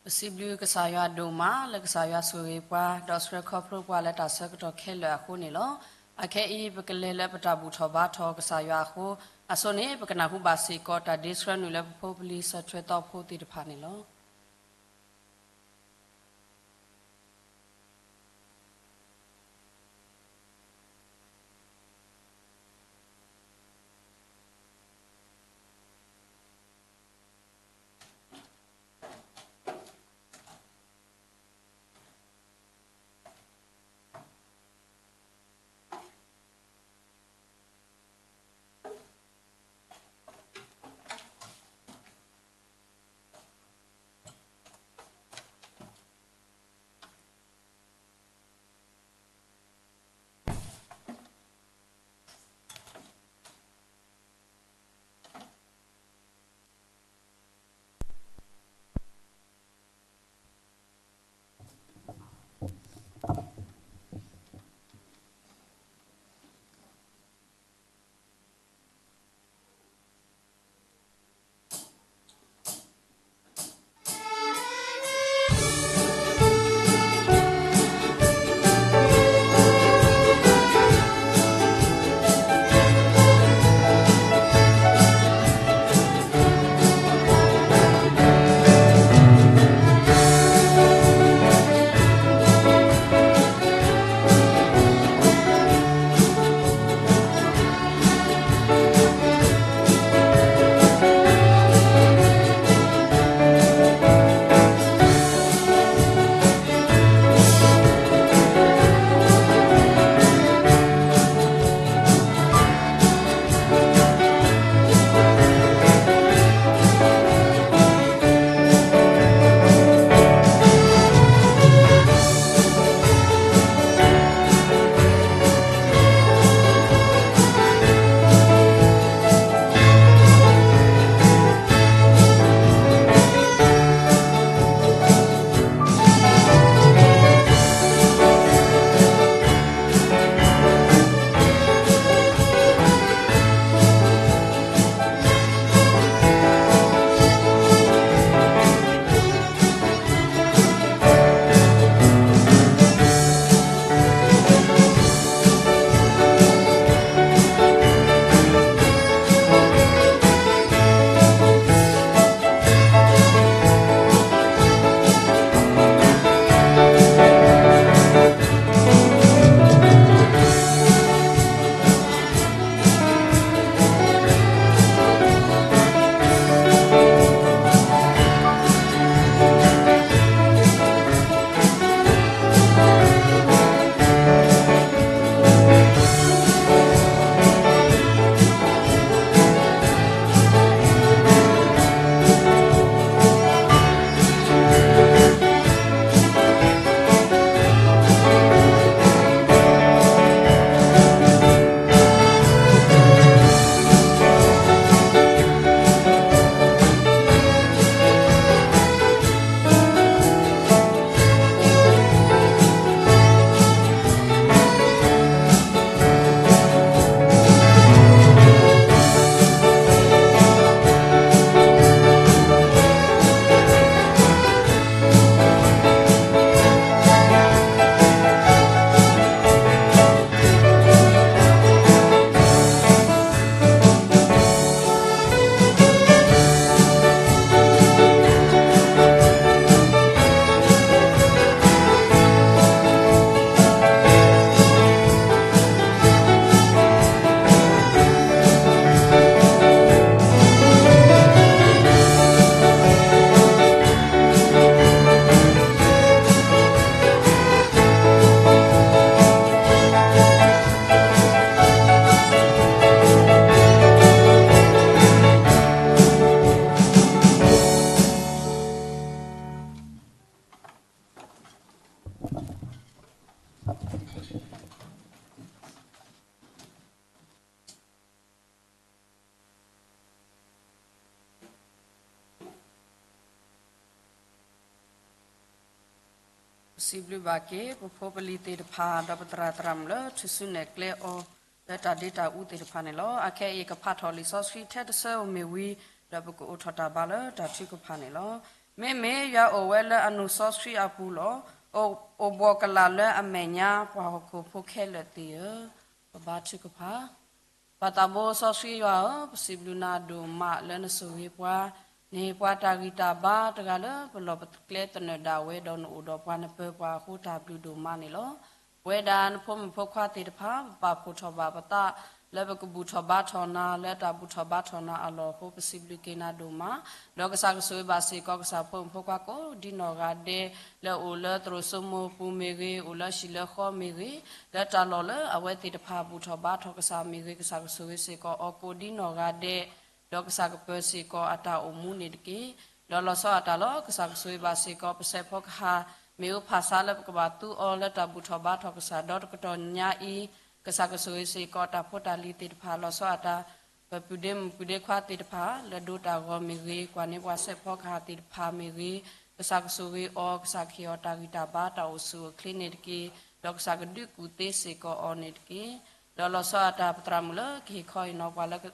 ပစံးဘျုးကစၢ်ယွၤဒိၣ်မး လၢကစၢ်ယွၤဆိၣ်ဂ့ၤပှၤ ဒီးဆှၢခီဖျိပှၤလၢတၢ်ဆၢကတီၢ်ခဲလၢာ်အဃိန့ၣ်လီၤ. အခဲအံၤ ပကလဲၤလၢပတၢ်ဘူၣ်ထီၣ်ဘါထီၣ်ကစၢ်ယွၤအဃိ, အဆိန့ၣ် ပကနၢ်ဟူဘၣ်စ့ၢ်ကီးတၢ်ဒ့ဆှၢနုာ်လၢပဖိပလံၤ စီၤထွဲသီဖိသ့ၣ်တဖၣ်န့ၣ်လီၤ.ပစံးဘျုးဘၣ်က့ၤ ပဖိပလံၤသ့ၣ်တဖၣ် ဒီးပသရၣ်သရၣ်မုၣ်လၢ ထုးစုနဲၣ်ကျဲအီၤ လၢတၢ်ဒ့တၢ်အူသ့ၣ်တဖၣ်န့ၣ်လီၤ. အခဲအံၤ ကဖးထီၣ်လံာ်စီဆှံထဲတဆၢဧိၤမ့ၢ်ဝံၤ ဒီးပကအိၣ်ထီၣ်တၢ်ဘါလၢတၢ်ထုကဖၣ်န့ၣ်လီၤ. မ့မ့ၢ်ယွၤအိၣ်ဝဲလၢအနိၣ်စီဆှံအပူၤလီၤ. အိၣ်ဘှီၣ်ကလာ်လၢအမဲာ်ညါ ပှၤဟီၣ်ခိၣ်ဖိခဲလၢာ်သ့ၣ်ဧၢ, ပဘါထုကဖၣ်. ပၢ်သးဘိစီဆှံယွၤဧၢ, ပစံးဘျုးနၤဒိၣ်မးလၢနဆိၣ်ဂ့ၤပှၤ, နဟ့ၣ်ပှၤတၢ်ဂံၢ်တၢ်ဘါတဂၤလၢပလီၢ်ပကျဲသနၢၣ်ဒၣ်ဝဲ ဒီးနအိၣ်ဒီးပှၤနပၢၤပှၤအဃိတၢ်ဘျုးဒိၣ်မးန့ၣ်လီၤ. ပဝဲဒၣ်နဖိမုၣ်ဖိခွါသ့ၣ်တဖၣ် ပပာ်ဖှိၣ်ထီၣ်ဘၣ်ပသး လၢပကဘူၣ်ထီၣ်ဘါထီၣ်နၤ လၢတၢ်ဘူၣ်ထီၣ်ဘါထီၣ်နၤအလီၢ်အဃိ ပစံးဘျုးက့ၤနၤဒိၣ်မး, ဒီးကစၢ်ကဆိၣ်ဂ့ၤဘၣ်စ့ၢ်ကီး ကစၢ်ဖိမုၣ်ဖိခွါကိးဒ်နီၢ်ဂၤဒဲး လၢအိၣ်လၢသရိာ်စိမိၤပူၤမ့ၢ်ဂ့ၤ, အိၣ်လၢဟံၣ်လၢဃီမ့ၢ်ဂ့ၤ, လၢတၢ်လီၢ်လၢအဝဲသ့ၣ်တဖၣ်ဘူၣ်ထီၣ်ဘါထီၣ်ကစၢ်မ့ၢ်ဂ့ၤ, ကစၢ်ကဆိၣ်ဂ့ၤစ့ၢ်ကီးအီၤကိးဒ်နီၢ်ဂၤဒဲး ဒီးကစၢ်ကပၢၤစ့ၢ်ကီးအတၢ်အိၣ်မူန့ၣ်တက့ၢ်. ဒီးလီၤဆီအတၢ်လီၤ ကစၢ်ကဆိၣ်ဂ့ၤဘၣ်စ့ၢ်ကီး ပစဲးဖီကဟၣ် မ့ၣ်အူဖၣ်ဆါလၢပကဘၣ်သူအီၤ လၢတၢ်ဘူၣ်ထီၣ်ဘါထီၣ်ကစၢ်ဒီတကတီၢ်ညါအံၤ, ကစၢ်ကဆိၣ်ဂ့ၤစ့ၢ်ကီးတၢ်ဖိတၢ်လံၤသ့ၣ်တဖၣ် လီၤဆီအတၢ် ပပုၢ်ဒ့မုၣ်ပုၢ်ဒ့ခွါသ့ၣ်တဖၣ် လၢဒိတၢ်ဂီၤမ့ၢ်ဂ့ၤ, ကွၢ်န့ၢ်ပှၤစဲးဖီကဟၣ်သ့ၣ်တဖၣ်မ့ၢ်ဂ့ၤ, ကစၢ်ကဆိၣ်ဂ့ၤအီၤ, ကစၢ်ကဟ့ၣ်အီၤတၢ်ဂံၢ်တၢ်ဘါ တၢ်အိၣ်ဆူၣ်အိၣ်ချ့န့ၣ်တက့ၢ်. ဒီးကစၢ်ကဒုးကူၣ်သ့စ့ၢ်ကီးအီၤန့ၣ်တက့ၢ်. ဒီးလီၤဆီအတၢ်ပသရၣ်မုၣ်လၢကဟ့ၣ်ခီဟ့ၣ်နီၤပှၤလၢ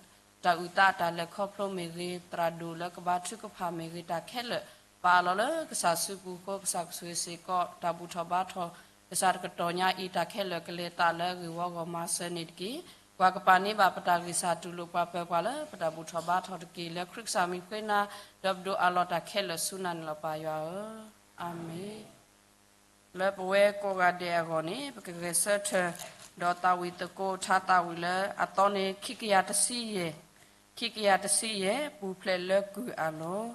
တၢ်အုၣ်သးအတၢ်လဲၤခီဖျိမ့ၢ်ဂ့ၤ, သရၣ်ဒိၣ်လၢကဘါထုကဖၣ်မ့ၢ်ဂ့ၤ, တၢ်ခဲလၢာ် ပာ်အလီၤလၢကစၢ်စုပူၤအဃိ ကစၢ်ကဆိၣ်ဂ့ၤစ့ၢ်ကီး တၢ်ဘူၣ်ထီၣ်ဘါထီၣ် ကစၢ်တကတီၢ်ညါအံၤ တၢ်ခဲလၢာ်ကလဲၤသးလၢအဂ့ၢ်ဝီဂီၢ်မၤစၢၤန့ၣ်တက့ၢ်. ပှၤကပာ်န့ၢ်ဘၣ်ပတၢ်ဂံၢ်စၢ်တူၢ်လိာ်ပှၤပၢၤပှၤလၢပတၢ်ဘူၣ်ထီၣ်ဘါထီၣ်တက့ၢ်. လၢခရံာ်ကစၢ်မံၤဃ့နၤ ဒီးပဒိးအးလီၤတၢ်ခဲလၢာ်ဆူနၤန့ၣ်လီၤ ပၢ်ယွၤဧၢ, အၤမ့ၣ်. လၢပဝဲကိးဂၤဒဲးအဂီၢ်န့ၣ် ပကဂဲၤဆၢထၢၣ် ဒီးသးဝံၣ်သကိးထါသးဝံၣ်လၢအသီန့ၣ် ခံကယၤတဆံယဲၢ်, ခံကယၤတဆံယဲၢ် ပူၤဖျဲးလၢကုၢ်အလီၢ်.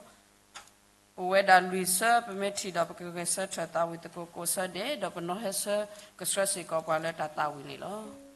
ပဝဲဒၣ်လွံၢ်ဆၢ ပမ့ၢ်ထံၣ်ဒီး ပကဂဲၤဆၢထၢၣ်သးဝံၣ်သကိးကိးဆၢဒဲး ဒီးပနီၣ်ဟဲဆၢကဆှၢစ့ၢ်ကီးပှၤလၢတၢ်သးဝံၣ်န့ၣ်လီၤ.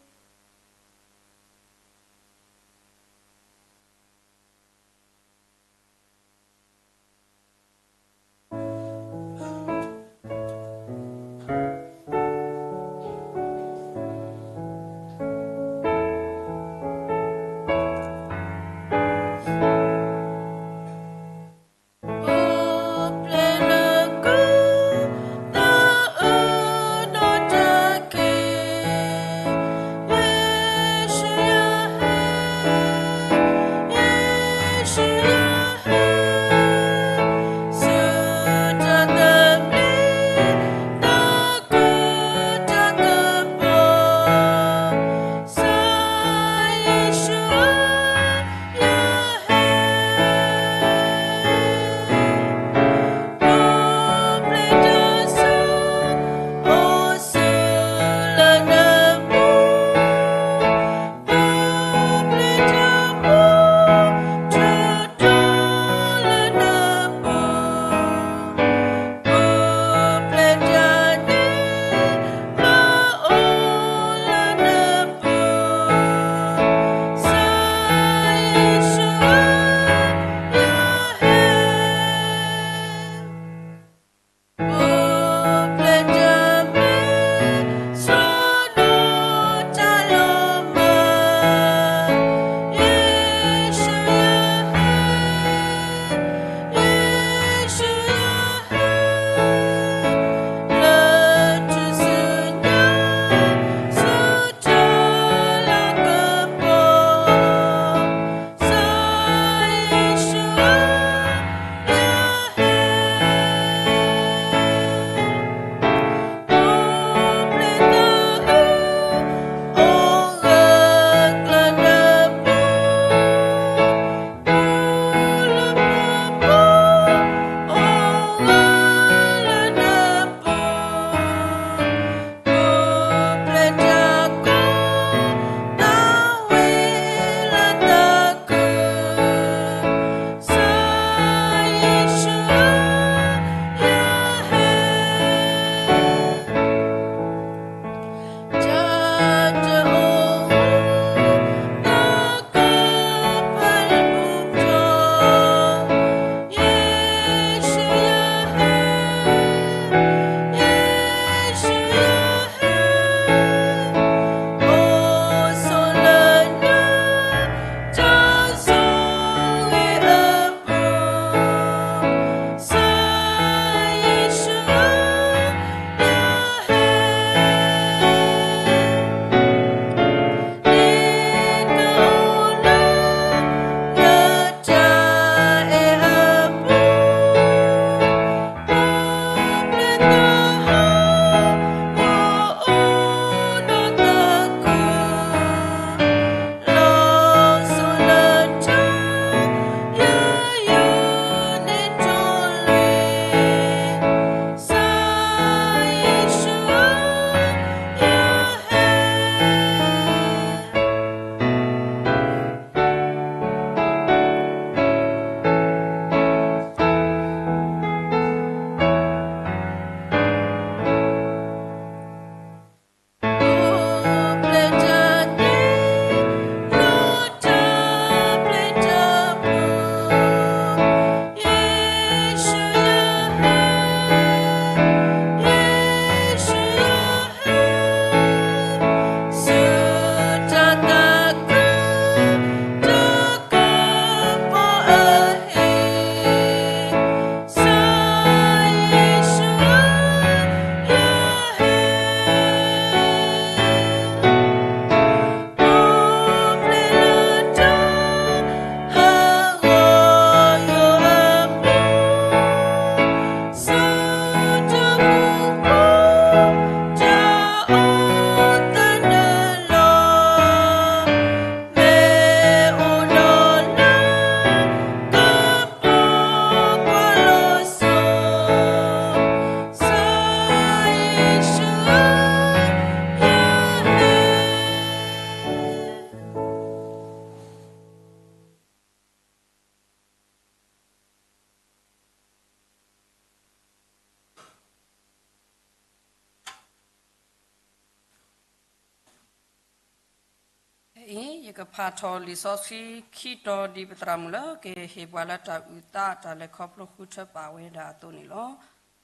ကဖးထီၣ်လံာ်စီဆှံခံတီၤ ဒ်ပသရၣ်မုၣ်လၢကဟ့ၣ်ပှၤလၢတၢ်အုၣ်သးတၢ်လဲၤခီဖျိဃုထၢပာ်ဝဲဒၣ်အသိးန့ၣ်လီၤ.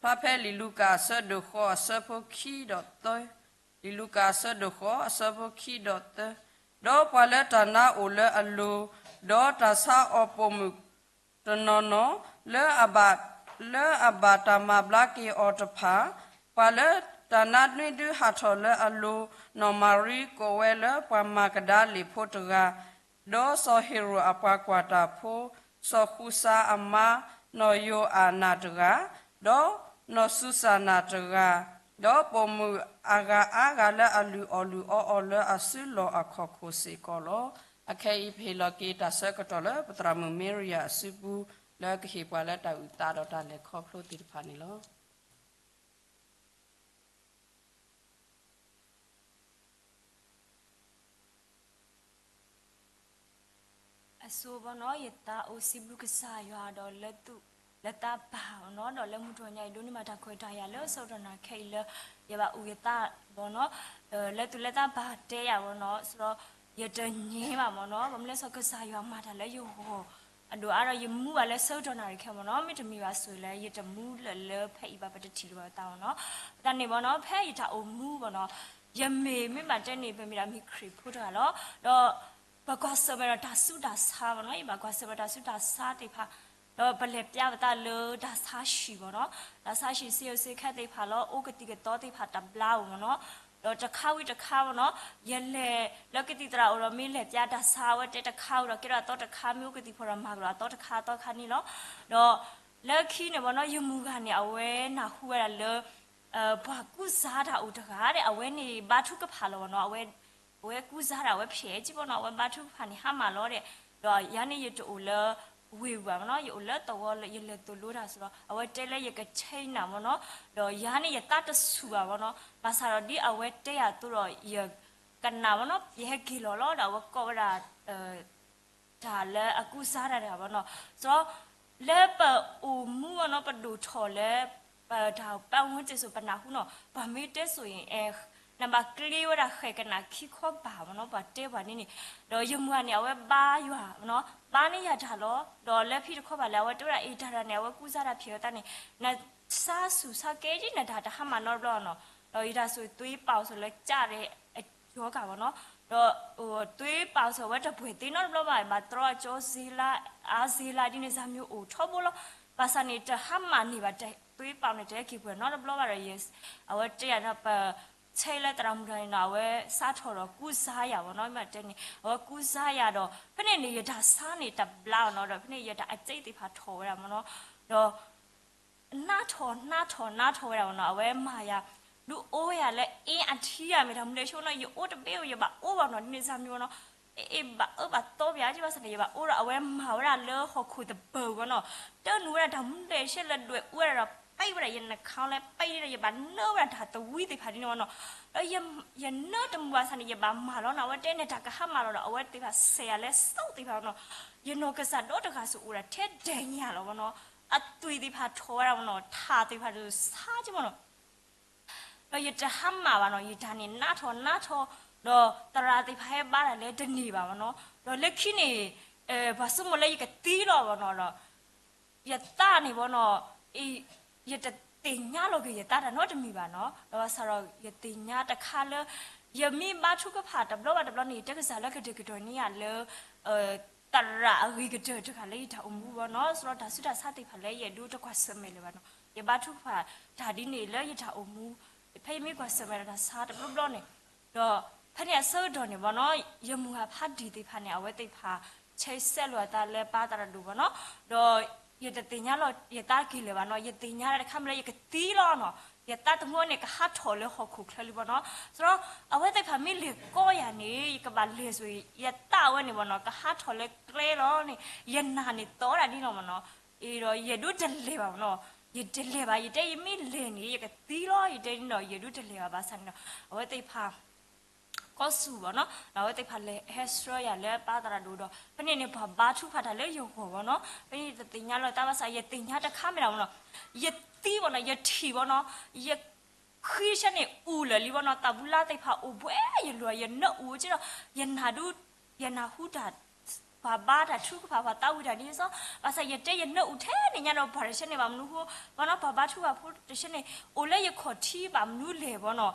ဖျါဖဲလံာ်လူၤကၣ်အဆၢဒိၣ်ဃိး အဆၢဖိခံဒီးသၢ, လံာ်လူၤကၣ်အဆၢဒိၣ်ဃိး အဆၢဖိခံဒီးသၢ, ဒီးပှၤလၢတၢ်နါအိၣ်လၢအလိၤ, ဒီးတၢ်ဆါအီၣ်ပိာ်မုၣ်တနီၤနီၤ လၢအဘၣ်, လၢအဘၣ်တၢ်မၤဘျါက့ၤအီၤတဖၣ်, ပှၤလၢတၢ်နါနွံဒုဟးထီၣ်လၢအလိၤ, နီၢ်မၤရံကိးဝဲလၢပှၤမၤကဒၤလ့ၣ်ဖိတဂၤ, ဒီးစီၤဟ့ၤရိာ်အပှၤကွၢ်တၢ်ဖိ, စီၤဃူစၤအမါ, နီၢ်ယိၤအၣ်နၢ်တဂၤ, ဒီးနီၢ်စူစၤနၢ်တဂၤ, ဒီးပိာ်မုၣ်အဂၤအါဂၤလၢအလုၢ်အီၣ်လုၢ်အီအီၤလၢအစုလီၢ်အခီၣ်ခိၣ်စ့ၢ်ကီးလီၤ. အခဲအံၤပဟ့ၣ်လီၤက့ၤတၢ်ဆၢကတီၢ်လၢပသရၣ်မုၣ်မ့ရံယၤအစုပူၤ လၢကဟ့ၣ်ပှၤလၢတၢ်အုၣ်သးဒီးတၢ်လဲၤခီဖျိသ့ၣ်တဖၣ်န့ၣ်လီၤ. အဆိဘီနီၤ ယသးအိၣ်စံးဘျုးကစၢ်ယွၤဒီးလၢသူၣ်လၢသးပၢ်ဘီနီၤ ဒီးလၢမုၢ်တနံၤညါအံၤ ဒိးန့ၢ်ဘၣ်တၢ်ခွဲးတၢ်ယာ်လၢဆၢကတီၢ်နၤခဲအံၤလၢ ယဘၣ်အုၣ်ယသးဘီနီၤ လၢသူၣ်လၢသးပၢ်တဲယၤဘီနီၤ ဆိုတော့ ယတငြင်းဘၣ်ဘီနီၤ ဘၣ်မနုၤလဲၣ် ကစၢ်ယွၤမၤတၢ်လၢယဂီၢ် အဒိၣ်အါဒီးယမူဘၣ်လၢဆၢကတီၢ်နၤတခဲဘီနီၤ မ့တမ့ၢ်ဘၣ်ဆိၣ်ဂ့ၤလၢ ယတမူလၢာ်လၢဖဲအံၤဘၣ် ပတထံၣ်လၢၤဘၣ်သးဘီနီၤ သတးန့ၣ်ဘီနီၤ ဖဲယတၢ်အိၣ်မူဘီနီၤ ယမ့ၢ်မ့ၢ်ဘၣ်တဲန့ၣ် ပမ့ၢ်ဒၣ်မ့ၢ်ခရံာ်ဖိတဂၤလီၤ ဒီးပကွၢ်ဆၢၣ်မဲာ်ဒီးတၢ်ဆူးတၢ်ဆါဘီနီၤ ယဘၣ်ကွၢ်ဆၢၣ်မဲာ်တၢ်ဆူးတၢ်ဆါသ့ၣ်တဖၣ် ဒီးပလဲၤပျါပသးလၢတၢ်ဆါဟံၣ်ဘီနီၤ တၢ်ဆါဟံၣ်စ့ယိၤစ့ခဲသ့ၣ်တဖၣ်လီၤ အိၣ်ကသံၣ်ကသီသ့ၣ်တဖၣ်တဘျါဧိၤဘီနီၤ ဒီးတခါဝံၤတခါဘီနီၤ ယလဲၤလၢကသံၣ်သရၣ်အိၣ်ဒီးမ့ၢ်လဲၤပျါတၢ်ဆါ အဝဲတဲတခါဧိၤဒီးကဲထီၣ်အသီတခါ မ့ၢ်အိၣ်ကသံၣ်ဖီၣ်ဒီးမၤကဒီးအသီတခါအသီတခါန့ၣ်လီၤ ဒီးလၢခံန့ၣ်ဘီနီၤ ယမုၢ်ဂၤန့ၣ် အဝဲနၢ်ဟူဝဲဒၣ်လၢ ပှၤကူစါတၢ်အိၣ်တဂၤဒီး အဝဲန့ၣ်ဘါထုကဖၣ်လီၤဘီနီၤ အဝဲကူစါတၢ် အဝဲဖျဲးက့ဘီနီၤ အဝဲဘါထုကဖၣ်န့ၣ် ဟါမၢ်လီၤဒီး ဒီးယၤန့ၣ်ယတအိၣ်လၢဝ့ၢ်ဝၤဘီနီၤ ယအိၣ်လၢသဝီလၢယလဲၤသိၣ်လိတၢ်စ့ၢ်ဒီး အဝဲတဲလၢယကဆဲနၤဘီနီၤ ဒီးယၤန့ၣ်ယသးတဆူၣ်ဘၣ်ဘီနီၤ ဘၣ်ဆၣ်ဒီးဒ်အဝဲတဲယၤအသိးဒီး ယကနၣ်ဘီနီၤ ယဟဲက့ၤလီၤလီၤဒီး အဝဲကိးဝဲဒၣ် တၢ်လၢအကူစါတၢ်တဂၤဘီနီၤ လၢပအိၣ်မူဘီနီၤ ပဒိၣ်ထီၣ်လၢ ပတၢ်ပၢဝဲတ့ၢ်စိၤ ပနၢ်ဟူနီၤ ပှၤမ့ၢ်တဲစိၤအံၤ နဘၣ်ကျ့ဝဲဒၣ်ဃဲၣ်ကနၣ်ခံခီဘၣ်ဘီနီၤ ပှၤတဲပှၤန့ၣ်န့ၣ် ဒီးယမုၢ်ဂၤန့ၣ် အဝဲဘါယွၤဘီနီၤ ဘါန့ၢ်ယၤတၢ်လီၤ ဒီးလၢဖံတခီဘၣ်လၢ အဝဲတဲဝဲဒၣ်အံၤတၢ်တဂၤန့ၣ် အဝဲကူစါတၢ်ဖျဲးဝဲသးန့ၣ် နဆါဆူၣ်ဆါကဲက့ နတၢ်တဟါမၢ်နီတဘျီနီၤ ဒီးယတၢ်ဆိၣ်သွ့ပာ်အီၤဆိၣ်လၢကၢ်ရဲၣ် အကၠီကၢ်ဘီနီၤ ဒီးသွ့ပာ်အီၤဆိၣ်ဝဲတပှဲၤသ့နီတဘျီဘၣ် ဘၣ်တြီအကၠီစ့လါ အါစ့လါဒ်န့ၣ် စၢ်မံၤအိၣ်ထီဘိလီၤ ဘၣ်ဆၣ်န့ၣ် တဟါမၢ်န့ၢ်ဘၣ် သွ့ပာ်အီၤန့ၣ် တဟဲက့ၤပှဲၤနီတဘျီဘၣ်ဒီး အဝဲတဲယၤဒီး ပဆဲလၢသရၣ်မုၣ်တဂၤန့ၣ်နီၤ အဝဲစးထီၣ်ဒီးကူစါယၤဘီနီၤ မ့ၢ်တဲန့ၣ် အဝဲကူစါယၤဒီး ဖဲန့ၣ်န့ၣ် ယတၢ်ဆါန့ၣ်တဘျါဘီနီၤ ဒီးဖဲန့ၣ်ယတၢ်အစ့သ့ၣ်တဖၣ်ထီၣ်ဝဲဒၣ်ဘီနီၤ ဒီး နးထီၣ်နးထီၣ်နးထီၣ်ဝဲဒၣ်ဘီနီၤ အဝဲမၤယၤ ဒုးအိၣ်ဝဲယၤလၢအ့အထံယၤ မ့ၢ်တၢ်မူဒဲးဆိနီၤ ယအိၣ်တဘ့ၣ်ဧိၤ ယဘၣ်အိၣ်ဘၣ်နီၤ ဒ်န့ၣ်စၢ်မံၤဘီနီၤ အ့ဘၣ်အၢဘၣ်သီပယၤ ကဘၣ်ဆၣ်န့ၣ် ယဘၣ်အိၣ်ဒီး အဝဲမၤဝဲဒၣ်လၢဟီၣ်ခိၣ်တပၢၤဘီနီၤ တၢ်နုာ်ဝဲဒၣ်တၢ်မူဒဲးဆိလၢဒွဲၣ်အူဝဲဒၣ်ဒီး ပံဝဲဒၣ်ယနခါလၢ ပံဒီး ယဘၣ်နၢဝဲဒၣ်တၢ်သဝံသ့ၣ်တဖၣ်ဒ်န့ၣ်ဘီနီၤ ဒီးယနၢတမုာ်ဘၣ်ဆၣ်န့ၣ် ယဘၣ်မၤလီၤနီၤ အဝဲတဲန့ၣ်တၢ်ကဟါမၢ်လီၤဒီး အဝဲသ့ၣ်တဖၣ်ဆဲးယၤလၢစိသ့ၣ်တဖၣ်ဘီနီၤ ယနီၢ်ကစၢ်ဒီတဂၤစ့ၢ်အိၣ်ဒၣ်ထဲဒဲးညါလီၤဘီနီၤ အသွံၣ်သ့ၣ်တဖၣ်ထီၣ်ဝဲဒၣ်ဘီနီၤ ထၣ်သ့ၣ်တဖၣ်ဒုးဆါက့ဘီနီၤ ဒီးယတဟါမၢ်ဘၣ်နီၤ ယတၢ်န့ၣ်နးထီၣ်နးထီၣ် ဒီးသရၣ်သ့ၣ်တဖၣ်ဟဲဘါတၢ်လၢတန့ၢ်ဘၣ်ဘီနီၤ ဒီးလၢခံန့ၣ် ပှၤဆိကမိၣ်လၢယကသံလီၤဘီနီၤဒီး ယသးန့ၣ်ဘီနီၤ ယတသ့ၣ်ညါလီၤက့ၤယသးတၢ်နီတမံၤဘၣ်နီၤ ဒီးဘၣ်ဆၣ်ဒီးယသ့ၣ်ညါတခါလၢ ယမ့ၢ်ဘါထုကဖၣ်တဘျီဘၣ်တဘျီန့ၣ် ယတဲကစၢ်လၢကဒုးကတီၢ်န့ၢ်ယၤလၢ သရၣ်အဂ့ၤကတၢၢ်တဂၤလၢယတၢ်အိၣ်မူဘီနီၤ ဆိုတော့ တၢ်ဆူးတၢ်ဆါသ့ၣ်တဖၣ်လၢယအဲၣ်ဒိးတကွၢ်ဆၢၣ်မဲာ်လၢၤဘၣ်နီၤ ယဘါထုကဖၣ်တၢ်ဒ်န့ၣ်လၢယတၢ်အိၣ်မူ ဖဲယမ့ၢ်ကွၢ်ဆၢၣ်မဲာ်ဒီးတၢ်ဆါတဘျီဘျီန့ၣ် ဒီးဖဲန့ၣ်အဆၢကတီၢ်န့ၣ်ဘီနီၤ ယမုၢ်ဂၤဖးဒံၣ်သ့ၣ်တဖၣ်န့ၣ် အဝဲသ့ၣ်တဖၣ် ဆဲးစဲးလိာ်အသးလၢပၢ်သရၣ်ဒိၣ်ဘီနီၤ ဒီးယတသ့ၣ်ညါလီၤယသးက့ၤလၢၤဘၣ်နီၤ ယသ့ၣ်ညါတခါမ့ၢ်လၢယကသံလီၤနီၤ ယသးသမူန့ၣ် ကဟးထီၣ်လၢဟီၣ်ခိၣ်ချၢလံဘီနီၤ ဆိုတော့ အဝဲသ့ၣ်တဖၣ်မ့ၢ်လဲၤကိးယၤန့ၣ် ယကဘၣ်လဲၤဆိ ယသးဝဲန့ၣ်ဘီနီၤ ကဟးထီၣ်လၢကျဲလီၤန့ၣ် ယနၢ်န့ၣ်သီဒၣ်ဒ်နီၤဘီနီၤ အံၤဒီးယဒိးတလဲၤဘၣ်ဘီနီၤ ယတလဲၤဘၣ် ယတဲယမ့ၢ်လဲၤန့ၣ် ယကသံလီၤ ယတဲန့ၣ်ဒီး ယဒိးတလဲၤဘၣ်ဘၣ်ဆၣ်န့ၣ်ဒီး အဝဲသ့ၣ်တဖၣ် ကီၢ်ဆူၣ်ဘီနီၤ ဒီးအဝဲသ့ၣ်တဖၣ်လဲၤဟဲဆှၢယၤလၢပၢ်သရၣ်ဒိၣ်ဒီး ဖဲန့ၣ်န့ၣ် ပှၤဘါထုကဖၣ်တၢ်လၢယဂီၢ်ဘီနီၤ ဖဲန့ၣ်တသ့ၣ်ညါလီၤသးဘၣ်ဆၣ် ယသ့ၣ်ညါတခါမ့ၢ်ဒၣ်ဘီနီၤ ယသံဘီနီၤ ယထံၣ်ဘီနီၤ ယ ဃံဆၢန့ၣ်အူလၢာ်လံဘီနီၤ သးပူၤလါသ့ၣ်တဖၣ်အိၣ်ဘှဲယလွၤ ယနၢအူက့ဒီး ယနၢ်ဒုး ယနၢ်ဟူတၢ် ပှၤဘါတၢ်ထုကဖၣ် ပှၤသးဝံၣ်တၢ်ဒ်သိး, ဘၣ်ဆၣ်ယတဲယနၢ်အူထဲန့ၣ်ညါဒီး ပှၤတဆၢန့ၣ်ဘၣ်မနုၤဃိ, ဘၣ်နီၤ ပှၤဘါထုကဖၣ်ဖိတဆၢန့ၣ် အိၣ်လၢယခီၣ်ထံးဘၣ်မနုၤလဲၣ်ဘၣ်နီၤ,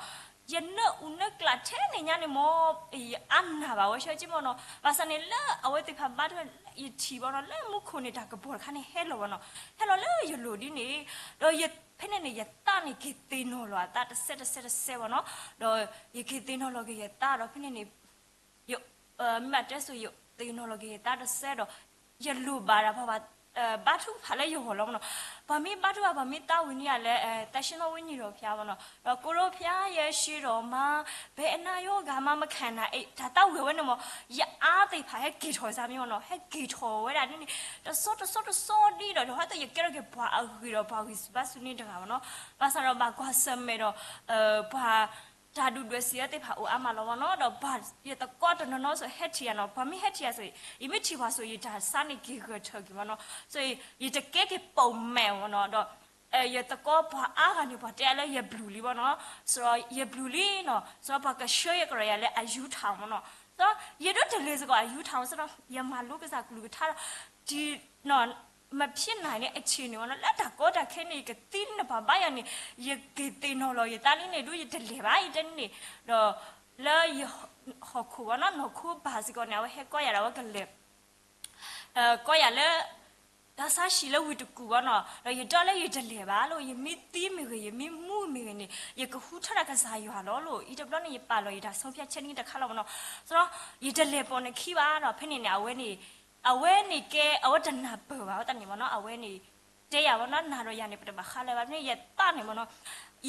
ယနၢ်အူနၢ်ကျးထဲန့ၣ်ညါန့ၣ်မ့ၢ် ယအါနၢ်ဘၣ်ဝဲဆၢက့မ့ၢ်နီၤ, ဘၣ်ဆၣ်န့ၣ်လၢအဝဲသ့ၣ်တဖၣ်ဘါထုကဖၣ် ယထံၣ်ဘၣ်နီၤ လၢမူခိၣ်န့ၣ် တၢ်ကပီၤတခါန့ၣ်ဟဲလီၤဘၣ်နီၤ, ဟဲလီၤလၢယလိၤဒ်န့ၣ်, ဒီးဖဲန့ၣ်န့ၣ် ယသးန့ၣ်က့ၤသ့ၣ်နီၣ်လီၤအသးတစဲးတစဲးတစဲးဘၣ်နီၤ, ဒီးယက့ၤသ့ၣ်နီၣ်လီၤက့ၤယသးဒီးဖဲန့ၣ်န့ၣ် ယ မ့ၢ်ဘၣ်တဲစိၤ ယသ့ၣ်နီၣ်လီၤက့ၤယသးတစဲးဒီး ယလိၣ်ဘၣ်ဒၣ်ပှၤဘၣ် ဘါထုကဖၣ်လၢယဂီၢ်လီၤမ့ၢ်နီၤ, ပှၤမ့ၢ်ဘါထုကဖၣ် ပှၤမ့ၢ်သးဝံၣ်န့ၢ်ယၤလၢ သးဆ့နီၣ်ဝိညာဉ်တော်ဘုရားမ့ၢ်နီၤ, ဒီးကိုယ်တော်ဘုရားရဲ့ရှေ့တော်မှာ ဘယ်အနာရောဂါမှမခံနိုင် တၢ်သးဝံၣ်ဝဲန့ၣ်မ့ၢ် ယအါသ့ၣ်တဖၣ်ဟဲက့ၤထီၣ်စၢ်မ့ၢ်နီၤ, ဟဲက့ၤထီၣ်ဝဲဒၣ်န့ၣ်န့ၣ် တစီတစီတစီဒ်ဒီး ဟီသ့ၣ်ယကဲထီၣ်က့ၤပှၤအဂ့ၤဒီး ပှၤဂံၢ်စူၤဘါစူၤန့ၢ်တဂၤမ့ၢ်နီၤ, ဘၣ်ဆၣ်ဒီးဘၣ်ကွၢ်ဆၢၣ်မဲာ်ဒီး ပှၤ တၢ်ဒုၣ်ဒွဲၣ်စံးအၢသ့ၣ်တဖၣ်အိၣ်အါမးလီၤမ့ၢ်နီၤ, ဒီးပှၤ ယသကိးတနီၤနီၤစိၤဟဲထံၣ်ယၤနီၤ, ပှၤမ့ၢ်ဟဲထံၣ်ယၤစိၤ ယမ့ၢ်ထံၣ်ပှၤစိၤ ယတၢ်ဆါန့ၣ်က့ၤဂၢၢ်ထၢၣ်က့ၤမ့ၢ်နီၤ, စိၤ ယတကဲက့ၤပိာ်မဲာ်မ့ၢ်နီၤ, ဒီး ယသကိးပှၤအါဂၤန့ၣ် ပှၤတဲအါလၢယဘျုးလံမ့ၢ်နီၤ, စိၤ ယဘျုးလံနီၤ, စိၤ ပှၤကဆှၢယကရၢယၤလၢအယူထၣ်မ့ၢ်နီၤ, စိၤ ယဒိးတလဲၤစ့ၢ်ကီးအယူထၣ်မ့ၢ်နီၤ, ယမၤလိကစၢ်ကလုၢ်ကထါဒီး ဒ် မ့ၢ်ဖဲန့ၣ်န့ၣ် အဆံးန့ၣ်မ့ၢ်နီၤ, လၢတၢ်ကီတၢ်ခဲန့ၣ် ယကသံန့ၣ် ပှၤဘါယၤန့ၣ် ယက့ၤသ့ၣ်နီၣ်လီၤယသးလံန့ၣ် ဒ်ယတလဲၤဘၣ် ယတဲန့ၣ်, ဒီး လၢယ ဟီၣ်ခိၣ်ဝဲနီၤ နီၢ်ခိဘၣ်စ့ၢ်ကီးန့ၣ် အဝဲဟဲကီယၤဒီး အဝဲကလဲၤ ကီယၤလၢ တၢ်ဆါဟံၣ်လၢဝ့ၢ်တကူၣ်ဝဲနီၤ, ဒီးယတဲလၢယတလဲၤဘၣ်လီၤ, ယမ့ၢ်သံမ့ၢ်ဂ့ၤ ယမ့ၢ်မူမ့ၢ်ဂ့ၤန့ၣ် ယကဃုထၢဒၣ်ကစၢ်ယွၤလီၤလီၤ, အံၤတဘျီန့ၣ် ယပာ်လီၤယတၢ်ဆုံးဖြတ်ချက်န့ၣ်တခါလီၤမ့ၢ်နီၤ, ဒီး ယတလဲၤပိာ်နခံဘၣ်ဒီး ဖဲန့ၣ်န့ၣ် အဝဲန့ၣ် အဝဲန့ၣ်ကဲ အဝဲတနၢ်ပၢၢ်ဘၣ်ဝဲတၢ်န့ၣ်မ့ၢ်နီၤ, အဝဲန့ၣ် တဲယၤဝဲနီၤ နၤဒီးယၤန့ၣ် ပတဘၣ်ဃးလၢၤဘၣ်, ဖဲန့ၣ် ယသးန့ၣ်မ့ၢ်နီၤ,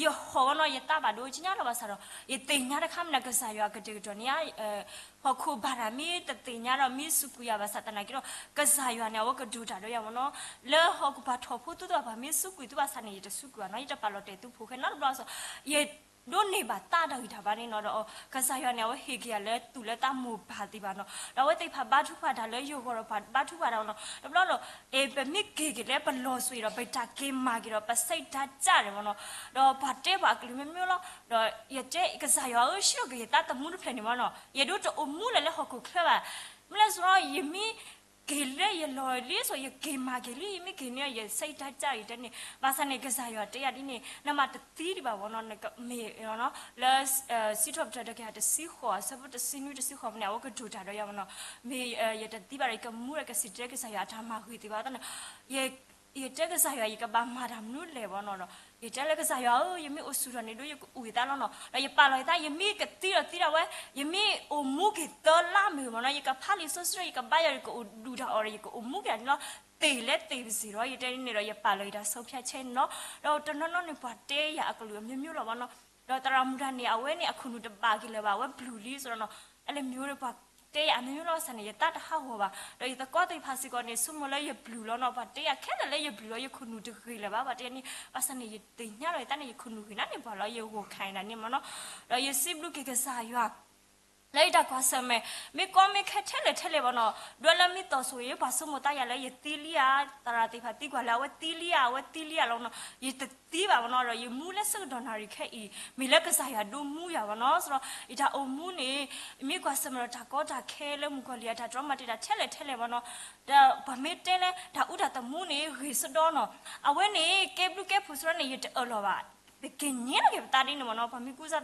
ယဟီၣ်ဝဲနီၤ ယသးဘၣ်ဒိကညါလီၤ, ဘၣ်ဆၣ်ဒီး ယသ့ၣ်ညါတခါမ့ၢ်န့ၣ် ကစၢ်ယွၤကတဲာ်ကတီၤန့ၣ် ဟီၣ်ခိၣ်ဘၣ်တၢ်မ့ၢ်တသ့ၣ်ညါဒီး မ့ၢ်စူးကွံာ်ယၤဘၣ်ဆၣ်သနာ်က့ဒီး ကစၢ်ယွၤန့ၣ် အဝဲကဒိၣ်တၢ်ဒီးယၤမ့ၢ်နီၤ, လၢဟီၣ်ခိၣ်ပှၤထီၣ်ဖိသူတဘၣ် ပှၤမ့ၢ်စူးကွံာ်သုဘၣ်ဆၣ်န့ၣ် ယတစူးကွံာ်ဘၣ်နီၤ, ယတပာ်လီၤတဲာ်သုဖိၣ်ဃဲနီတဘျီ, ယဒိးန့ၢ်ဘၣ်သးတၢ်ဂံၢ်တၢ်ဘါန့ၣ်နီၤ, ဒီးကစၢ်ယွၤန့ၣ် အဝဲဟ့ၣ်က့ၤယၤလၢသူၣ်လၢသးမိၢ်ပၢ်သ့ၣ်တဖၣ်နီၤ, ဒီးအဝဲသ့ၣ်တဖၣ်ဘါထုကဖၣ်တၢ်လၢယဂီၢ်ဒီး ပှၤဘါထုကဖၣ်တၢ်နီၤ, တဘျီဒီး ပမ့ၢ်က့ၤက့ၤလၢပလီၤစူၤဒီး ပတၢ်က့ၤမၤက့ၤဒီး ပစိတ်ဓာတ်ကျတယ်မ့ၢ်နီၤ, ဒီးပှၤတဲပှၤအကလုၢ်မ့ၢ်မ့ၢ်လီၤ, ဒီးယတဲကစၢ်ယွၤဧၢ ဆှၢက့ၤယသးသမူတဖျၢၣ်န့ၣ်မ့ၢ်နီၤ, ယဒိးတအိၣ်မူလၢၤလၢဟီၣ်ခိၣ်ချၢဘၣ်, မ့ၢ်လဲၣ်စ့ၢ်ကီး ယမ့ၢ်က့ၤလၢယလီၢ်လံစိၤ ယက့ၤမၤက့ၤလံ, ယမ့ၢ်က့ၤန့ၣ် ယစိတ်ဓာတ်ကျ ယတဲန့ၣ်, ဘၣ်ဆၣ်န့ၣ် ကစၢ်ယွၤတဲယၤဒ်န့ၣ် နမ့ၢ်တသံဒံးဘၣ်မ့ၢ်နီၤ, နကမ့ၢ် လၢ စံးထီၣ်ပတြၢၤတကယၤတဆံဃိး အဆၢဖိတဆံနွံတဆံဃိးမ့ၢ်န့ၣ် အဝဲကဒိၣ်တၢ်ဒီးယၤမ့ၢ်နီၤ, မ့ၢ်ယတသံဘၣ်ဒီး ယကမူဒီးကစံၣ်တဲကစၢ်ယွၤအတၢ်မၤဂ့ၤသ့ၣ်တဖၣ်န့ၣ်, ယတဲကစၢ်ယွၤ ယကဘၣ်မၤတၢ်မနုၤလဲၣ်မ့ၢ်နီၤ, ဒီး ယတဲလၢကစၢ်ယွၤဧၢ ယမ့ၢ်အိၣ်ဆူၣ်ထီၣ်န့ၣ် ဒ်ယကအိၣ်ယသးလီၤနီၤ, ဒီးယပာ်လီၤယသး ယမ့ၢ်ကသံဒီးသံဒၣ်ဝဲ, ယမ့ၢ်အိၣ်မူက့ၤသၢလါမ့ၢ်မ့ၢ်နီၤ, ယကဖးလံာ်စီဆှံ ယကဘါယွၤ ယကအိၣ်ဒူၣ်တၢ်အီၣ်ဒီး ယကအိၣ်မူက့ၤတၢ်န့ၣ်လီၤ, သ့ၣ်လဲၣ်သ့ၣ်ပစံၣ်ဒီး ယတဲန့ၣ်ဒီး ယပာ်လီၤယတၢ်ဆုံးဖြတ်ချက်န့ၣ်လီၤ, ဒီးတနီၤနီၤန့ၣ် ပှၤတဲယၤအကလုၢ်အမျိုးမျိုးလီၤမ့ၢ်နီၤ, ဒီးသရၣ်မုၣ်တဂၤန့ၣ် အဝဲန့ၣ် အခိၣ်နူာ်တဘၣ်က့ၤလၢၤဘၣ် အဝဲဘျုးလံစ့ၢ်ကီးနီၤ, အဲလၢမျိုးဒီးပှၤတဲယၤအမျိုးမျိုးလီၤဘၣ်ဆၣ်န့ၣ် ယသးတဟးဂီၤဘၣ်, ဒီးယသကိးသ့ၣ်တဖၣ်စ့ၢ်ကီးန့ၣ် ဆိကမိၣ်လၢယဘျုးလီၤနီၤ, ပှၤတဲယၤခဲလၢာ်လၢယဘျုးလီၤ ယခိၣ်နူာ်တဂ့ၤလၢၤဘၣ်, ပှၤတဲန့ၣ် ဘၣ်ဆၣ်န့ၣ် ယသ့ၣ်ညါလီၤယသးန့ၣ် ယခိၣ်နူာ်ဂ့ၤနၤန့ၣ် ပှၤလီၤ ယဂီၢ်ခါအံၤဒၣ်န့ၣ်မ့ၢ်နီၤ, ဒီးယစံးဘျုးက့ၤကစၢ်ယွၤ လၢယတၢ်ကွၢ်ဆၢၣ်မဲာ် မ့ၢ်ကီမ့ၢ်ခဲထဲလဲၣ်ထဲလဲၣ်မ့ၢ်နီၤ, ဒွဲလၢမ့ၢ်သီၣ်ဆိၣ်ဂ့ၤ ပှၤဆိကမိၣ်သးယၤလၢယသံလံဧါ, သရၣ်သ့ၣ်တဖၣ်သံကွၢ်လၢအဝဲသံလံဧါ အဝဲသံလံဧါလီၤမ့ၢ်နီၤ, ယတသံဘၣ်မ့ၢ်နီၤ, ဒီးယမူလၢဆၢကတီၢ်နၣ်ရံၣ်ခဲအံၤ မ့ၢ်လၢကစၢ်ယွၤဒိမူယၤမ့ၢ်နီၤ, စ့ၢ်ဒီး ယတၢ်အိၣ်မူန့ၣ် မ့ၢ်ကွၢ်ဆၢၣ်မဲာ်ဒီးတၢ်ကီတၢ်ခဲလၢမုၣ်ကီၤလံၢ်အတၢ်တြီမၤတ့ၢ်တၢ်ထဲလဲၣ်ထဲလဲၣ်မ့ၢ်နီၤ, ဒီးပှၤမ့ၢ်တဲလၢတၢ်အူတၢ်သမူန့ၣ် ဂ့ၤစ့ၢ်ဒီးနီၤ, အဝဲန့ၣ် ကဲဘျုးကဲဖှိၣ်စ့ၢ်ဒီးန့ၣ် ယတအၢၣ်လီၤဘၣ် ပက့ၤညါက့ၤပသးဒ်န့ၣ်မ့ၢ်နီၤ, ပှၤမ့ၢ်ကူစါ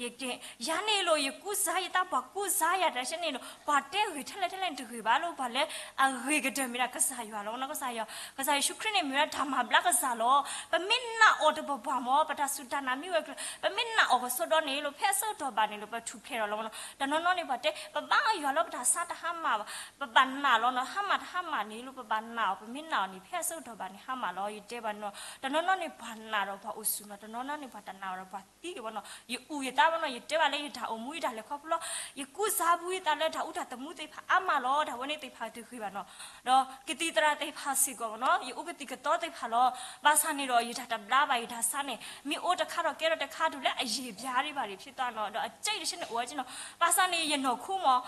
ယက့ၤ ယၤန့ၣ်လိၤ ယကူစါယသး ပှၤကူစါယၤတၢ်ဆဲန့ၣ်လိၤ ပှၤတဲဂ့ၤထဲလဲၣ်ထဲလဲၣ်န့ၣ်တဂ့ၤဘၣ်လီၤ, ပှၤလၢအဂ့ၤကတၢၢ်မ့ၢ်ဒၣ်ကစၢ်ယွၤလီၤ, ကစၢ်ယွၤ ကစၢ်ယ့ၣ်ၡူးခရံာ်န့ၣ် မ့ၢ်ဝဲဒၣ်တၢ်မၤဘျါကစၢ်လီၤ, ပမ့ၢ်နာ်အီၤတပှၤပှၤမ့ၢ် ပတၢ်စူၢ်တၢ်နာ်မ့ၢ်ဝဲကျၢၤ ပမ့ၢ်နာ်အီၤကစီဒီန့ၣ်လိၤ ဖဲအဆၢကတီၢ်ဘၣ်န့ၣ်လိၤ ပထူၣ်ဖျဲးထီၣ်လီၤမ့ၢ်နီၤ, တနီၤနီၤန့ၣ် ပှၤတဲ ပဘါယွၤလီၤ ပတၢ်ဆါတဟါမၢ်ဘၣ်, ပဘၣ်နာ်လီၤနီၤ, ဟါမၢ်တဟါမၢ်န့ၣ်လိၤ ပဘၣ်နာ်အီၤ ပမ့ၢ်နာ်အီၤန့ၣ် ဖဲအဆၢကတီၢ်ဘၣ်န့ၣ် ဟါမၢ်လီၤ, ယတဲဘၣ်နီၤ, တနီၤနီၤန့ၣ် ပှၤနာ်ဒီးပှၤအိၣ်ဆူၣ်နီၤ, တနီၤနီၤန့ၣ် ပှၤတနာ်အီၤဒီးပှၤသံက့ၤဘၣ်နီၤ, ယအူယသးဘၣ်နီၤ, ယတဲဘၣ်လၢယတၢ်အိၣ်မူယတၢ်လဲၤခီဖျိလီၤ, ယကူစါဘူးယသးလၢတၢ်အူတၢ်သမူသ့ၣ်တဖၣ်အါမးလီၤ, တၢ်ဝဲန့ၣ်သ့ၣ်တဖၣ်တဂ့ၤဘၣ်နီၤ, ဒီးကသံၣ်သရၣ်သ့ၣ်တဖၣ်စ့ၢ်ကီးနီၤ, ယအိၣ်ကသံၣ်ကသီသ့ၣ်တဖၣ်လီၤ, ဘၣ်ဆၣ်န့ၣ်ဒီး ယတၢ်တဘျါဘၣ် ယတၢ်ဆါန့ၣ် မ့ၢ်အိၣ်တခါဒီးကဲထီၣ်တခါတုၤလၢအယံာ်ဘျါဒံးဘၣ်ဒံး ဖြစ်သွားနီၤ, ဒီးအစဲးတဆဲန့ၣ်အိၣ်ဝဲက့နီၤ, ဘၣ်ဆၣ်န့ၣ် ယနီၢ်ခိမ့ၢ်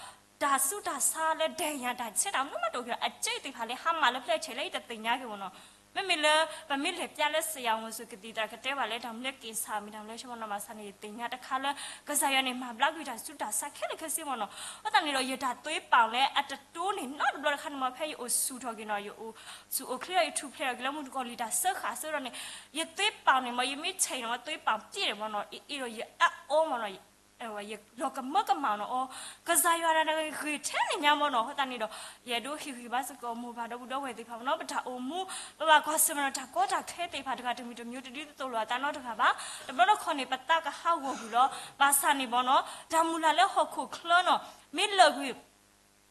တၢ်ဆူးတၢ်ဆါလၢဒဲးညါတၢ်ဆဲးတၢ်မနုၤမးတအိၣ်က့ၤဒီး အစ့သ့ၣ်တဖၣ်လၢဟါမၢ်လၢဖျဲၣ်ဆဲးလၢယတသ့ၣ်ညါက့ၤမ့ၢ်နီၤ. မ့မ့ၢ်လၢ ပမ့ၢ်လဲၤပျါလၢစယၤမူၤစူၤကသံၣ်သရၣ်ကတဲဘၣ်လၢတၢ်မူလၢက့ၤဆၣ် မ့ၢ်တၢ်မူလၢဆဲးမ့ၢ်နီၤ ဘၣ်ဆၣ်န့ၣ် ယသ့ၣ်ညါတခါလၢ ကစၢ်ယွၤန့ၣ် မၤဘျါကွံာ်တၢ်ဆူးတၢ်ဆါခဲလၢာ်ခဲဆ့မ့ၢ်နီၤ. အဃိသတးန့ၣ်ဒီး ယတၢ်သွ့ပၢ်လၢအတတိၢ်န့ၣ် နီတဘျီတခါန့ၣ်မ့ၢ် ဖဲယအိၣ်ဆူၣ်ထီၣ်က့ၤနီၤ ယအိၣ်ဆူၣ်အိၣ်ချ့ဒီး ယထူၣ်ဖျဲးထီၣ်က့ၤလၢမုၢ်တကီၢ်လံာ်တၢ်စၢဃာ်အဆၢဒီးန့ၣ် ယသွ့ပၢ်န့ၣ်မ့ၢ် ယမ့ၢ်ဆဲးနီၤ သွ့ပၢ်ပျဲၢ်န့ၣ်မ့ၢ်နီၤ အ့ၣ်ဒီးယအၢအီမ့ၢ်နီၤ ယလီၤကမၢကမၣ်နီၤ အီၤ ကစၢ်ယွၤတဂၤဂ့ၤထဲန့ၣ်ညါမ့ၢ်နီၤ. အဃိသတးန့ၣ်ဒီး ယအဲၣ်ဒိးဟ့ၣ်ဂံၢ်ဘါစ့ၢ်ကီး မိၢ်ပၢ်ဒီပုၢ်ဒီဝဲၢ်သ့ၣ်တဖၣ်မ့ၢ်နီၤ ပတၢ်အိၣ်မူ ပဘၣ်ကွၢ်ဆၢၣ်မဲာ်ဒီးတၢ်ကီတၢ်ခဲသ့ၣ်တဖၣ်တဂၤတမံၤတမံၤ တဒ်သိးလိာ်အသးနီတဂၤဘၣ်. တဘျီတခီၣ်န့ၣ် ပသးကဟးဂီၤကွံာ်လီၤ. ဘၣ်ဆၣ်န့ၣ်မ့ၢ်နီၤ တၢ်မုၢ်လၢ်လၢဟီၣ်ခိၣ်ချၢနီၤ မ့ၢ်လၢာ်ကွံာ်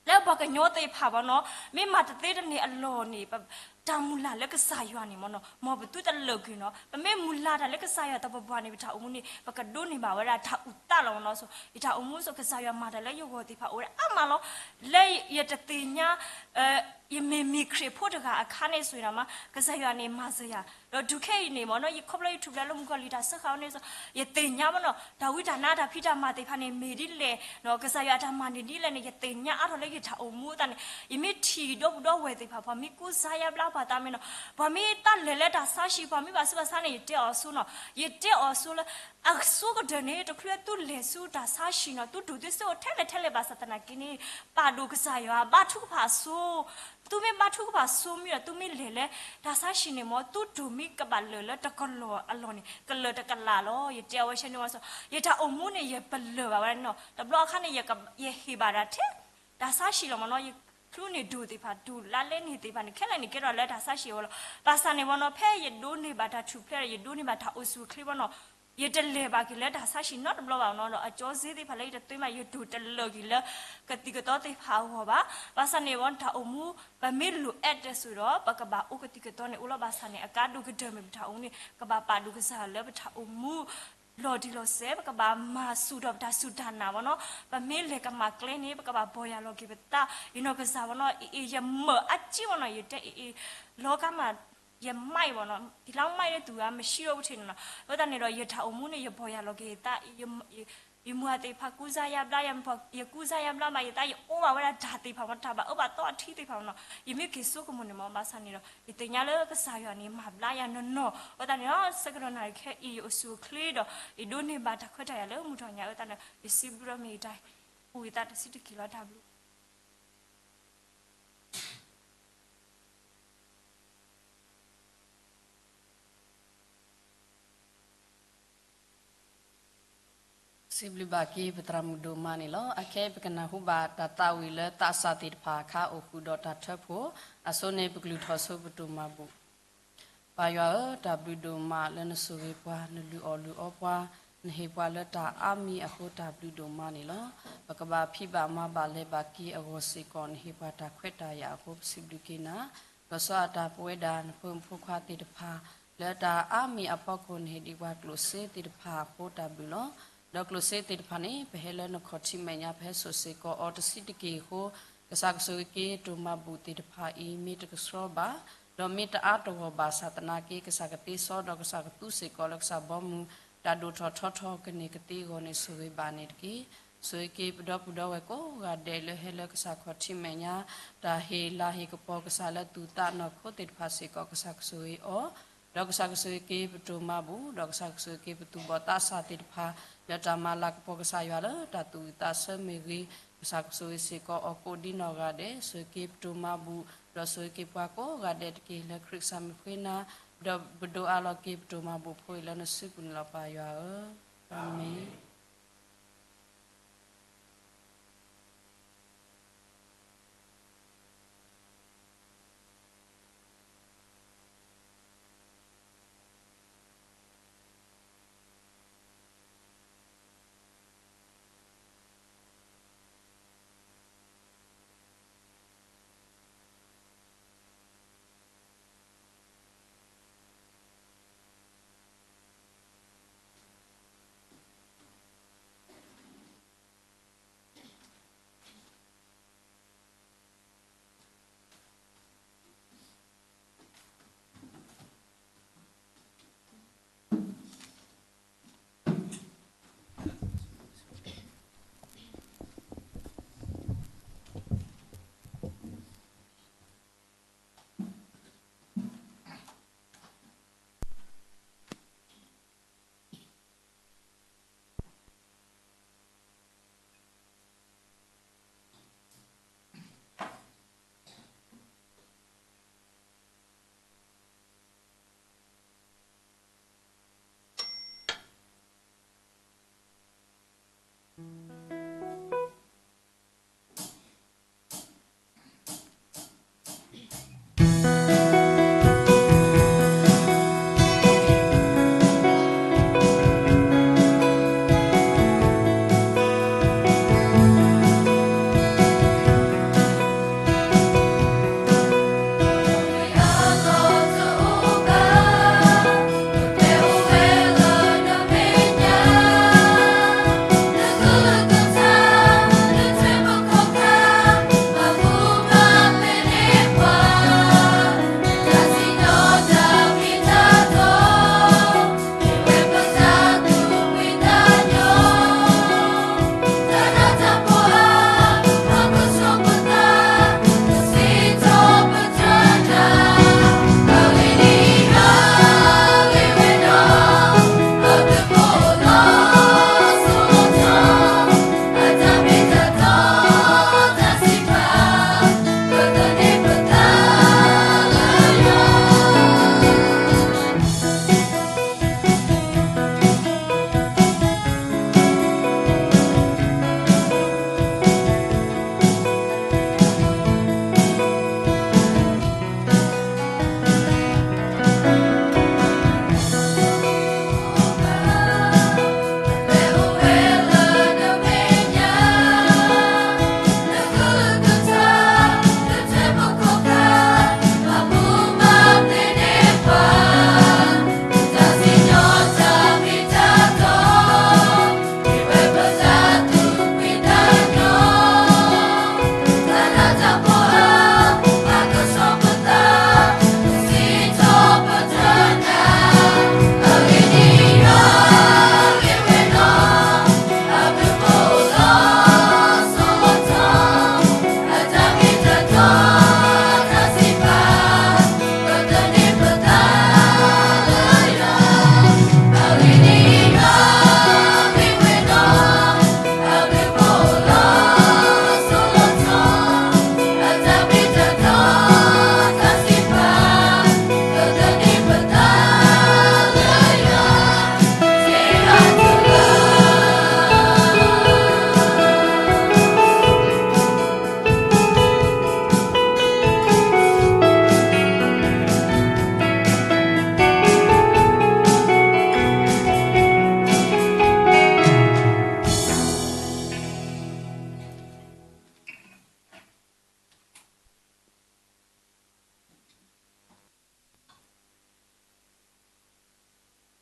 လၢပှၤကညီသ့ၣ်တဖၣ်မ့ၢ်နီၤ မ့ၢ်မၤတသ့တန့ၢ်အလီၢ်န့ၣ် တၢ်မုၢ်လၢ်လၢကစၢ်ယွၤန့ၣ်မ့ၢ်နီၤ မ်ပသုတလၢာ်ကွံာ်နီၤ. ပမ့ၢ်မုၢ်လၢ်တၢ်လၢကစၢ်ယွၤတၢ်ပပှၢ်န့ၣ် ပတၢ်အိၣ်မူန့ၣ် ပကဒိးန့ၢ်ဘၣ်ဝဲဒၣ်တၢ်အုၣ်သးလီၤမ့ၢ်နီၤ. ယတၢ်အိၣ်မူစ့ၢ် ကစၢ်ယွၤမၤတၢ်လၢယဂီၢ်သ့ၣ်တဖၣ်အိၣ်ဝဲဒၣ်အါမးလီၤ. လၢယတသ့ၣ်ညါ ယမ့ၢ်မ့ၢ်ခရံာ်ဖိတဂၤအခါန့ၣ်ဆိၣ်ဂ့ၤနီၤမး ကစၢ်ယွၤန့ၣ်မၤစၢၤယၤ ဒီးတုၤခဲအံၤန့ၣ်မ့ၢ်နီၤ ယခီဖျိယထူၣ်ဖျဲးလၢမုၢ်ကီၢ်လံာ်တၢ်စၢဃာ်အီၤန့ၣ် ယသ့ၣ်ညါမ့ၢ်နီၤ တၢ်ဝံတၢ်နါတၢ်ဖံးတၢ်မၤသ့ၣ်တဖၣ်န့ၣ် မ့ၢ်ဒ်လဲၣ်နီၤ ကစၢ်ယွၤအတၢ်မၤန့ၢ်ဒ်လဲၣ်န့ၣ် ယသ့ၣ်ညါအါထီၣ်လၢယတၢ်အိၣ်မူအသးန့ၣ် ယမ့ၢ်ထံၣ်ဒီပုၢ်ဒီဝဲၢ်သ့ၣ်တဖၣ် ပှၤမ့ၢ်ကူစါယါဘျါပှၤသးမ့ၢ်နီၤ ပှၤမ့ၢ်သးလဲၤလၢတၢ်ဆါဟံၣ် ပှၤမ့ၢ်ဘၣ်ဆူးဘၣ်ဆါန့ၣ် ယတဲအီၤအဆိနီၤ ယတဲအီၤအဆိလၢ အဆိကတၢၢ်န့ၣ် တချုးသုလဲၤဆူတၢ်ဆါဟံၣ်နီၤ သုဒိၣ်သုဆၢအိၣ်ထဲလဲၣ်ထဲလဲၣ် ဘၣ်ဆၣ်သနာ်က့န့ၣ် ပာ်ဒိၣ်ကစၢ်ယွၤ ဘါထုကဖၣ်ဆိ သုမ့ၢ်ဘါထုကဖၣ်ဆိမ့ၢ်ဒီး သုမ့ၢ်လဲၤလၢတၢ်ဆါဟံၣ်န့ၣ်မ့ၢ် သုဒိၣ်မ့ၢ်ကဘၣ်လၢာ်လၢတကလီၢ်အလီၢ်န့ၣ် ကလၢာ်တကလးလီၤ. ယတဲအဝဲဆဲန့ၣ်ဝဲ ယတၢ်အိၣ်မူန့ၣ် ယပလၢၢ်ဘၣ်ဝဲဒၣ်န့ၣ်နီၤ တဘျီအခါန့ၣ် ယဟ့ၣ်ဘၣ်ဒၣ်ထဲ တၢ်ဆါဟံၣ်လီၤမ့ၢ်နီၤ ယချုးန့ၢ်ဒိၣ်သ့ၣ်တဖၣ် ဒိၣ်လါလဲန့ၢ်သ့ၣ်တဖၣ်န့ၣ် ခဲလၢာ်န့ၣ် ကဲထီၣ်လၢတၢ်ဆါဟံၣ်အဝဲလီၤ. ဘၣ်ဆၣ်န့ၣ်မ့ၢ်နီၤ ဖဲယဒိးန့ၢ်ဘၣ်တၢ်ထူၣ်ဖျဲးဒီး ယဒိးန့ၢ်ဘၣ်တၢ်အိၣ်ဆူၣ်အိၣ်ချ့မ့ၢ်နီၤ ယတလဲၤဘၣ်က့ၤလၢတၢ်ဆါဟံၣ်နီတဘျီဘၣ်နီၤ ဒီးအကၠီစ့သ့ၣ်တဖၣ်လၢယတသွ့မး ယဒိၣ်တလၢာ်က့ၤလၢ ကသံၣ်ကသီသ့ၣ်တဖၣ်အဂီၢ်ဘၣ်. ဘၣ်ဆၣ်န့ၣ်ဝဲတၢ်အိၣ်မူ ပမ့ၢ်လိၣ်အဲၣ်တၢ်ဆိၣ်ဒီး ပကဘၣ်အိၣ်ကသံၣ်ကသီန့ၣ်အိၣ်လီၤ. ဘၣ်ဆၣ်န့ၣ် အကါဒိၣ်ကတၢၢ်မ့ၢ်ပတၢ်အိၣ်မူန့ၣ် ကဘၣ်ပာ်ဒိၣ်ကစၢ်လၢပတၢ်အိၣ်မူ လီၤတံၢ်လီၤဆဲး ပကဘၣ်မၤဆူၣ်ထီၣ်ပတၢ်စူၢ်တၢ်နာ်မ့ၢ်နီၤ ပမ့ၢ်လဲၤကမၣ်ကျဲန့ၣ် ပကဘၣ်ပီၢ်ယၢ်လီၤက့ၤပသး ယနီၢ်ကစၢ်မ့ၢ်နီၤ အ့ၣ်အ့ၣ် ယမၢအါကံမ့ၢ်နီၤ ယတဲအ့ၣ်အ့ၣ် လီၤကါမး ယမၢ်မ့ၢ်နီၤ ဒီးလၢမၢ်လၢသူဧါ မ့ၢ်ဆံးဒီးပထံၣ်န့ၣ်နီၤ အဃိသတးန့ၣ်ဒီး ယတၢ်အိၣ်မူန့ၣ် ယပီၢ်ယၢ်လီၤက့ၤယသး ယမုၢ်ဂၤသ့ၣ်တဖၣ်ကူစါယါဘျါ ယကူစါယါဘျါမး ယသး ယအိၣ်ဘၣ်ဝဲဒၣ်တၢ်သ့ၣ်တဖၣ်မ့ၢ် တၢ်ဘၣ်အၢဘၣ်သီအထံသ့ၣ်တဖၣ်မ့ၢ်နီၤ ယမ့ၢ်က့ၤဆိကမိၣ်န့ၣ်မ့ၢ် ဘၣ်ဆၣ်န့ၣ်ဒီး ယသ့ၣ်ညါလၢကစၢ်ယွၤန့ၣ် မၤဘျါယၤနီၢ်နီၢ် အဃိသတးန့ၣ်ဒီး ဆၢကတီၢ်နၣ်ရံၣ်ခဲအံၤ ယအိၣ်ဆူၣ်အိၣ်ချ့ဒီး ယဒိးန့ၢ်ဘၣ်တၢ်ခွဲးတၢ်ယာ်လၢမုၢ်ထီၣ်ညါ အဃိသတးန့ၣ် ယစံးဘျုးဒီးမ့ၢ်ယတၢ်ဟူးယသးတဆံးတက့ၢ်လီၤ တၢ်ဘျုး စံးဘျုးဘၣ်က့ၤပသရၣ်မုၣ်ဒိၣ်မးန့ၣ်လီၤ. အခဲအံၤပကနၢ်ဟူဘၣ်တၢ်သးဝံၣ်လၢသးစၢ်သ့ၣ်တဖၣ်အခါ အိၣ်ဃုာ်ဒီးတၢ်ထၢဖှိၣ် အဆိန့ၣ် ပကလုၢ်ထီၣ်ဆိပတိၢ်မၤဘူၣ် ပၢ်ယွၤဧၢ, တၢ်ဘျုးဒိၣ်မးလၢနဆိၣ်ဂ့ၤပှၤ, နလုၢ်အီၣ်လုၢ်အီပှၤ, နဟ့ၣ်ပှၤလၢတၢ်အါမံၤအဃိ တၢ်ဘျုးဒိၣ်မးန့ၣ်လီၤ. ပကဘၣ်ဖံးဘၣ်မၤဘၣ်လဲၤဘၣ်က့ၤအဂီၢ်စ့ၢ်ကီး နဟ့ၣ်ပှၤတၢ်ခွဲးတၢ်ယာ်အဃိ ပစံးဘျုးက့ၤနၤ. လီၤဆီအတၢ်ပဝဲဒၣ် နဖိမုၣ်ဖိခွါသ့ၣ်တဖၣ် လၢတၢ်အါမံၤအဖီခိၣ် နဟ့ၣ်ဒံးပှၤကျိၣ်စ့သ့ၣ်တဖၣ်အဃိ တၢ်ဘျုးလီၤ. ဒီးကျိၣ်စ့သ့ၣ်တဖၣ်န့ၣ် ပဟဲလၢနခီၣ်ထံးမဲာ်ညါ ပဟဲစိာ်စ့ၢ်ကီးအီၤ တဆံးတက့ၢ်အဃိ ကစၢ်ကဆိၣ်ဂ့ၤက့ၤ တိၢ်မၤဘူၣ်သ့ၣ်တဖၣ်အံၤ မ့ၢ်တကဆှီဘၣ် ဒီးမ့ၢ်တအါတဂီၢ်ဘၣ်ဆၣ်သနာ်က့ ကစၢ်ကသ့စီဒီးကစၢ်ကသူစ့ၢ်ကီးလၢကစၢ်ဘီမုၢ် တၢ်ဒိၣ်ထီၣ်ထီထီၣ်ကန့ၢ်ကသ့အဂီၢ်န့ၣ် ဆိၣ်ဂ့ၤဘၣ်န့ၣ်တက့ၢ်. ဆိၣ်ဂ့ၤက့ၤပဒီပုၢ်ဒီဝဲၢ်ကိးဂၤဒဲးလၢဟဲလၢကစၢ်ခီၣ်ထံးမဲာ်ညါ တၢ်ဟ့ၣ်လၤဟ့ၣ်ကပီၤကစၢ်လၢသူၣ်သးနီၢ်ခိသ့ၣ်တဖၣ်စ့ၢ်ကီး ကစၢ်ကဆိၣ်ဂ့ၤအီၤ ဒီးကစၢ်ကဆိၣ်ဂ့ၤက့ၤပတိၢ်မၤဘူၣ် ဒီးကစၢ်ကဆိၣ်ဂ့ၤက့ၤပသူၣ်ဘီၣ်သးစၢ်သ့ၣ်တဖၣ် လၢတၢ်မၤလၤကပီၤကစၢ်ယွၤလၢတၢ်သူၣ်ဝံၣ်သးဆၢမ့ၢ်ဂ့ၤ ကစၢ်ကဆိၣ်ဂ့ၤစ့ၢ်ကီးအီၤကိးဒံနီၢ်ဂၤဒဲး ဆိၣ်ဂ့ၤက့ၤပတိၢ်မၤဘူၣ် ဒီးဆိၣ်ဂ့ၤက့ၤပှၤကိးဂၤဒဲးတက့ၢ် လၢခရံာ်ကစၢ်မံၤဃ့နၤ ဒီးပဒိးအးလီၤက့ၤပတိၢ်မၤဘူၣ်ဖိအံၤလၢနစုပူၤန့ၣ်လီၤ ပၢ်ယွၤဧၢ, အၤမ့ၣ်.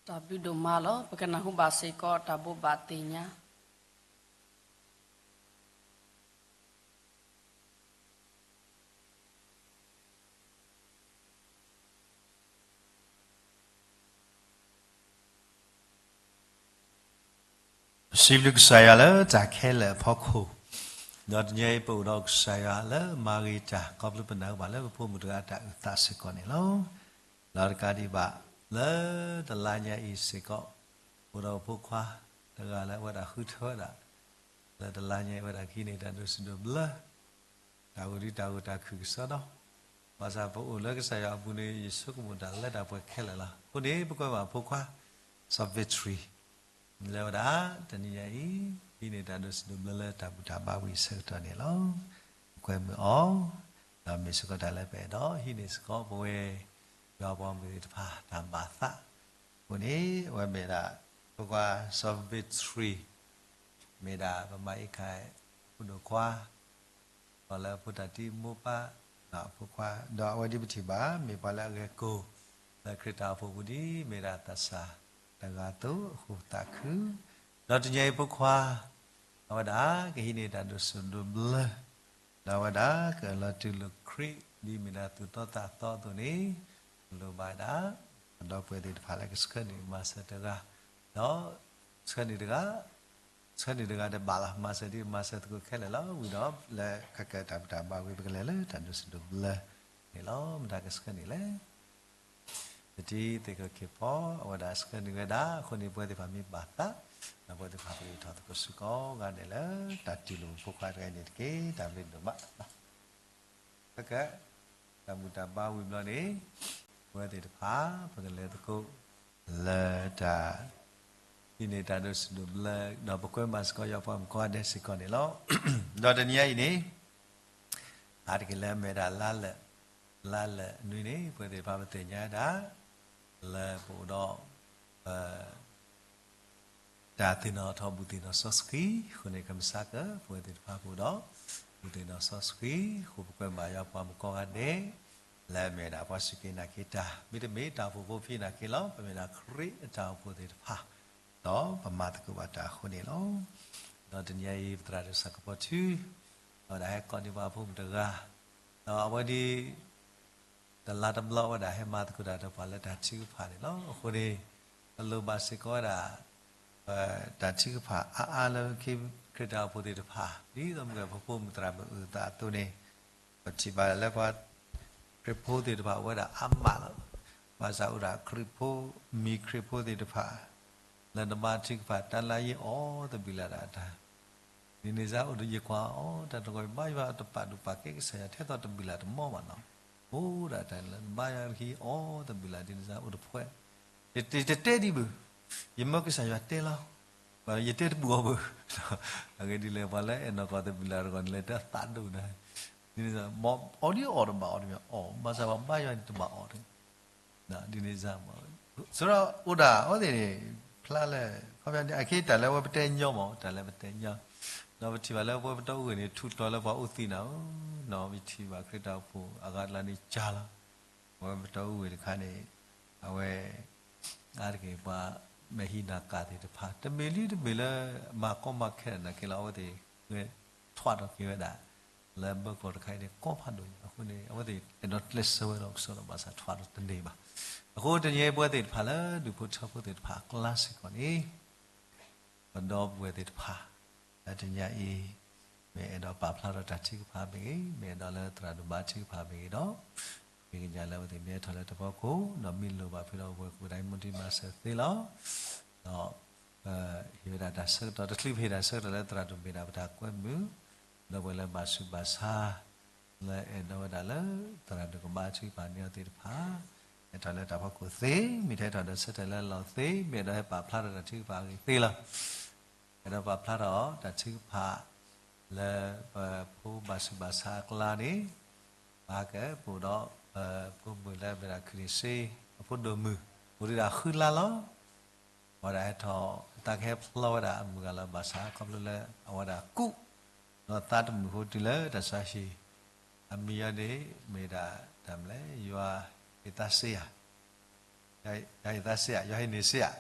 တၢ်ဘျုးဒိၣ်မးလီၤ. ပကနၢ်ဟူဘၣ်စ့ၢ်ကီးတၢ်ဘိးဘၣ်သ့ၣ်ညါ စံးဘျုးကစၢ်ယွၤလၢတၢ်ခဲလၢာ်အဖီခိၣ်, ဒီးတနံၤအံၤပအိၣ်ဒီးကစၢ်ယွၤလၢမၤဂ့ၤတၢ် ခီဖျိပနၢ်ဟူဘၣ်လၢပဖိမုၣ်တဂၤအတၢ်အုၣ်သးစ့ၢ်ကီးန့ၣ်လီၤ. ဒီးတကးဒံးဘၣ် လၢတလါညါအံၤစ့ၢ်ကီး အိၣ်ဒီးဖိခွါတဂၤလၢအဝဲဒၣ်ဃုထၢဝဲဒၣ် လၢတလါညါအံၤ အဝဲဒၣ်ကဟံးန့ၢ်တၢ်ဒိးစံးဒိးဘျၢ တၢ်အိၣ်ဒံးတၢ်ဂိၢ်တၢ်ခုၣ်ကစီဒီ, ဘၣ်ဆၣ်ပအိၣ်လၢကစၢ်ယွၤအပူၤန့ၣ် ယဆိကမိၣ်တၢ်လၢတၢ်ပှဲၤခဲလၢာ်လီၤ. အဃိန့ၣ် ပကွဲမးဖိခွါ စီၤ Victory လၢဝဲဒၣ် တနံၤညါအံၤ ဟံးန့ၢ်တၢ်ဒိးစံးဒိးဘျၢလၢတၢ်ဘူၣ်တၢ်ဘါဝံၤအဆၢကတီၢ်န့ၣ်လီၤ. ပကွဲမုာ်အီၤ, ဒီးမ့ၢ်စ့ၢ်ကီးတၢ်လၢပအဲၣ်ဒိးဟံးန့ၢ်စ့ၢ်ကီးပဝဲ ယွၤပှၤမုၣ်သ့ၣ်တဖၣ်တၢ်ဘၣ်သး အဃိန့ၣ် အဝဲမ့ၢ်ဒၣ် ဖိခွါ စီၤ Victory မ့ၢ်ဒၣ်ပမၤအံးခၣ် ဖိဒိၣ်ခွါ ဒီးလၢဖိတၢ်တံမိၢ်ပၢ် ဖိခွါ ဒီးအဝဲဒ်ပထံၣ်ဘၣ် မ့ၢ်ပှၤလၢအဂ့ၤကိၢ် လၢခရံာ်တၢ်အိၣ်ဖှိၣ်ပူၤဒ် မ့ၢ်ဒၣ်သးစၢ်တဂၤအသိး အဃိသးခု ဒီးတနံၤအံၤဖိခွါ အဝဲဒၣ်ကဟံးန့ၢ်တၢ်ဒိးစံးဒိးဘျၢ ဒီးအဝဲဒၣ်ကအၢၣ်လီၤတူၢ်လိာ်ခရံာ် ဒ်မ့ၢ်ဒၣ်သူၣ်သီသးသီအသိးန့ၣ် လိၣ်ဘၣ်ဝဲဒၣ် ဒီပုၢ်ဝဲၢ်သ့ၣ်တဖၣ်လၢကဆှၢန့ၢ်မၤစၢၤတဂၤ ဒီးဆှၢန့ၢ်တဂၤ ဆှၢန့ၢ်တဂၤတဘၣ်လီၤ. မၤစၢၤဒ်မၤစၢၤသကိးခဲလၢာ်လီၤ. ဝံၤဒီးလၢခဲကတၢၢ်တၢ်ဘူၣ်တၢ်ဘါဝံၤ ပကလဲၤလၢတၢ်ဒိးစံးဒိးဘျၢန့ၣ်လီၤ. မတၤကဆှၢန့ၢ်လဲၣ်. ပတံၤသ့ၣ်ကီၢ်ခ့ၣ်ဖီ အဝဲဒၣ်ဆှၢန့ၢ်ဝဲဒၣ် အဃိန့ၣ် ပဝဲသ့ၣ်တဖၣ်မ့ၢ်ဘၣ်သး ဒီးပဝဲသ့ၣ်တဖၣ်ကလဲၤထီၣ်သကိးစ့ၢ်ကီးဂၤဒဲးလၢ တၢ်တူၢ်လိာ်ဖိခွါတဂၤအံၤန့ၣ်တက့ၢ်. တၢ်ဘျုးဒိၣ်မး ခဲကတၢၢ် တၢ်ဘူၣ်တၢ်ဘါဝံၤဘျီန့ၣ် ပဝဲသ့ၣ်တဖၣ် ပကလဲၤသကိး လၢတၢ် ဟံးန့ၢ်တၢ်ဒိးစံးဒိးဘျၢ ဒီးပကွဲမးစ့ၢ်ကီးယွၤပှၤမုၣ်ကိးဂၤဒဲးစ့ၢ်ကီးန့ၣ်လီၤ. ဒီးတနံၤအံၤန့ၣ် အါတက့ၢ်လၢအမ့ၢ်ဒၣ်လါလၢာ် လါလၢာ်အနွံန့ၣ် ပဝဲသ့ၣ်တဖၣ်ပသ့ၣ်ညါဒၣ် လၢပအိၣ်ဒီး ပ တၢ်သ့ၣ်နီၣ်ထီၣ်ဘူၣ်သ့ၣ်နီၣ်စီဆှံ အဃိန့ၣ် ကမၤစၢၤက ပဝဲသ့ၣ်တဖၣ်ပအိၣ်ဒီး ဘူၣ်သ့ၣ်နီၣ်စီဆှံ အဃိပကွဲမးယွၤပှၤမုၣ်ကိးဂၤဒဲး လၢအမ့ၢ်ဒၣ်ပှၤစူၢ်က့ၤနာ်က့ၤတၢ် မ့တမ့ၢ်တၢ်အိၣ်ဖှိၣ်ဖိဖံးနာ်က့ၤလီၤ. ပမ့ၢ်ဒၣ်ခရံာ်အတၢ်အိၣ်ဖှိၣ်သ့ၣ်တဖၣ် ဒီးပမၤသကိးဘၣ်တၢ်အဃိန့ၣ်လီၤ. ဒီးတနံၤအံၤ ပသရၣ်ဒိၣ်စၢ်ကပီၤထူ အဝဲဒၣ်ဟဲကိးန့ၢ်ပှၤဖိမုၣ်တဂၤ ဒီးအဝဲဒ် တလါတဘျီဝဲဒၣ်ဟဲမၤသကိးတၢ်ဒီးပှၤလၢတၢ်ထုကဖၣ်န့ၣ်လီၤ. အဃိန့ၣ် ပလိၣ်ဘၣ်စ့ၢ်ကီးဝဲဒၣ် ပတၢ်ထုကဖၣ်အါအါလၢခရံာ်တၢ်အိၣ်ဖှိၣ်သ့ၣ်တဖၣ် ဒ်သိးမ့ၢ်ပဖိမုၣ်သရၣ်မုၣ်အုၣ်သးအသိးန့ၣ် ပထံၣ်ဘၣ်လၢပှၤ ခရံာ်ဖိသ့ၣ်တဖၣ်အိၣ်ဝဲဒၣ်အါမးလီၤ. ဘၣ်ဆၣ်အိၣ်ဒၣ်ခရံာ်ဖိ မံၤခရံာ်ဖိသ့ၣ်တဖၣ် လၢနဘါထုကဖၣ်တၢ်လၢယအီၣ်တဘျုးလၢ်ဒၣ်တၢ် ဒ်န့ၣ်စ့ၢ်အိၣ်ဒီးယကွၢ်အီၤ တၢ်တဂီၢ်ဘါယွၤတပာ်ဒိၣ်ပာ်ကဲကစၢ်ယွၤ ထဲသိးတဘျုးလၢ်တမီၢ်ဘၣ်နီၤ. အိၣ်ဒၣ်တၢ်လၢဘါယွၤတဟံးအီၣ်တဘျုးလၢ် ဒ်န့ၣ်စ့ၢ်အိၣ်တဖှဲး ယတတဲဒံးဘၣ်, ယမၢကစၢ်ယွၤတဲလီၤ, ယတဲတဘူၣ်အီၤဘၣ်. အဂ့ၢ်ဒ်လဲၣ် ပှၤလၢအဲၣ်နီၢ်ကီၢ်တဘျုးလၢ်တဂီၢ်န့ၣ် လဲၤတသးဒိၣ်နၤ, ဒ်န့ၣ်စ့ၢ် အီၣ်ဒ်အီၣ်တဘၣ်အီၣ်တမံၤအီၣ် ဘၣ်ဆၣ်ပှၤဘါယွၤန့ၣ်တဘၣ်အီၣ်တ ဒ်န့ၣ်စ့ၢ် ဆိဒီးအိၣ်ဒၣ်အဝဲသ့ၣ်န့ၣ် ဖျါလၢ ခီပညီန့ၣ် အခဲအံၤတၢ်လၢအဝဲပတဲညီမး တၢ်လၢပတဲညီ, ဒီးပထံၣ်ဘၣ်လၢပဝဲပတီၢ်အူဝ့ၢ်န့ၣ် ထူးတီၤလၢပှၤအိၣ်သံနၤဧၢ, ပထံၣ်ဘၣ်ခရံာ်တၢ်အိၣ်ဖှိၣ်အဂၤတလါန့ၣ်ကၢ်လီၤ, ပဝဲပတီၢ်အူဝ့ၢ်တခါန့ၣ် အဝဲ အါတက့ၢ်ပှၤမဲာ်ဟံးနၤကၢ်သ့ၣ်တဖၣ် တမ့ၢ်လံတမ့ၢ်လၢ မၤကီမၤခဲနၤက့ၤလီၤ အဝဲသ့ၣ် ထွးထီၣ်က့ၤဝဲဒၣ် လၢဘၢကီၢ်တခါအံၤန့ၣ် ကိးဖးဒိၣ်ညါ အဃိန့ၣ် အဝဲသ့ၣ်အဲၣ်ဒိးကျဲးစၢးဝဲလီၤ ကစီဒီဘၣ်ဆၣ်ထွးထီၣ်တန့ၢ်ဘၣ်. အဃိတနံၤအံၤပဝဲသ့ၣ်တဖၣ်လၢ ဒူၣ်ဖိထၢဖိသ့ၣ်တဖၣ်အကျါစ့ၢ်ကီးန့ၣ် ပဒီပုၢ်ဝဲၢ်သ့ၣ်တဖၣ် လၢတနံၤအံၤ မ့ၢ်အဲၣ်ဒိးပာ်ဖျါထီၣ်တၢ်ထုကဖၣ်မ့ၢ်ဂ့ၤ, မ့ၢ်အဲၣ်ဒိးလၢသရၣ်ဒိၣ်ဘါထုကဖၣ်မ့ၢ်ဂ့ၤဒီး ဃ့ကညးလၢအဝဲသ့ၣ်မ့ၢ်ဟဲထီၣ်လၢတဖီခိၣ် ဒီးမ့ၢ်လိၣ်ဘၣ်ဖုဒီးပဝဲၢ်ကိးဂၤဒဲး မူတံၤမၤစၢၤသ့လီၤ. ဒီး ပဟ့ၣ်ဝဲဒၣ်တၢ်ဆၢကတီၢ်တချုး ပဟ့ၣ်တၢ်ဆၢကတီၢ်လၢသရၣ်ဒိၣ်မ့ၢ်ဒၣ်ပတၢ်ကွဲမုာ် ဒီးပဝဲလၢဘၣ်ဆူးဘၣ်ဆါ လၢအဲၣ်ဒိးဝဲဒၣ်လၢ သရၣ်ဒိၣ်ကဘါထုကဖၣ်န့ၢ်အီၤသ့ၣ်တဖၣ် ဟဲထီၣ်လၢတၢ်ဖီခိၣ်သ့ မ့ၢ်ထဲထီၣ်ဒီးဆၢထၢၣ်လၢလီၢ်သ့ မ့ၢ်အဲၣ်ဒိးဟဲပာ်ဖျါထီၣ်တၢ်ထုကဖၣ်အဂ့ၢ်သ့လီၤ. အဲၣ်ဒိးပာ်ဖျါထီၣ်တၢ်ထုကဖၣ် လၢပဖိဘၣ်ဆူးဘၣ်ဆါအကျါန့ၣ် ပဟဲက့ၤပအိၣ်ဒီး ပဖိမုၣ်လၢအမ့ၢ်ဒၣ် ခရံာ်စ့ အဖိဒိၣ်မုၣ် အိၣ်ဒံးဒၣ်ဃုလါလီၤ. အဝဲဒၣ်ဟဲထီၣ် သးကဟဲဖျီဝဲဒၣ်အမုၢ်ဂၤလီၤ ဘၣ်ဆၣ်ခီဖျိလၢ အဝဲဒၣ်ကူး ဒီးသးတမုာ်ဃိတုၤလၢတၢ်ဆါဟံၣ် အမံၤအီၤန့ၣ် မ့ၢ်ဒၣ်တၢ်မနုၤလဲၣ် ယွၤဟ့ၣ်သးစ့ယၤ ယွၤဟ့ၣ်သးစ့ဧါ, ယွၤဟ့ၣ်န့ၢ်စ့ဧါ,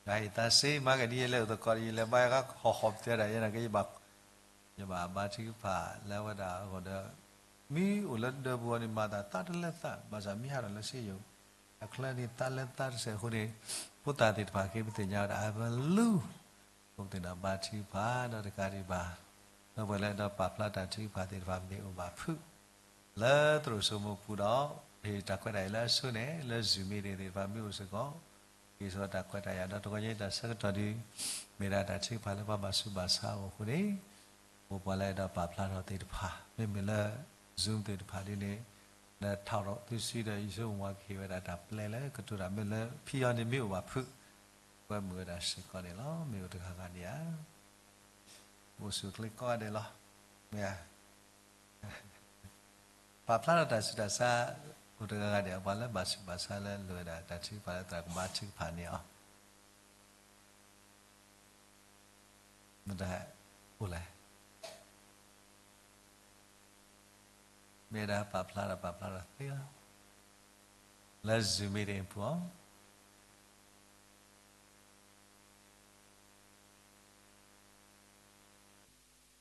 ယွၤဟ့ၣ်သးစ့ မၤကဒ်ယလဲၤအိၣ်သကိးဒီး ယလဲၤဘါယဲဃါဟီၣ်ဟီၣ်ပတဲဒၣ်ယဲန့ၣ်က့ ယဘၣ်, ယဘၣ်ဘါထုကဖၣ်လၢအဝဲဒၣ်အဂီၢ်ဒီး မ့ၢ်အိၣ်လၢဒၢးပူၤအီၤန့ၣ် မၤသးသးတလၢသး ဘၣ်ဆၣ်မ့ၢ်ဟးထီၣ်လၢစ့ယိၤ အချၢန့ၣ် သးလၢသးတစဲးအဃိန့ၣ် ဖိသၣ်သ့ၣ်တဖၣ်က့ ပသ့ၣ်ညါဝဲဒၣ်အဘလူး အဃိပသ့ၣ်နီၣ်ဘါထုကဖၣ်ဒီးတကးဒံးဘၣ် ဒီပုၢ်ဝဲၢ်လၢအဲၣ်ဒိးပာ်ဖျါတၢ်ထုကဖၣ်သ့ၣ်တဖၣ် မ့ၢ်အိၣ်ဘၣ်ဖုး လၢသရိာ်စိမိၤပူၤဒီး ပဟ့ၣ်တၢ်ခွဲးတၢ်ယာ်လၢအဆိန့ၣ် လၢ Zoom meeting သ့ၣ်တဖၣ်မ့ၢ်အိၣ်စ့ၢ်ကီး ဟ့ၣ်ဆိတၢ်ခွဲးတၢ်ယာ်ဒီး တဂီၤညါတၢ်ဆၢကတီၢ်ဒုး မ့ၢ်ဒၣ်တၢ်ထုကဖၣ်လၢပှၤဘၣ်ဆူးဘၣ်ဆါအဂီၢ်အဃိန့ၣ် ပှၤလၢအဲၣ်ဒိးပာ်ဖျါထီၣ်သ့ၣ်တဖၣ် မ့မ့ၢ်လၢ Zoom သ့ၣ်တဖၣ်ဒ်န့ၣ် နထီၣ်ဒီးသုစုဒီး ယဆိကမိၣ်ကဟ့ၣ်ဝဲဒၣ်တၢ်ပျဲလၢကတိၤတၢ်မ့ၢ်လၢဖံအီၤန့ၣ်မ့ၢ်အိၣ်ဘၣ်ဖုး ကွဲမုာ်ဝဲဒၣ်စ့ၢ်ကီးန့ၣ်လီၤ. မ့ၢ်အိၣ်တဂၤဂၤန့ၣ်ဧါ အိၣ်ဆူၣ်အိၣ်ချ့ကိးဂၤဒဲးလီၤ. မ့ၢ်ဧါ ပာ်ဖျါထီၣ်တၢ်ဆူးတၢ်ဆါ အိၣ်တဂၤဂၤဒဲး ပှၤလၢဘၣ်ဆူးဘၣ်ဆါလၢလိၣ်ဝဲဒၣ်တၢ်ထုကဖၣ်လၢသရၣ်ကဘါထုကဖၣ်န့ၣ်အီၤ မတၤအိၣ်လဲၣ်. မ့ၢ်ဒၣ်ပာ်ဖျါဒီးပာ်ဖျါထီၣ်သ့လီၤ. လၢ Zoom meeting အပူၤ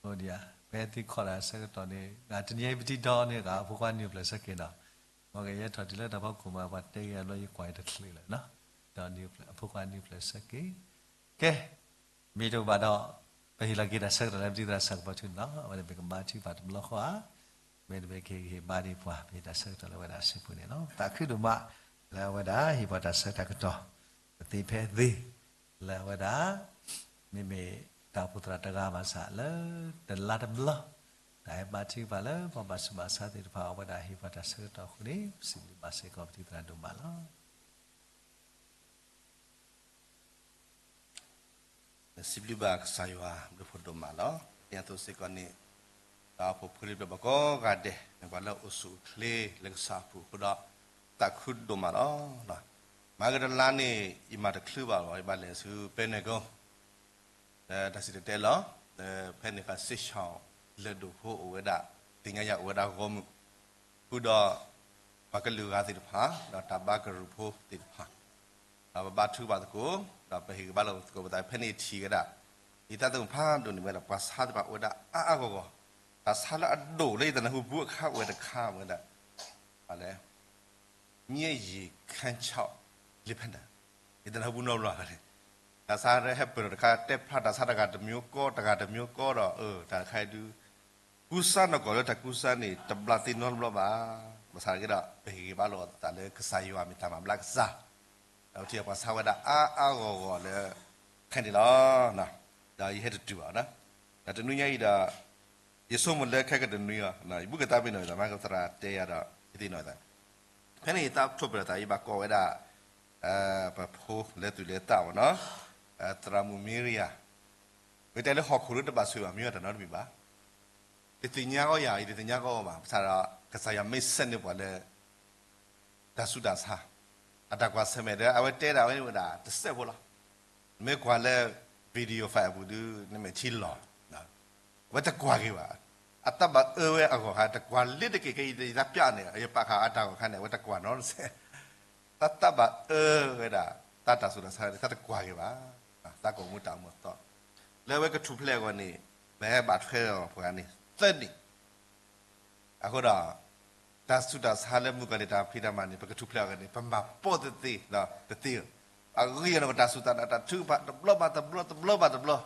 အီၤ အိၣ်ဒံးဧါ, ဖဲသုခီၣ်တၢ်ဆၢကတီၢ်န့ၣ် ဂၤတနံၤအံၤပထံၣ်ဒီးန့ၣ် ဂၤအဖိခွါနံၤဖျၢၣ်ဆၢက့ၤနီၤ, မ့ၢ်ကယဲၢ်ထီၣ်တုၤလၢတၢ်ဖီခိၣ်မး ပှၤတဲက့ၤအဘျီယကွၢ်အံၤတချုးလၢၤနီၤ, ဒီးအဖိခွါနံၤဖျၢၣ်ဆၢက့ၤ, ကဲ, မ့ၢ်တအိၣ်ဘၣ်ဒီး ပဟ့ၣ်လီၤက့ၤတၢ်ဆၢကတီၢ်လၢပတံၤသရၣ်ဆၣ်ကပီၤထူန့ၣ်လီၤ. အဝဲန့ၣ်မ့ၢ်ကဘါထုကဖၣ်တဘျီဃီဧါ, မ့တမ့ၢ်ကဟ့ၣ်ဂံၢ်ဟ့ၣ်ဘါဒံးပှၤ မ့ၢ်တၢ်ဆၢကတီၢ်လၢအဝဲဒၣ်အစုပူၤန့ၣ်လီၤ. သးခုဒိၣ်မး လၢအဝဲဒၣ်ဟ့ၣ်ပှၤတၢ်ဆၢတၢ်ကတီၢ် ပသ့ဖဲသ့ လၢအဝဲဒၣ် မ့မ့ၢ်တၢ်အိၣ်ဖှိၣ်သရၣ်တဂၤဘၣ်ဆၣ်လၢ တလါတဘျီ တၢ်ဟဲဘါထုကဖၣ်လၢပှၤဘၣ်ဆူးဘၣ်ဆါသ့ၣ်တဖၣ် အဝဲဒၣ်ဟ့ၣ်ပှၤတၢ်ဆၢကတီၢ်အဃိန့ၣ် ပစံးဘျုးဘၣ်စ့ၢ်ကီးပတံၤသရၣ်ဒိၣ်မးလီၤ. စံးဘျုးဘၣ်ကစၢ်ယွၤဘျုးဖှိၣ်ဒိၣ်မးလီၤ. ဒ်န့ၣ်အသိးစ့ၢ်ကီးန့ၣ် တၢ်အိၣ်ဖှိၣ်ဖိလံၤပျၢၤဘၣ်ကိးဂၤဒဲး မ့ၢ်ပှၤလၢအအိၣ်ဆူၣ်အိၣ်ချ့လၢကစၢ်အပူၤအဃိဒီး သးခုဒိၣ်မးလီၤ. မၤကတလါန့ၣ် ယမၤတချုးဘၣ်လီၤ ယဘၣ်လဲၤဆူပဲနဲၣ်ကိ လၢတၢ်စံၣ်တဲၤတဲလီၤ လၢဖဲန့ၣ်အခါ စ့ၣ်ဆၣ်လၢၢ်ဒိၣ်ဖိအိၣ်ဝဲဒၣ် သ့ၣ်ညါယၤအိၣ်ဝဲဒၣ်ဂီၢ်မုၢ် ဃုာ်ဒီး ပှၤကလုာ်ဂၤသ့ၣ်တဖၣ် ဒီးတၢ်ဘါကရူၢ်ဖိသ့ၣ်တဖၣ် ဒီးပဘါထုကဖၣ်သကိး ဒီးပဟ့ၣ်ဂံၢ်ဘါလိာ်သကိးပသး ဖဲန့ၣ်ထံၣ်ဝဲဒၣ် ယသးသမူဖးဒိၣ်န့ၣ်ဝဲဒၣ် ပှၤဆါသ့ၣ်တဖၣ်အိၣ်ဝဲဒၣ်အါအါဂီၢ်ဂီၢ် တၢ်ဆါလၢအဒိၣ်လၢယတနၢ်ဟူဘူးအခါအိၣ်ဝဲတခါဝဲဒၣ် ဘၣ်လဲၣ် မျက်ရည်ခမ်းခြောက် လ့ဖဲနၢ် ယတနၢ်ဟူဘူးနီတဘျီဘၣ်န့ၣ် တၢ်ဆါဟဲပၢၢ်ထီၣ်တခါ တဲဖျါတၢ်ဆါတဂၤတမျိုးကီ တဂၤတမျိုးကီဒီး တၢ်တခါအံၤဒုး ကူစါနီၢ်ကီၢ်လၢတၢ်ကူစါန့ၣ် တဘျီသ့ၣ်နီတဘျီဘၣ်. ဘၣ်ဆၣ်က့ဒီး ပဟ့ၣ်ဂံၢ်ဘါလိာ်သးလၢကစၢ်ယွၤမ့ၢ်တၢ်မၤဘျါကစၢ် ဒီးပထံၣ်ပှၤဆါဝဲဒၣ်အါအါဂီၢ်ဂီၢ်လၢ ခဲန့ၣ်လီၤ. ဒီးယဟဲတတုၤဘၣ် ဒီးတနွံညါအံၤဒီး ယဆိကမိၣ်လၢခဲကတနွံအီၤ ယဘူးကသးပ့ၤနီၣ်သး မ့ၢ်ကသရၣ်တဲယၤဒီး ယသ့ၣ်နီၣ်သး ဖဲန့ၣ်ယသးထီၣ်ပတြၢၤသး ယဘၣ်ကိးဝဲဒၣ် ပဖိလၢသူၣ်လၢသးမ့ၢ်နီၤ သရၣ်မုၣ်မံရယၤ မ့ၢ်တဲလၢဟီၣ်ခိၣ်လၢတဘၣ်ဆိၣ်ဂ့ၤဘၣ် မ့ၢ်ဝဲတၢ်နီတမံၤဘၣ်. ယသ့ၣ်ညါအီၤယၤ ယတသ့ၣ်ညါအီၤဘၣ် ဘၣ်ဆၣ်ဒီး ကစၢ်ယွၤမ့ၢ်စဲးန့ၢ်ပှၤလၢ တၢ်ဆူးတၢ်ဆါ အတၢ်ကွၢ်ဆၢၣ်မဲာ်ဒီး အဝဲတဲဒၣ်ဝဲန့ၣ်ဝဲဒၣ် တစဲးဖိလီၤ. မ့ၢ်ကွၢ်လၢ video file အပူၤဒုး နမဲာ်ထံလီၤ အဝဲတကွၢ်က့ၤဘၣ်. အတၢ်ဘၣ်အၢဝဲအဂီၢ်ခါ တကွၢ်လ့တက့ၢ် ခဲအံၤယသးပျၢ်န့ၣ် ယပာ်ဃာ်အတၢ်ဂီၤခါန့ၣ် အဝဲတကွၢ်နီတစဲး တၢ်ဘၣ်အၢဝဲဒၣ် တၢ်တၢ်ဆူးတၢ်ဆါန့ၣ် တၢ်တကွၢ်က့ၤဘၣ်. သးကိာ်မူတၢ်အိၣ်မူအသီ လၢအဝဲကထူၣ်ဖျဲးအဂီၢ်န့ၣ် ပဟဲဘၣ်ထွဲအီၤပှၤန့ၣ် သၢနံၣ် အဃိဒီး တၢ်ဆူးတၢ်ဆါလၢမုၣ်ကီၤလံၢ်တၢ်ဖံးတၢ်မၤန့ၣ် ပကထူၣ်ဖျဲးအဂီၢ်န့ၣ် ပမၤပိာ်သ့သ့ တသ့ဧၢ. အဂ့ၢ်အန့ၣ် ပတၢ်စူၢ်တၢ်နာ်တၢ်ထုကဖၣ် တဘျီဘၣ်တဘျီ တဘျီဘၣ်တဘျီ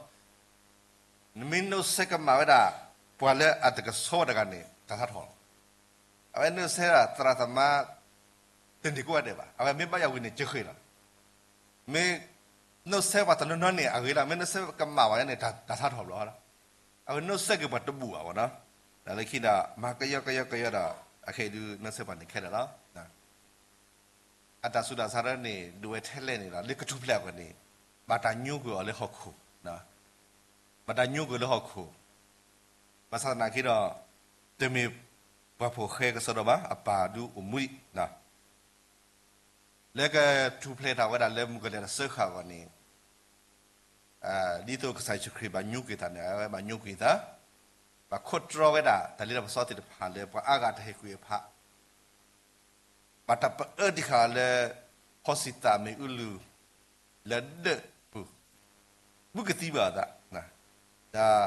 နမ့ၢ်နီၣ်စဲကမၣ်ဝဲဒၣ် ပှၤလၢအတကဆှီတဂၤန့ၣ် တၢ်ဆါထီၣ်လီၤ. အဝဲနီၣ်စဲဒၣ်သရၣ်သမါ တန့ၢ်ကိးဂၤဒဲးဘၣ်. အဝဲမ့ၢ်ဘၣ်ယၤဝံၤန့ၣ် ကဃ့ၢ်လီၤ. မ့ၢ်နီၣ်စဲပှၤတနီၤနီၤန့ၣ် အဂ့ၤလီၤ. မ့ၢ်နီၣ်စဲကမၣ်ဝဲန့ၣ် တၢ်ဆါထီၣ်ဘျီလီၤ. အဝဲနီၣ်စဲက့ၤပှၤတဘူၣ်ဘၣ်မ့ၢ်နီၤ. ဒီးလၢခံဒီး မၤကယီကယီကယီဒီး အခဲအံၤဒုးနီၣ်စဲပှၤန့ၣ်ခဲလၢာ်လီၤ. အတၢ်ဆူးတၢ်ဆါန့ၣ် ဒိၣ်ဝဲထဲလဲၣ်န့ၣ်ဒီး လၢကထူၣ်ဖျဲးအဂီၢ်န့ၣ် ဘၣ်တၢ်ညိကွံာ်အီၤလၢဟီၣ်ခိၣ်, ဘၣ်တၢ်ညိကွံာ်လၢဟီၣ်ခိၣ်, ဘၣ်ဆၣ်သနာ်က့ဒီး တမ့ၢ်ပှၤဖိၣ်ဃဲကစီဒီဘၣ်, အပၢ်ဒုးအိၣ်မူဒံး, လၢကထူၣ်ဖျဲးထီၣ်ဝဲဒၣ်လၢမုၣ်ကီၤလံၢ်တၢ်စၢဃာ်အဂီၢ်န့ၣ် ဒ်သိးကစၢ်ယ့ၣ်ၡူးခရံာ်ဘၣ်ညိကွံာ်သးန့ၣ် အဝဲဘၣ်ညိကွံာ်သး, ဘၣ်ခိးတြီဝဲဒၣ် တၢ်လ့တၢ်ပစီသ့ၣ်တဖၣ်လၢပှၤအါဂၤတဟ့ၣ်ကွံာ်အဖး အတၢ်ပအၢတံၢ်ဃာ်လၢ ဖီၣ်စံးသးမ့ၣ်အူလူၤ လၢဒၢးပူၤ မုၢ်ကသံဘၣ်အသး, ဒီး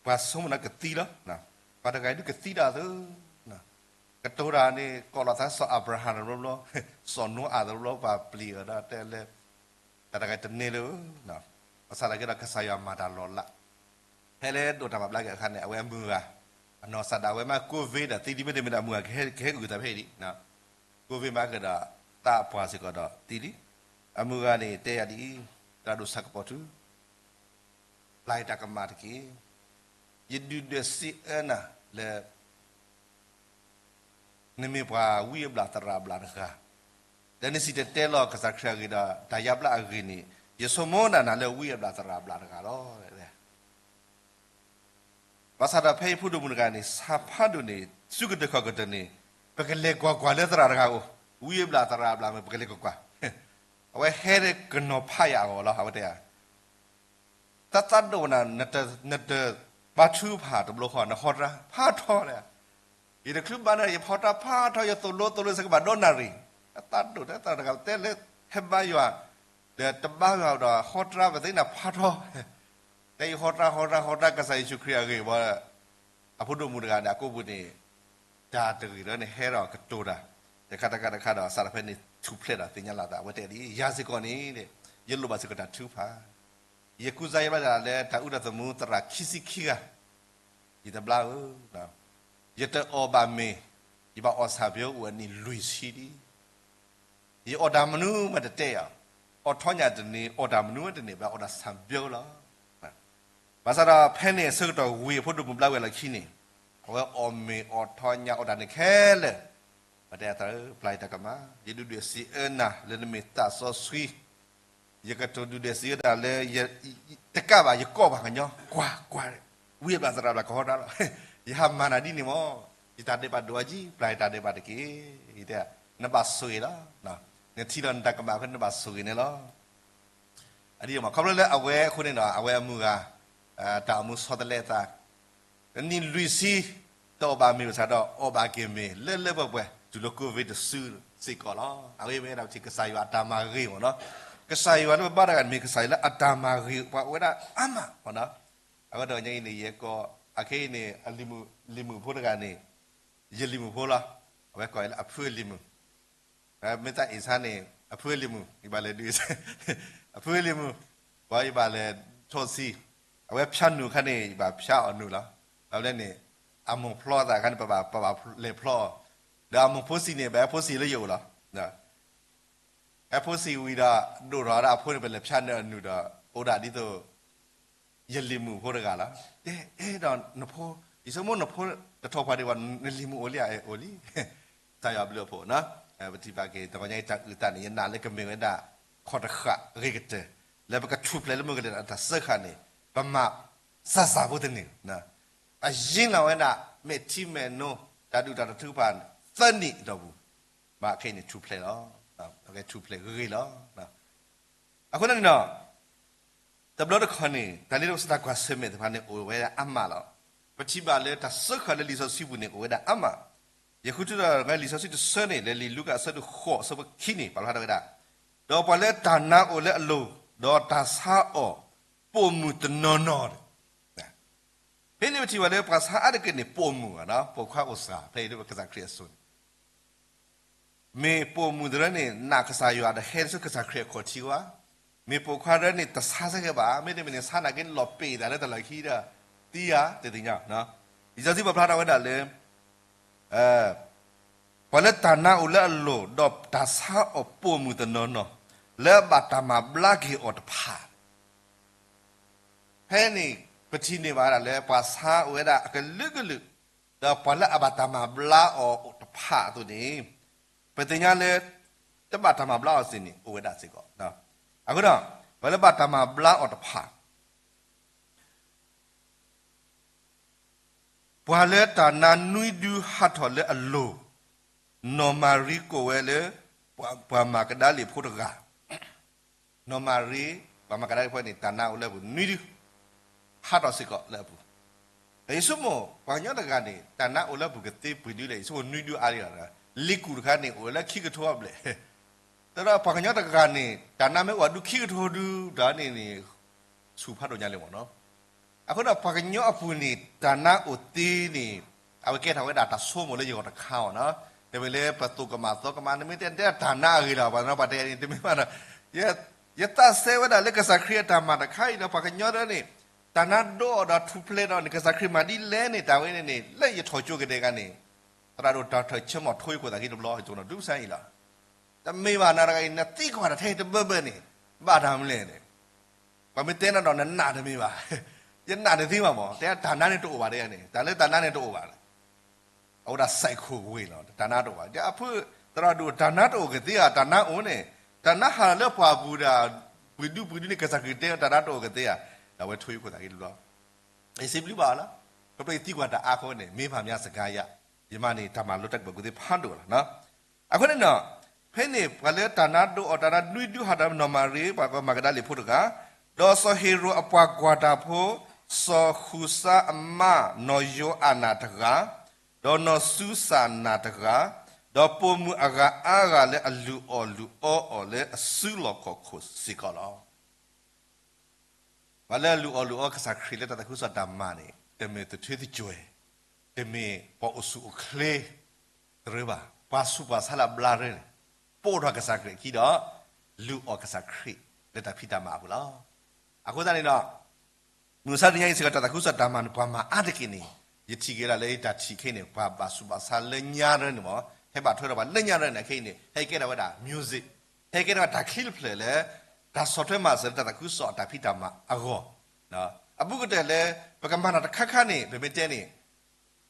ပှၤဆိကမိၣ်န့ၣ်ကသံလီၤ. ပှၤတဂၤအံၤဒုးကသံတၢ်သၢ, ကတိၤတၢ်န့ၣ် ကိးလီၤသးစီၤအၤဘြၤဟၣ်တဘျီဘျီ, စီၤနိအၤတဘျီဘျီ ပှၤပျံၤအီၤဒီးတဲလၢ တၢ်တဂၤတန့ၢ်လၢ, ဘၣ်ဆၣ်သနာ်က့ဒီး ကစၢ်ယွၤမၤတၢ်လီၤလး, ဖဲလၢဒိးတၢ်မၤဘျါက့ၤအခါန့ၣ် အဝဲအမုၢ်ဂၤ, အနီၢ်ကစၢ်ဒၣ်ဝဲမ့ၢ်ကိးဝ့ၢ်ဒီးသံလံ မ့တမ့ၢ်ဒီးအမုၢ်ဂၤကဟဲအုၣ်သးဖဲအံၤဒံး, ကိးဝ့ၢ်မ့ၢ်ကဒီး သးပှၢ်စ့ၢ်ကီးဒီးသံလံ. အမုၢ်ဂၤန့ၣ်တဲယၤဒ်အံၤ, သရၣ်ဒိၣ်ဆၣ်ကပီၤထူ ပျၢ်ယတၢ်ကမၣ်တက့ၢ်. ယဒုၣ်ဒွဲၣ်စံးအၢနၤလၢ နမ့ၢ်ပှၤဝံအဘျၣ်သရၣ်အဘျၣ်တဂၤ, ဒီးနစံၣ်တဲၤတဲလီၤကစၢ်ခရံာ်အဂ့ၢ်ဒီး တၢ်ယါဘျါအဂ့ၢ်န့ၣ် ယဆိကမိၣ်ဒၣ်နၤလၢဝံအဘျၣ်သရၣ်အဘျၣ်တဂၤလီၤ. ဘၣ်ဆၣ်ဒီးဖဲယဖိဒိၣ်မုၣ်တဂၤန့ၣ် ဆၣ်ဖးဒိၣ်န့ၣ် ဆူကတၢၢ်ခီၣ်ကတၢၢ်န့ၣ် ပကလဲၤကွၢ်ကွၢ်လၢသရၣ်တဂၤအိၣ်, ဝံအဘျၣ်သရၣ်အဘျၣ်မ့ၢ် ပကလဲၤကွၢ်ကွၢ်, အဝဲဟဲကနီၤဖးယၤအဂီၢ်လီၤ. အဝဲတဲယၤ တၢ်သးဒိၣ်နၤ, နတဘါထုကဖၣ်တဘျီဃီ နဟီတြၢ်ဖးထီလဲၣ်. ယတချုးဘါန့ၣ် ယဖီတြၢ်ဖးထီ ယသိၣ်လိသိၣ်လိစ့ၢ်ကီးဘၣ်ဒီနၣ်ရံၣ်, တၢ်သးဒိၣ် တၢ်သးဒိၣ်တဂၤတဲလၢ ဟဲဘါယွၤ, ဒီးတဘါယွၤဒီးဟီတြၢ်ပသ့ၣ်နၤဖးထီ, တဲယဟီတြၢ်ဟီတြၢ်ဟီတြၢ် ကစၢ်ယ့ၣ်ၡူးခရံာ်အဂ့ၢ်ဝဲ, အဖိဒိၣ်မုၣ်တဂၤန့ၣ် အကိာ်ပူၤန့ၣ် တၢ်တဂ့ၤလၢန့ၣ်ဟဲဒီးကတိၤတၢ်, တခါတခါတခါဒီး စးထီၣ်ဖဲန့ၣ်ထူၣ်ဖျဲးဒီးသ့ၣ်ညါလီၤသး အဝဲတဲဒ်အံၤ, ယၤစ့ၢ်ကီးန့ၣ် ယလိၣ်ဘၣ်စ့ၢ်ကီးတၢ်ထုကဖၣ် ယကူစါယါဘၣ်ဒၣ်လၢတၢ်အူတၢ်သမူသရၣ်ခံဆံခံဂၤ, ယတဘျါဧၢ, ယတအီၣ်ဘၣ်မ့ၤ, ယဘၣ်အီၣ်ဆၣ်ဘျိအိၣ်အနံၣ်လွံၢ်ဆံဒံး, ယအီၣ်တၢ်မနုၤမးတတဲယၤ, အီၣ်ထီညၣ်တန့ၢ် အီၣ်တၢ်မနုၤမးတန့ၢ် ဘၣ်အီၣ်တၢ်ဆၣ်ဘျိလီၤ. ဘၣ်ဆၣ်ဒီးဖဲန့ၣ်အဆၢကတီၢ်ဝံၤအဖိဒိၣ်မုၣ်ဘျါဝဲလီၢ်ခံန့ၣ်, အဝဲအီၣ်မ့ၤအီၣ်ထီညၣ်အီၣ်တၢ်န့ၣ်ခဲလၢာ်, ပတဲသး ပျၢ်ယတၢ်ကမၣ်, ယဒုၣ်ဒွဲၣ်စံးအၢနၤလၢနမ့ၢ်သးစီဆှံ, ယကတိၤဒုၣ်ဒွဲၣ်စံးအၢနၤလၢ တကးဘၣ် ယကိးပှၤကညီ, ကွၢ်ကွၢ်, ဝံအဘျၣ်သရၣ်ဘျၣ်ကဟီတၢ်လီၤ, ယဟးမၤနၤဒ်န့ၣ်မး, ယတၢ်ဒဲးဘးဒိၣ်အါကံ, ပျၢ်ယတၢ်ဒဲးဘးတက့ၢ်, နဘၣ်ဆိၣ်ဂ့ၤလီၤ, နထံၣ်လီၤနတၢ်ကမၣ်အဃိ နဘၣ်ဆိၣ်ဂ့ၤန့ၣ်လီၤ. အဒ်မး ခီဖျိလၢအဝဲအဃိန့ၣ်ဒီး အဝဲအမုၢ်ဂၤ, တၢ်အိၣ်မူဆီတလဲအသး, နံၣ်လွံၢ်ဆံ, တအီၣ်ဘၣ်မ့ၤဘၣ်ဆၣ်ဒီး အီၣ်ဘၣ်က့ၤမ့ၤလၢလၢပှဲၤပှဲၤ တုၤလၢကိးဝ့ၢ်တစုစ့ၢ်ကီးလီၤ. အဝဲမ့ၢ်ဝဲဒၣ်ပထံၣ်ကစၢ်ယွၤအတၢ်မၤဂ့ၤမ့ၢ်နီၤ, ကစၢ်ယွၤလၢပဘါတဂၤန့ၣ် မ့ၢ်ကစၢ်ယွၤလၢအတၢ်မၤဂ့ၤပှၤအိၣ်ဝဲဒၣ်အါမးမ့ၢ်နီၤ, အဃိဒီးညါအံၤန့ၣ် ယဲကီး, အခဲအံၤန့ၣ် အလံၤမုၣ်ဖိတဂၤန့ၣ်, ယလံၤမုၣ်ဖိလီၤ, အဝဲကိးလၢအဖုအလံၤမုၣ် မ့ၢ်သးအ့ၣ်ဆါန့ၣ် အဖုအလံၤမုၣ် ယဘၣ်လဲၤဒုး, အဖုအလံၤမုၣ်, ပှၤယဘၣ်လဲၤထိးဆံ, အဝဲဖၠါနုာ်အခါန့ၣ် ယဘၣ်ဖၠါအီၣ်နုာ်လီၤ. အဝဲန့ၣ် အမိၢ်ဖျီသးအခါန့ၣ် ပဘၣ်လဲၤဖျီအီၤ, ဒီးအမိၢ်ဖိဆံးန့ၣ် ဘၣ်ဟဲဖိဆံးလၢယအိၣ်လီၤ. ဟဲဖိဆံးဝံၤဒီး ဒိၣ်ထီၣ်ဒၣ်အဖိန့ၣ် ပလဲၤဖၠါနုာ်အနုာ်ဒီး အိၣ်ဒၣ်ဒ်သိး ယလံၤမုၣ်ဖိတဂၤလီၤ. တဲအဲၣ်ဒိးနဖိ, ယဆိကမိၣ်နဖိတထီၣ်ပှၤဒံးဘၣ်, နလံၤမုၣ်အိၣ်လံဧါ, အိၣ်လံ, ကစၢ်ယွၤဘျုးအဖှိၣ်နီၤ, ပထံၣ်ဘၣ်က့ၤ တဂီၤညါအံၤတၢ်အုၣ်သးန့ၣ် ယနာ်လၢကမ့ၢ်ဝဲဒၣ် ခီၣ်တဃာ်အဂ့ၤကတၢၢ် လၢပကထူၣ်ဖျဲးလၢမုၢ်ကလဲၤဒီးတၢ်စၢဃာ်န့ၣ် ပမၤစၢ်စၢ်ဖိတန့ၢ်, အယံၤလီၤဝဲဒၣ် မဲာ်ထံမဲာ်နိ တၢ်ဒုၣ်တၢ်ထုကဖၣ် သၢနံၣ်အတီၢ်ပူၤ, ဘၣ်ခဲအံၤန့ၣ်ထူၣ်ဖျဲးလီၤ, ထူၣ်ဖျဲးဂ့ၤလီၤ. အဃိန့ၣ်ဒီး တဘျီတခီၣ်န့ၣ် တၢ်လၢပကစၢ်တၢ်ကွၢ်ဆၢၣ်မဲာ်တဖၣ်န့ၣ် အိၣ်ဝဲဒၣ်အါမးလီၤ. ပထံၣ်ဘၣ်လၢတၢ်စၢဃာ်လၢလံာ်စီဆှံပူၤန့ၣ် အိၣ်ဝဲဒၣ်အါမး, ယဃုထၢဒီးလံာ်စီဆှံတဆၢန့ၣ် လၢလံာ်လူၤကၣ်အဆၢဒိၣ်ဃိးအဆၢဖိခံန့ၣ် ပာ်ဖျါထီၣ်ဝဲဒၣ်, ဒီးပှၤလၢတၢ်နာ်အိၣ်လၢအလိၤ ဒီးတၢ်ဆါအီၣ်ပိာ်မုၣ်တနီၤနီၤ, ဖဲန့ၣ်ပထံၣ်ဘၣ်လၢပှၤဆါအါတက့ၢ်န့ၣ် ပိာ်မုၣ်ဘၣ်နီၤ, ပိာ်ခွါအိၣ်စှၤ ဖဲအံၤလၢပကစၢ်ခရံာ်အစိၤန့ၣ် မ့ၢ်ပိာ်မုၣ်တရၢန့ၣ် နာ်ကစၢ်ယွၤဒီးဟဲဆူကစၢ်ခရံာ်အခီၣ်ထံးဝဲ, မ့ၢ်ပိာ်ခွါတရၢန့ၣ် တဆါစ့ၢ်ကီးဘၣ်, မ့တမ့ၢ်န့ၣ် ဆါနာ်က့လီၤပ့ၤသးလၢတၢ်လီၢ်ခံဒီး သံဧါ, တသ့ၣ်ညါ, လံာ်စီဆှံပာ်ဖျါထီၣ်ဝဲဒၣ်လၢ ပှၤလၢတၢ်နာ်အိၣ်လၢအလိၤ ဒီးတၢ်ဆါအီၣ်ပိာ်မုၣ်တနီၤနီၤ လၢအဘၣ်တၢ်မၤဘျါက့ၤအီၤတဖၣ် ဖဲန့ၣ် ပထံၣ်န့ၢ်ဘၣ်ဒၣ်လၢပှၤဆါအိၣ်ဝဲဒၣ်အကလုာ်ကလုာ်, ဒီးပှၤလၢအဘၣ်တၢ်မၤဘျါအီၤတဖၣ်အသိးန့ၣ်, ပသ့ၣ်ညါလၢ တဘၣ်တၢ်မၤဘျါအီၤစ့ၢ်န့ၣ် အိၣ်ဝဲဒၣ်စ့ၢ်ကီး. အဃိဒီး ပှၤလၢဘၣ်တၢ်မၤဘျါအီၤတဖၣ် ပှၤလၢတၢ်နာ်နွံဒုဟးထီၣ်လၢအလိၤ, နီၢ်မၤရံကိးဝဲလၢ ပှၤမၤကဒၤလံၣ်ဖိတဂၤ, နီၢ်မၤရံ ပှၤမၤကဒၤလံၣ်ဖိန့ၣ် တၢ်နာ်အိၣ်လၢအပူၤနွံဒု ဟးထီၣ်စ့ၢ်ကီးလၢအပူၤ, ယဆိကမိၣ် ပှၤကညီတဂၤန့ၣ် တၢ်နါအိၣ်လၢအပူၤကသ့ပှဲၤဒုလဲၣ်, ယဆိကမိၣ်နွံဒုအါဒံးလီၤ. လ့ကူၣ်တခါန့ၣ် အိၣ်လၢခံကထိအဘျဲၣ်, တဒီးပှၤကညီတဂၤန့ၣ် တၢ်နါမ့ၢ်အိၣ်ဒုခံကထိဒု တၢ်န့ၣ်န့ၣ် ဆူၣ်ဖးဒိၣ်ညါလံမ့ၢ်နီၤ. အဃိဒီးပှၤကညီအပူၤန့ၣ် တၢ်နါအိၣ်သ့န့ၣ် အဝဲကဲထီၣ်ဝဲဒၣ်တၢ်ဆိကမိၣ်လၢယဂီၢ်တခါအီၤနီၤ. တမ့ၢ်လၢပသိၣ်ကမၣ်သီကမၣ် နမ့ၢ်တဲတဲတၢ်နါအဂ့ၤလီၤ ပှၤနီၤ ပှၤတဲန့ၣ် တမ့ၢ်ဘၣ်နီၤ. ယသးစဲဝဲဒၣ်လၢကစၢ်ခရံာ်အတၢ်မၤတခါအံၤဒီး ပှၤကညီဒၣ်န့ၣ် တၢ်နါဒိအီၤဒီးထူၣ်ဖျဲးဒီးန့ၣ် ကစၢ်ခရံာ်မၤဒ်လဲၣ်န့ၣ် တၢ်ဝဲန့ၣ်န့ၣ် လၢယထီၣ်ကၠိကဒဲးဂၤန့ၣ် သရၣ်ဒိၣ်တၢ်ထၢၣ်ဆၢမီၤထိယခိၣ်သးက့တဘျီ ယတိၢ်နီၣ်ဒုစါအံၤလီၤ. တမ့ၢ်ဘၣ်နၤတဂၤအံၤ နသံကွၢ်တၢ်ထဲတဘၢဘၢန့ၣ် ဘၣ်တၢ်မနုၤလဲၣ်န့ၣ် ပှၤမ့ၢ်တဲနၤဒီးနနာ်တမ့ၢ်ဘၣ်, ယနာ်တသ့ဘၣ်မး တဲတၢ်နါန့ၣ်တအိၣ်ဘၣ်တဲန့ၣ် တၢ်လၢတၢ်နါန့ၣ်တအိၣ်ဘၣ် အဝဲဒၣ် psycho ဝ့ၢ် လီၤ တၢ်နါတအိၣ်ဘၣ် ဒီးအဖု သရၣ်ဒိၣ် တၢ်နါတအိၣ်ကသ့ဧါ တၢ်နါအိၣ်န့ၣ် တၢ်နါဟးလၢပှၢ်ပူၤဒီး ပှ့ၤဒုပှ့ၤဒုန့ၣ် ကစၢ်ခရံာ်တဲတၢ်နါတအိၣ်ကသ့ဧါ, ဒီးအဝဲထိယခိၣ်သးက့တဘျီ ယစံးဘျုးဘၣ်အီၤလီၤ. ခီဖျိယသံကွၢ်တၢ်အါအဃိန့ၣ် မ့ၢ်ပှၤမၤစကားယၤ ယမၤန့ၣ် တၢ်မၤလိတၢ်ကပၢၤကူသ့ဖးဒိၣ်လီၤ. အဃိန့ၣ်ဒီး ဖဲန့ၣ် ပှၤလၢတၢ်နါဒိအီၤ တၢ်နါနွံဒုဟးဒီးနီၢ်မၤရံ ပှၤကီၢ်မၤကဒၤလံၣ်ဖိတဂၤ, ဒီးစီၤဟ့ၤရိာ်အပှၤကွၢ်တၢ်ဖိ စီၤဃူစါအမါ နီၢ်ယိၤအၤနၤတဂၤ, ဒီးနီၢ်စူစၤနၤတဂၤ, ဒီးပိာ်မုၣ်အဂၤအါဂၤလၢအလုၢ်အီၣ်လုၢ်အီအီၤလၢအစုလီၢ်ခီၣ်ခိၣ်စ့ၢ်ကီးလီၤ. ပှၤလၢအလုၢ်အီၣ်လုၢ်အီကစၢ်ခရံာ်လၢတၢ်သးခုကစီၣ်တၢ်မၤန့ၣ် တမ့ၢ်သထ့သကွဲၤ, တမ့ၢ်ပှၤအိၣ်ဆူၣ်အိၣ်ချ့ တရၢဘၣ်, ပှၤဆူးပှၤဆါလၢအဘျါရၢန့ၣ် ပိာ်ထွဲကစၢ်ခရံာ်အခံဒီး လုၢ်အီၣ်ကစၢ်ခရံာ်လၢတၢ်ဖံးတၢ်မၤအပူၤလီၤ. အဃိသတးန့ၣ်ဒီး မုၢ်မဆါတနံၤညါအံၤစ့ၢ်ကီး တၢ်သးခုကစီၣ်တၢ်မၤန့ၣ် ပှၤမၤအါတက့ၢ်န့ၣ် ယထံၣ်က့ၤဒၣ်လၢတၢ်ထံၣ်ခဲအံၤန့ၣ် ပှၤဘၣ်ဆူးဘၣ်ဆါလၢညါရၢန့ၣ်မ့ၢ် ဟဲဘၣ်ထွဲဒီးပှၤလၢညါရၢန့ၣ် ခဲအံၤန့ၣ် ဟဲကဲထီၣ်ဝဲဒၣ် music, ဟဲကဲထီၣ်ဝဲတၢ်ချံတဖျၢၣ်လၢ တၢ်ဆီၣ်ထွဲမၤစၢၤလၢတၢ်သးခုကစီၣ်အတၢ်ဖံးတၢ်မၤအဂီၢ် အဘူးကတၢၢ်လၢ ပကမၤတၢ်တခါခါန့ၣ် ပမ့ၢ်တဲန့ၣ်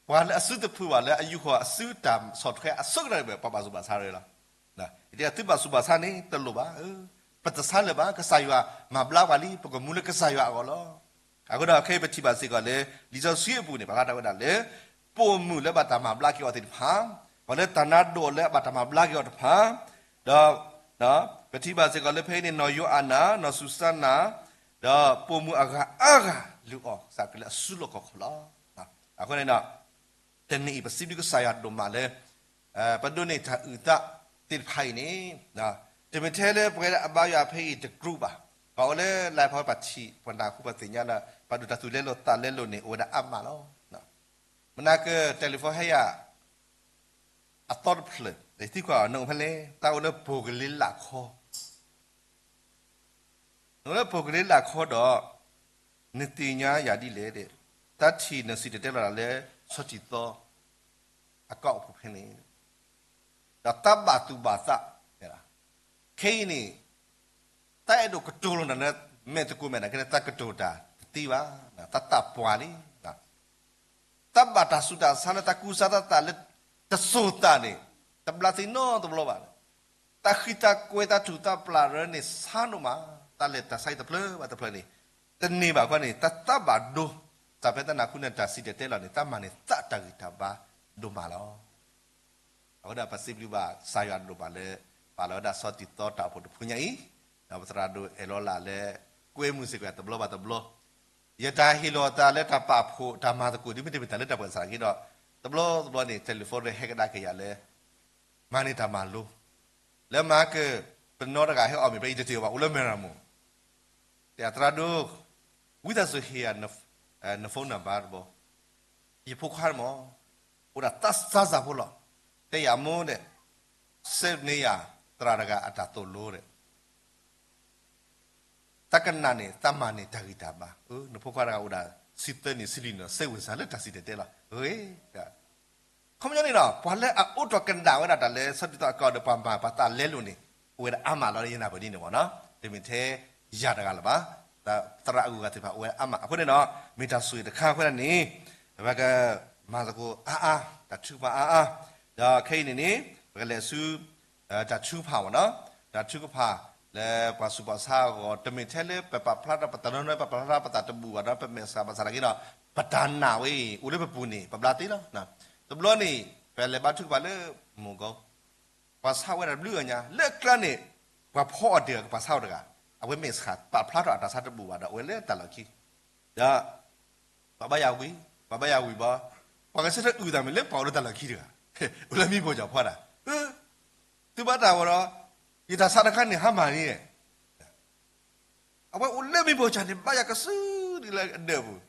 ပှၤလၢအစုတဖုဘၣ်လၢအယူၢ်ဃီၤအစုတၢ်ဆီၣ်ထွဲအဆိကတၢၢ်ဘၣ် ပှၤဘၣ်ဆူးဘၣ်ဆါရၢလီၤ. ယတဲသုဘၣ်ဆူးဘၣ်ဆါန့ၣ် တလိၣ်ဘၣ်, ပတဆါလၢၤဘၣ်, ကစၢ်ယွၤမၤဘျါပှၤလံ, ပကမူလၢကစၢ်ယွၤအဂီၢ်လီၤ. အဃိဒီးခဲအံၤပထံၣ်ဘၣ်စ့ၢ်ကီးလၢ လံာ်စီဆှံအပူၤန့ၣ် ပာ်ဖျါထီၣ်ဝဲဒၣ်လၢ ပိာ်မုၣ်လၢဘၣ်တၢ်မၤဘျါက့ၤအီၤသ့ၣ်တဖၣ်, ပှၤလၢတၢ်နါဒိအီၤလၢအဘၣ်တၢ်မၤဘျါက့ၤအီၤတဖၣ်, ဒီး ပထံၣ်ဘၣ်စ့ၢ်ကီးလၢဖဲအံၤန့ၣ် နီၢ်ယိၤအၤနၤ, နီၢ်စူစါနၤ, ဒီးပိာ်မုၣ်အဂၤအါဂၤ လုၢ်အီၣ်ကစၢ်ခရံာ်လၢအစုလီၢ်ခီၣ်ခိၣ်လီၤ. အဃိန့ၣ်ဒီး တနံၤအံၤ ပစံးဘျုးကစၢ်ယွၤဒိၣ်မးလၢ ပဒိးန့ၢ်တၢ်အုၣ်သးသ့ၣ်တဖၣ်အံၤန့ၣ် တမ့ၢ်ထဲလၢပဝဲဒၣ်အဘါယွၤဖဲအံၤတ group ဘၣ်, ပှၤအိၣ်လၢ live ဖဲပထံၣ် ပနၢ်ဟူပသ့ၣ်ညါလၢ ပှၤဒိၣ်တၢ်သူၣ်လဲလိာ်သးလဲလိာ်န့ၣ် အိၣ်ဝဲဒၣ်အါမးလီၤ. မနၤက telephone ဟဲယၤ အသီတဖျၢၣ် သံကွၢ်အီၤ နအိၣ်ဖဲလဲၣ်, တၢ်အိၣ်လၢပိၤကလ့လးခီ နအိၣ်လၢပိၤကလ့လးခီဒီး နသ့ၣ်ညါယၤဒ်လဲၣ်, တၢ်ထံၣ်နစံၣ်တဲၤတဲလီၤတၢ်လၢ ဆီၣ်တံၢ်သီ အကီၢ်အိၣ်ဖှိၣ်ဖဲန့ၣ်, ဒီးတၢ်ဘၣ်သူၣ်ဘၣ်သး, ခဲအံၤန့ၣ် တၢ်အဲၣ်ဒိးကတိၤလိာ်နၤလၢ မဲာ်သကိးမဲာ်နၤ ခဲန့ၣ် တၢ်ကတိၤတၢ်တသ့ဘၣ်, တၢ်သးပှၢ်လံ တၢ်ဘၣ်တၢ်ဆူးတၢ်ဆါလၢတၢ်ကူစါတၢ်သးလၢတစိၤသးန့ၣ် တဘျါသ့နီတဘျီဘၣ်. တၢ်ဃံတၢ်ကွဲၤတၢ်ထူၣ်တၢ်ပျၢ်ရၢန့ၣ် ဆါဒိၣ်မး, တၢ်လဲၤတၢ်ဆါအံၤတဖျၢၣ်ဘၣ်တဖျၢၣ်န့ၣ် တန့ၢ်ဘၣ်ခီန့ၣ် တၢ်သးဘၣ်ဒိ, တၢ်ဖဲတၢ်နၢ်ဟူန့ၣ် တၢ်စံၣ်တဲၤတဲလီၤန့ၣ် တၢ်မၤန့ၣ်သးတၢ်ဂံၢ်တၢ်ဘါဒိၣ်မးလီၤ. အဃိဒီးပစံးဘျုးဘၣ်ကစၢ်ယွၤဒိၣ်မးလၢ ပာ်လီၤဝဲဒၣ်ဆီၣ်တံၢ်သီတၢ်အိၣ်ဖှိၣ်တဖုညါအံၤ, ဒီးပသရၣ်ဒိၣ်အဲၣ်လီၤလၢ်လၢ ကွဲမုာ်စ့ၢ်ကီးတဘျီဘၣ်တဘျီ, ယတၢ်ဟ့ၣ်လီၤအသးလၢတၢ်ပာ်ဖှိၣ်တၢ်မၤသကိးဒ်မ့ၢ်တမ့ၢ်တၢ်လၢတၢ်ပှၤကစၢ်က့ဒီး တဘျီတဘျီန့ၣ် telephone ဟဲကဒါက့ၤယၤလၢ မၤန့ၢ်တၢ်မၤလိ, လၢမၤက ပနီတဂၤဟဲအီၣ်မ့ၢ်ဖဲအံၤတတ့ၢ်ဘၣ် အိၣ်လၢမဲၢ်ရမိၢ်, တဲသရၣ်ဒိၣ်, ဝံသးစူၤဟ့ၣ်ယၤ န phone number တဘျီ, ယဖိခွါမး အိၣ်ဒၣ်တၢ်စၢ်စၢ်ဖိလီၤ, တဲယၤမိၢ်ဒီး save န့ၢ်ယၤ သရၣ်တဂၤအတၢ်သိၣ်လိဒီး တၢ်ကနၣ်န့ၣ် တၢ်မၤန့ၢ်တၢ်ဂံၢ်တၢ်ဘါ, နဖိခွါတဂၤအိၣ်ဒၣ် ဆံသၢနံၣ်ဆံလွံၢ်နံၣ် စဲဝဲစၢ်လၢတၢ်စံၣ်တဲၤတဲလီၤ, ဂ့ၤ, ခီပညီန့ၣ်ဒီး ပှၤလၢအအိၣ်တ့ၢ်ကနၣ်ဝဲဒၣ်တၢ်လၢဆီၣ်တံၢ်သီအကီၢ်ဒီး ပှၤမၤပှၤသးလဲလိာ်န့ၣ် အိၣ်ဝဲဒၣ်အါမးလီၤ ယနၢ်ပၢၢ်ဒ်န့ၣ်မ့ၢ်နီၤ, တမ့ၢ်ထဲယၤတဂၤလၢၤဘၣ်, သရၣ်အဂုၤအဂၤသ့ၣ်တဖၣ်အိၣ်ဝဲဒၣ်အါမး, အဃိန့ၣ်ဒီး မ့ၢ်တၢ်ဆိၣ်ဂ့ၤတခါအဃိန့ၣ် ပကမၤသကိးအါအါ, တၢ်ထုကဖၣ်အါအါ, ဒီးခဲအံၤန့ၣ်န့ၣ် ပကလဲၤဆူ တၢ်ထုကဖၣ်မ့ၢ်နီၤ, တၢ်ထုကဖၣ်လၢပှၤဆူးပှၤဆါအဂီၢ် တမ့ၢ်ထဲလၢပပာ်ဖျါထီၣ်ပတၢ်နီၢ်နီၢ် ပပာ်ဖျါထီၣ်ပသးတဘူၣ်ဘၣ်ဒီး ပမဲာ်ဆှးဘၣ်ဆၣ်သနာ်က့ဒီး ပတၢ်နာ်ဝဲအံၤ အိၣ်လၢပပူၤန့ၣ် ပဘျါသ့လီၤ. တဘျီန့ၣ် ပလဲၤဘါထုကဖၣ်လၢမိၢ်ကီး, ပှၤဆါဝဲဒၣ်တဘျုးဂၤညါ လၢကျါန့ၣ် ပှၤဖီအီၤတဂၤ ပှၤဆါအီၤတဂၤ, အဝဲမဲာ်ဆှးပာ်ဖျါထီၣ်အတၢ်ဆါတဘူၣ်ဘၣ်ဒီး အဝဲလၢတၢ်လီၢ်ခံ, ဒီး ပှၤဘါယွၤဝံၤ ပှၤဘါယွၤဝံၤဘၣ်, ပှၤကဆၢထၢၣ်အုၣ်သးမ့ၢ်လၢပှၤအိၣ်လၢတၢ်လီၢ်ခံတဂၤ, အိၣ်လၢမံဖိကၠီဖီဒၣ်, သုဘၣ်တၢ်ဝဲဒီး ယတၢ်ဆါတခါန့ၣ်ဟါမၢ်န့ၣ် အဝဲအိၣ်လၢမံဖိကၠီန့ၣ် ဘါယွၤကစုဒုလၢအဒၢးပူၤ,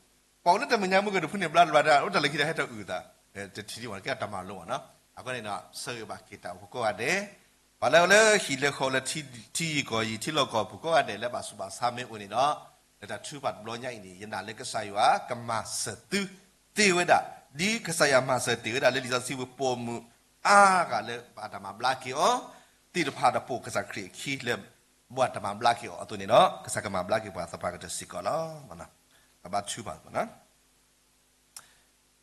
ပှၤအိၣ်လၢတၢ်မဲာ်ညါမုၢ်ကတဖုန့ၣ် ဘျါတဘျါတၢ် အိၣ်တၢ်လၢခံတၢ်ဟဲတၢ်အုၣ်သး, တထံၣ်ဒံးဝဲကဲတၢ်မၤလိမ့ၢ်နီၤ, အဃိန့ၣ်ဒီး ဆၢဂ့ၤဘၣ်က့ၤတၢ်အိၣ်ဖှိၣ်ကိးဂၤဒဲး, ပှၤလၢလၢဟံၣ်လၢဃီလၢထံယံၤကီၢ်ယံၤထံလီၢ်ကီၢ်ပူၤကိးဂၤဒဲးလၢဘၣ်ဆူးဘၣ်ဆါမ့ၢ်အိၣ်န့ၣ်ဒီး, လၢတၢ်ထုကဖၣ်တဘျီညါအံၤန့ၣ် ယနာ်လၢကစၢ်ယွၤကမၤစၢၤသုသ့ဝဲဒၣ်, ဒ်ကစၢ်ယွၤမၤစၢၤတ့ၢ်ဝဲဒၣ်လၢလံာ်စီဆှံပူၤပိာ်မုၣ်အါဂၤလၢဘၣ်တၢ်မၤဘျါက့ၤအီၤ သ့ၣ်တဖၣ်ဒီးပိာ်ကစၢ်ခရံာ်အခံလၢ ဘၣ်တၢ်မၤဘျါက့ၤအီၤအသိးန့ၣ်ဒီး ကစၢ်ကမၤဘျါက့ၤပှၤသပှၢ်ကတၢၢ်စ့ၢ်ကီးလီၤ. ပဘါထုကဖၣ်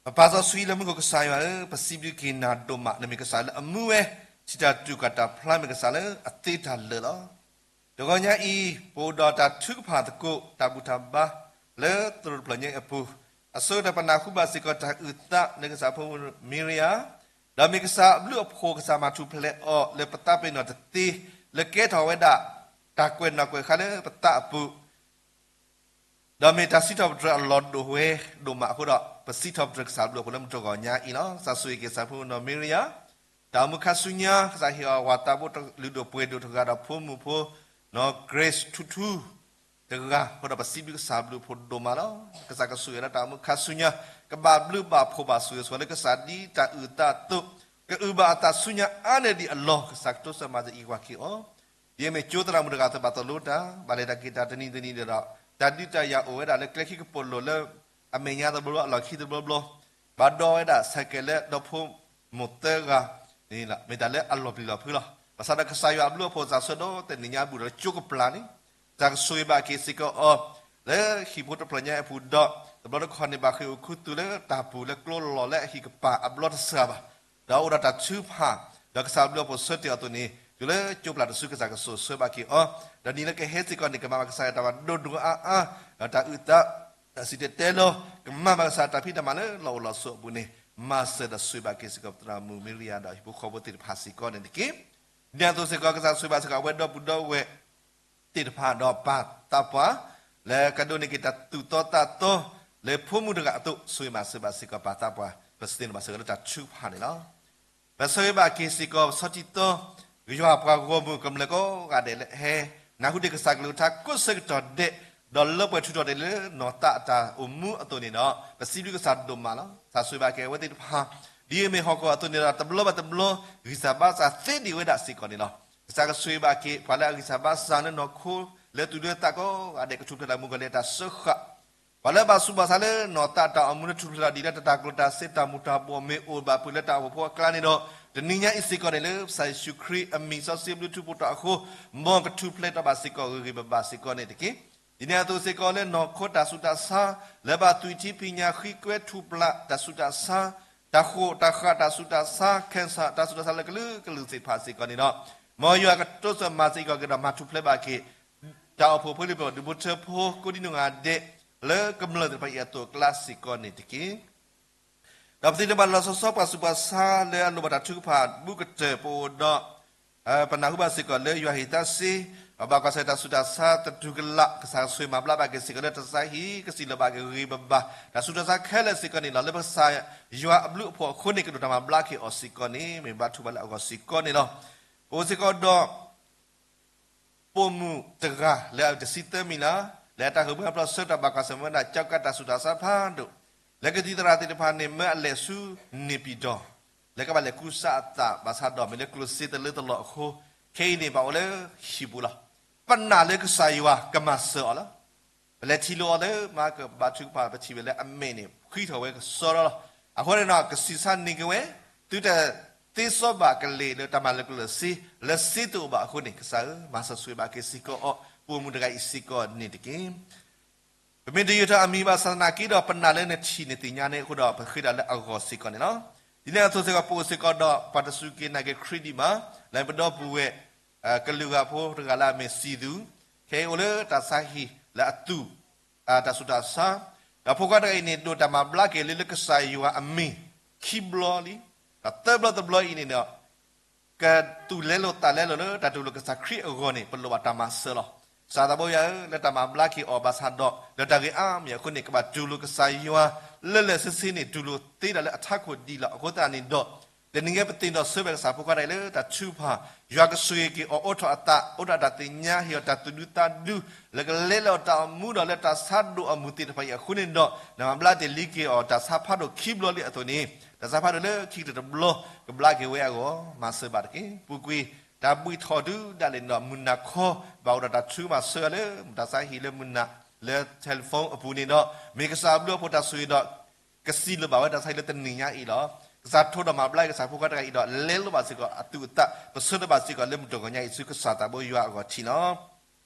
ပပၢ်စီဆှံလၢမူခိၣ်ကစၢ်ယွၤဧၢ, ပစံးဘျုးက့ၤနၤဒိၣ်မး, နမ့ၢ်ကစၢ်လၢအမူဝဲ, ထံၣ်တၢ်တူၢ်ကၢ်တၢ်ဖျါမ့ၢ်ကစၢ်လၢအသ့တၢ်လၢာ်လီၤ. တဂီၤညါအံၤ ပအိၣ်ဒီးတၢ်ထုကဖၣ်သကိး တၢ်ဘူၣ်တၢ်ဘါ လၢသရိာ်တဖျၢၣ်ညါအံၤအပူၤ, အဆိကတၢၢ်ပနၢ်ဟူဘၣ်စ့ၢ်ကီးတၢ်အုၣ်သးလၢကစၢ်ဖိမုၣ်မံရယၤ, ဒီးမ့ၢ်ကစၢ်အဘျုးအဖှိၣ် ကစၢ်မၤထူၣ်ဖျဲးအီၤလၢပသးပ့ၤနီၣ်တသ့, လၢကဲထီၣ်ဝဲဒၣ် တၢ်ကွဲးနီၣ်ကွဲးဃါလၢပသးအပူၤ ဒီးမ့ၢ်တၢ်စံးထီၣ်ပတြၢၤအလီၢ်ဒိၣ်ဝဲဒိၣ်မးအဃိဒီး ပစံးထီၣ်ပတြၢၤကစၢ်အဘျုးအဖှိၣ်လၢမုၢ်တဂီၤညါအံၤလီၤ. ကစၢ်ဆိၣ်ဂ့ၤက့ၤကစၢ်ဖိမုၣ်နီၢ်မံရယၤ, တၢ်အိၣ်မူခါဆူညါ ကစၢ်ဟ့ၣ်အီၤဝၤသးဖိလုၢ်ဒိၣ်ပှ့ၤဒိၣ်တဂၤဒီးဖိမုၣ်ဖိ နီၢ် Grace ထူထူ တဂၤအဃိဒီး ပစံးဘျုးကစၢ်အဘျုးအဖှိၣ်ဒိၣ်မးလီၤ. ကစၢ်ကဆိၣ်ဂ့ၤလၢတၢ်အိၣ်မူခါဆူညါ ကဘၣ်ဘျုးဘၣ်ဖှိၣ်ဘၣ်ဆိၣ်ဂ့ၤဆိၣ်ဝါလၢကစၢ်ဒ်တၢ်အုၣ်သးအသိး ကအုၣ်ဘၣ်အသးဆူညါအါန့ၢ်ဒံးအလီၢ် ကစၢ်ကတိစၢၤမၤစၢၤအံးဝၤက့ၤအီၤ ဒ်အမ့ၢ်ကၠိသရၣ်မုၣ်တဂၤအသိးဘၣ်သိၣ်လိတၢ် ဘၣ်လဲၤတၢ်က့ၤတၢ်တနံၤတနံၤဒီး တၢ်ဒုးတၢ်ယၤအိၣ်ဝဲဒၣ်လၢကျဲခံကပိာ်လိၤလၢ အမဲာ်ညါတဘျီဘျီအလီၢ်ခံတဘျီဘျီ ဘၣ်ဒီးဝဲဒၣ်ဆဲးကဲးလၢဒီဖိမိၢ်သၢဂၤန့ၣ်လီၤ. မ့ၢ်တၢ်လၢအလီၤပျံၤလီၤဖုးလီၤ. ဘၣ်ဆၣ်ဒီးကစၢ်ယွၤအဘျုးအဖှိၣ် ကစၢ်ဆှၢဒီးတနံၤညါအဘူးဒီးကၠိကပျၢ်န့ၣ် ကစၢ်ကဆိၣ်ဂ့ၤဘၣ်က့ၤစ့ၢ်ကီးအီၤ လၢဟံၣ်ဖိတဖျၢၣ်ညါအပူၤဒီး တဘျီတခီၣ်န့ၣ် ဘၣ်ဃ့ၢ်အိၣ်ခူသူၣ်လၢတၢ်ပူၤလၢကျိလီၤလၢအဟံၣ်ကပၤအဘျီတစှၤဘၣ် ဒီးအိၣ်ဒီးတၢ်ထုကဖၣ် ဒီးကစၢ်အဘျုးအဖှိၣ်ဆၢတဲာ်အီၤအသိးန့ၣ် တုၤလၢကၠိပျၢ်တစု ကစၢ်ကဆိၣ်ဆှၢဘၣ်က့ၤအီၤ ဒီးနံၤလၢကဟဲစ့ၢ်ကီးန့ၣ် ကမၤဘၣ်ကစၢ်ယွၤတၢ်မၤဒိၣ်ဒိၣ်အါအါ ဒီးတၢ်အုၣ်သး တၢ်စံၣ်တဲၤတဲလီၤ ကမၤဘၣ်ကစၢ်တၢ်ဖံးတၢ်မၤလၢလီၢ်အိၣ်လီၢ်ဆိးအပူၤန့ၣ် မၤစၢၤဒီးဆိၣ်ဂ့ၤဘၣ်က့ၤစ့ၢ်ကီး သရၣ်မုၣ်မံရယၤဒီးဟံၣ်ဖိဃီဖိသ့ၣ်တဖၣ်စ့ၢ်ကီးန့ၣ်တက့ၢ်. ဒ်န့ၣ်အသိးစ့ၢ်ကီး ကစၢ်ဆိၣ်ဂ့ၤဘၣ်စ့ၢ်ကီး အဝဲဒီပုၢ်ဒီဝဲၢ်သ့ၣ်တဖၣ်ဒီးပၢ်သးပှၢ် လၢကဒိးန့ၢ်က့ၤတၢ်သူၣ်သီသးသီ လၢဖိမုၣ်တဂၤအသိး ဆိၣ်ဂ့ၤမၤစၢၤဘၣ်စ့ၢ်ကီးပၢ်သးပှၢ် ပသန့ၤဘၣ်စ့ၢ်ကီးလၢတၢ်ထုကဖၣ်န့ၣ်လီၤ. ပဆၢဂ့ၤဘၣ်က့ၤစ့ၢ်ကီး ပဆီထံသီ ယွၤပှၤဂီၢ်မုၢ်ကမျၢၢ်ကိးဂၤဒဲးလၢဟဲ နၢ်ဟူဒံးကစၢ်ကလုၢ်ကထါကိးဆၢကတီၢ်ဒဲး ဒီးလၢပှဲၤထူးထီၣ်ဒံးလၢနီၢ်သးအတၢ်အိၣ်မူအသိးန့ၣ်ဒီး ပစံးဘျုးကစၢ်ဒိၣ်မးလီၤ. ကစၢ်ဆိၣ်ဂ့ၤဘၣ်က့ၤအဝဲသ့ၣ်တဖၣ် ဒ်အမ့ၢ်ဟီၣ်ခိၣ်အသိးန့ၣ်ဒီး တဘျီဘၣ်တဘျီ ဂံၢ်စၢ်ဘါစၢ်သ့ဒံးဝဲဒၣ်စ့ၢ်ကီးန့ၣ်လီၤ. ကစၢ်ကဆိၣ်ဂ့ၤဘၣ်က့ၤ ပှၤလၢအဂံၢ်စၢ်ဘါစၢ်လၢနီၢ်ခိ လၢသူၣ်လၢသးကိးဂၤဒဲး ကထူၣ်ဖျဲးတၢ်မူကီၢ်လၢတၢ်စၢဃာ် ပှၤလၢဘၣ်ဆူးဘၣ်ဆါလၢနီၢ်သးတၢ်အိၣ်မူလၢထူၣ်ဖျဲးထီၣ်ဒံးလၢတၢ်တၢ်ကျိၣ်တၢ်စ့တၢ်မူၤတၢ်ဘှီးမ့ၢ်အိၣ်ဘၣ်ဖုးလၢတၢ်အိၣ်ဖှိၣ်ဖိအကျါန့ၣ်ဒီး တနံၤညါအံၤစ့ၢ်ကီးန့ၣ် လၢကစၢ်ယ့ၣ်ၡူးခရံာ်အမံၤစီဆှံဘျုးထူဖိတၢ်အဃိ မ်ကထူၣ်ဖျဲးထီၣ်ဘၣ်စ့ၢ်ကီးဂ့ၤဂ့ၤဘၣ်ဘၣ်စ့ၢ်ကီးန့ၣ်တက့ၢ်. ဒ်န့ၣ်အသိးစ့ၢ်ကီးလၢနီၢ်ခိတၢ်ဆူးတၢ်ဆါ လၢဘၣ်သွံၣ်ထံဖံးညၣ်ဃံကွဲထူၣ်ပျၢ်တၢ်ဆူးတၢ်ဆါ တၢ်ဃိၣ်တၢ်ဃးတၢ်ဆူးတၢ်ဆါ cancer တၢ်ဆူးတၢ်ဆါလၢကလုာ်ကလုာ်သ့ၣ်တဖၣ်စ့ၢ်ကီးန့ၣ်ဒီး မ်ယွၤကတိစၢၤမၤစၢၤအံၤကီးက့ၤဒီး မၤထူၣ်ဖျဲးဘၣ်က့ၤ တၢ်အိၣ်ဖှိၣ်ဖိလံၤဖိ ဒူၣ်ဖိထၢဖိ ကိးဒံနီၢ်ဂၤဒဲး လၢကမျၢၢ်သ့ၣ်တဖၣ်အံၤအသိးအကျါစ့ၢ်ကီးန့ၣ်တက့ၢ်. ဒီးပသ့ၣ်ညါဘၣ်လီၤဆီဆီ ပှၤဆူးပှၤဆါလၢအလိၣ်ဘၣ်တၢ်ထုကဖၣ်ဘူးကတၢၢ် ပအိၣ်ဒီး ပနၢ်ဟူဘၣ်စ့ၢ်ကီးလၢယွၤဟ့ၣ်သးစ့ ပဘၣ်ကွၢ်ဆၢတၢ်ဆူးတၢ်ဆါသတူၢ်ကလာ် ကစၢ်ဆိၣ်ဂ့ၤမၤဘျါဘၣ်က့ၤစ့ၢ်ကီးလၢတၢ်ဆါဟံၣ် ကစံၣ်လီၤဘၣ်က့ၤဂ့ၤဂ့ၤဘၣ်ဘၣ် တၢ်ဆူးတၢ်ဆါခဲလၢာ်စ့ၢ်ကီးန့ၣ်လီၤ. လၢပကစၢ်ယွၤအဘျုးအဖှိၣ်အဃိန့ၣ် ကဒိၣ်တၢ်မၤဘျါက့ၤအီၤစ့ၢ်ကီးန့ၣ် မ့ၢ်ဘါထုကဖၣ်လၢအဂီၢ်စ့ၢ်ကီးန့ၣ်လီၤ. ပအိၣ်စ့ၢ်ကီးဒီး ပိာ်မုၣ်တဂၤလၢအတဆံသၢမံၤလါ လၢအတၢ်ဟၢဖၢအဘျီဆၢကတီၢ်ဘၣ်ကွၢ်ဆၢၣ်မဲာ်ဝဲဒၣ် ကၠီကးတၢ်ဆူးတၢ်ဆါဖးဒိၣ် လၢကသံၣ်သရၣ်သ့ၣ်တဖၣ်န့ၣ် မၢအလဲၤဆူန့ၣ်ပံၤဒီး လၢကဘၣ်လဲၤကူစါအသးဘၣ်ဆၣ်ဒီး မ့ၢ်လၢကျိၣ်စ့တလၢတလီၢ်အဃိ ခဲအံၤန့ၣ် ဘၣ်အိၣ်လၢဟံၣ်ပူၤလီၤ. ပနာ်လၢကစၢ်ယွၤကမၤစၢၤအီၤလီၤ. ပလဲၤထံၣ်လိာ်အီၤလၢမၤကဘါထုကဖၣ် ပထံၣ်ဝဲလၢအမဲာ်န့ၣ် ဃံးထီၣ်ဝဲကစီဒီလီၤ. အဃိန့ၣ်ဒီး ကဆံးစၢ်န့ၢ်က့ၤဝဲ သုတသ့စီဘၣ်ကလဲာ်လၢတၢ်မၤလၢကျိၣ်လၢစ့ လၢစ့တအိၣ်ဘၣ်အဃိန့ၣ် ကစၢ်ဧၢ မၤစၢၤဆိၣ်ဂ့ၤဘၣ်က့ၤစ့ၢ်ကီးအီၤ ပိာ်မုၣ်တဂၤအံၤစ့ၢ်ကီးန့ၣ်တက့ၢ်. ပမ့ၢ်တယၢၤထီၣ်အမံၤဘၣ်ဆၣ်သနာ်က့ဒီး ပနာ်လၢနထံၣ်နသ့ၣ်ညါန့ၣ်အဃိဒီး ပဃ့တၢ်လၢအဂီၢ်စ့ၢ်ကီးန့ၣ်လီၤ. ဒ်န့ၣ်အသိးစ့ၢ်ကီး ပအိၣ်စ့ၢ်ကီးဒီး ပှၤတစူၢ်က့ၤနာ်က့ၤခရံာ်ဒံးမး လၢပဒီပုၢ်ဝဲၢ် ကလုာ်ဂၤဖိတဂၤလၢအမ့ၢ်စံၣ်သူၣ် ခဲအံၤအိၣ်လၢတၢ်ဆါဟံၣ်လၢအသူၣ် တၢ်ဆူးတၢ်ဆါ ဒီးဖိခွါတဂၤအံၤန့ၣ် ဒိးတၢ်မၤဘျါက့ၤလၢ လၢကစၢ်ယွၤအမံၤ ခံဘျီလံ, ဒီးသၢဘျီတဘျီအံၤန့ၣ်ဒီး ကသူၣ်လဲလိာ်သးလဲလိာ်လၢတၢ်တူၢ်လိာ်ကစၢ်ခရံာ်အဂီၢ်န့ၣ် ပလိၣ်ဘၣ်တၢ်မၤစၢၤလီၤ. ကစၢ်သးဘိယွၤဧၢ, လၢတၢ်မၤဘျါက့ၤအီၤဘၣ်ဆၣ်ဒီး လၢတၢ်ဂ့ၢ်အါမံၤအဃိန့ၣ် ကဘၣ်တူၢ်လိာ်ကစၢ်ယွၤ လၢလၢာ်ဆ့ဆ့န့ၣ် တူၢ်လိာ်သ့ဒၣ်လၢအထးခိၣ်ဒံးလီၤ. အဃိသတးန့ၣ်ဒီး တနံၤအံၤပသ့ၣ်နီၣ်ဆိဝဲကစၢ်ဖိခွါတဂၤအံၤလၢတၢ်ထုကဖၣ်, ယွၤကဆိၣ်ဂ့ၤက့ၤအီၤ အိးထီၣ်အသး, အိးထီၣ်တၢ်သ့ၣ်ညါ, ဟ့ၣ်အီၤတၢ်သူၣ်ဒူသးဒူ လၢကလဲလိာ်တၢ်အိၣ်မူဒီးလၢတၢ်ဆါဒိၣ်အမုၢ်သ့ၣ်တဖၣ်အံၤအဃိန့ၣ်ဒီး နမၤဘျါတ့ၢ်လံက့ၤအီၤ တၢ်ဆါဖးဒိၣ်ခံဘျီလံအသိးန့ၣ် တၢ်ဆါဖးဒိၣ်လၢခံကတၢၢ်တဘျီ ကဘျါက့ၤဝဲအဂီၢ် မၤစၢၤဘၣ်တက့ၢ်. ပူၤကွံာ်တၢ်ဘှံးထီၣ်ဒုးဒၣ်လဲာ်န့ၣ်ဒီး မုၢ်နၤခီ ဘၣ်အိၣ်ဒီးတၢ်ထုကဖၣ်ဆၢဂၤလၢ တၢ်ဆါဟံၣ်လၢမုၢ်နၤ လၢ telephone အပူၤန့ၣ်ဒီး မ့ၢ်ကစၢ်အဘျုးအဖှိၣ်တၢ်ဆိၣ်ဂ့ၤဒီး ကစံးလိာ်ဘၣ်ဝဲတၢ်ဆါဟံၣ်လၢတနံၤညါအံၤလီၤ. ကစၢ်ထိးဒီးမၤဘျါက့ၤကစၢ်ဖိခွါတဂၤအံၤဒီး လဲလိာ်ဘၣ်စ့ၢ်ကီးအသူၣ်အသး ပဆၢထၢၣ်ဘၣ်စ့ၢ်ကီးလၢမုၢ်တဂီၤညါအံၤဆူကစၢ်သးဘိယွၤအဂီၢ်ထံးလ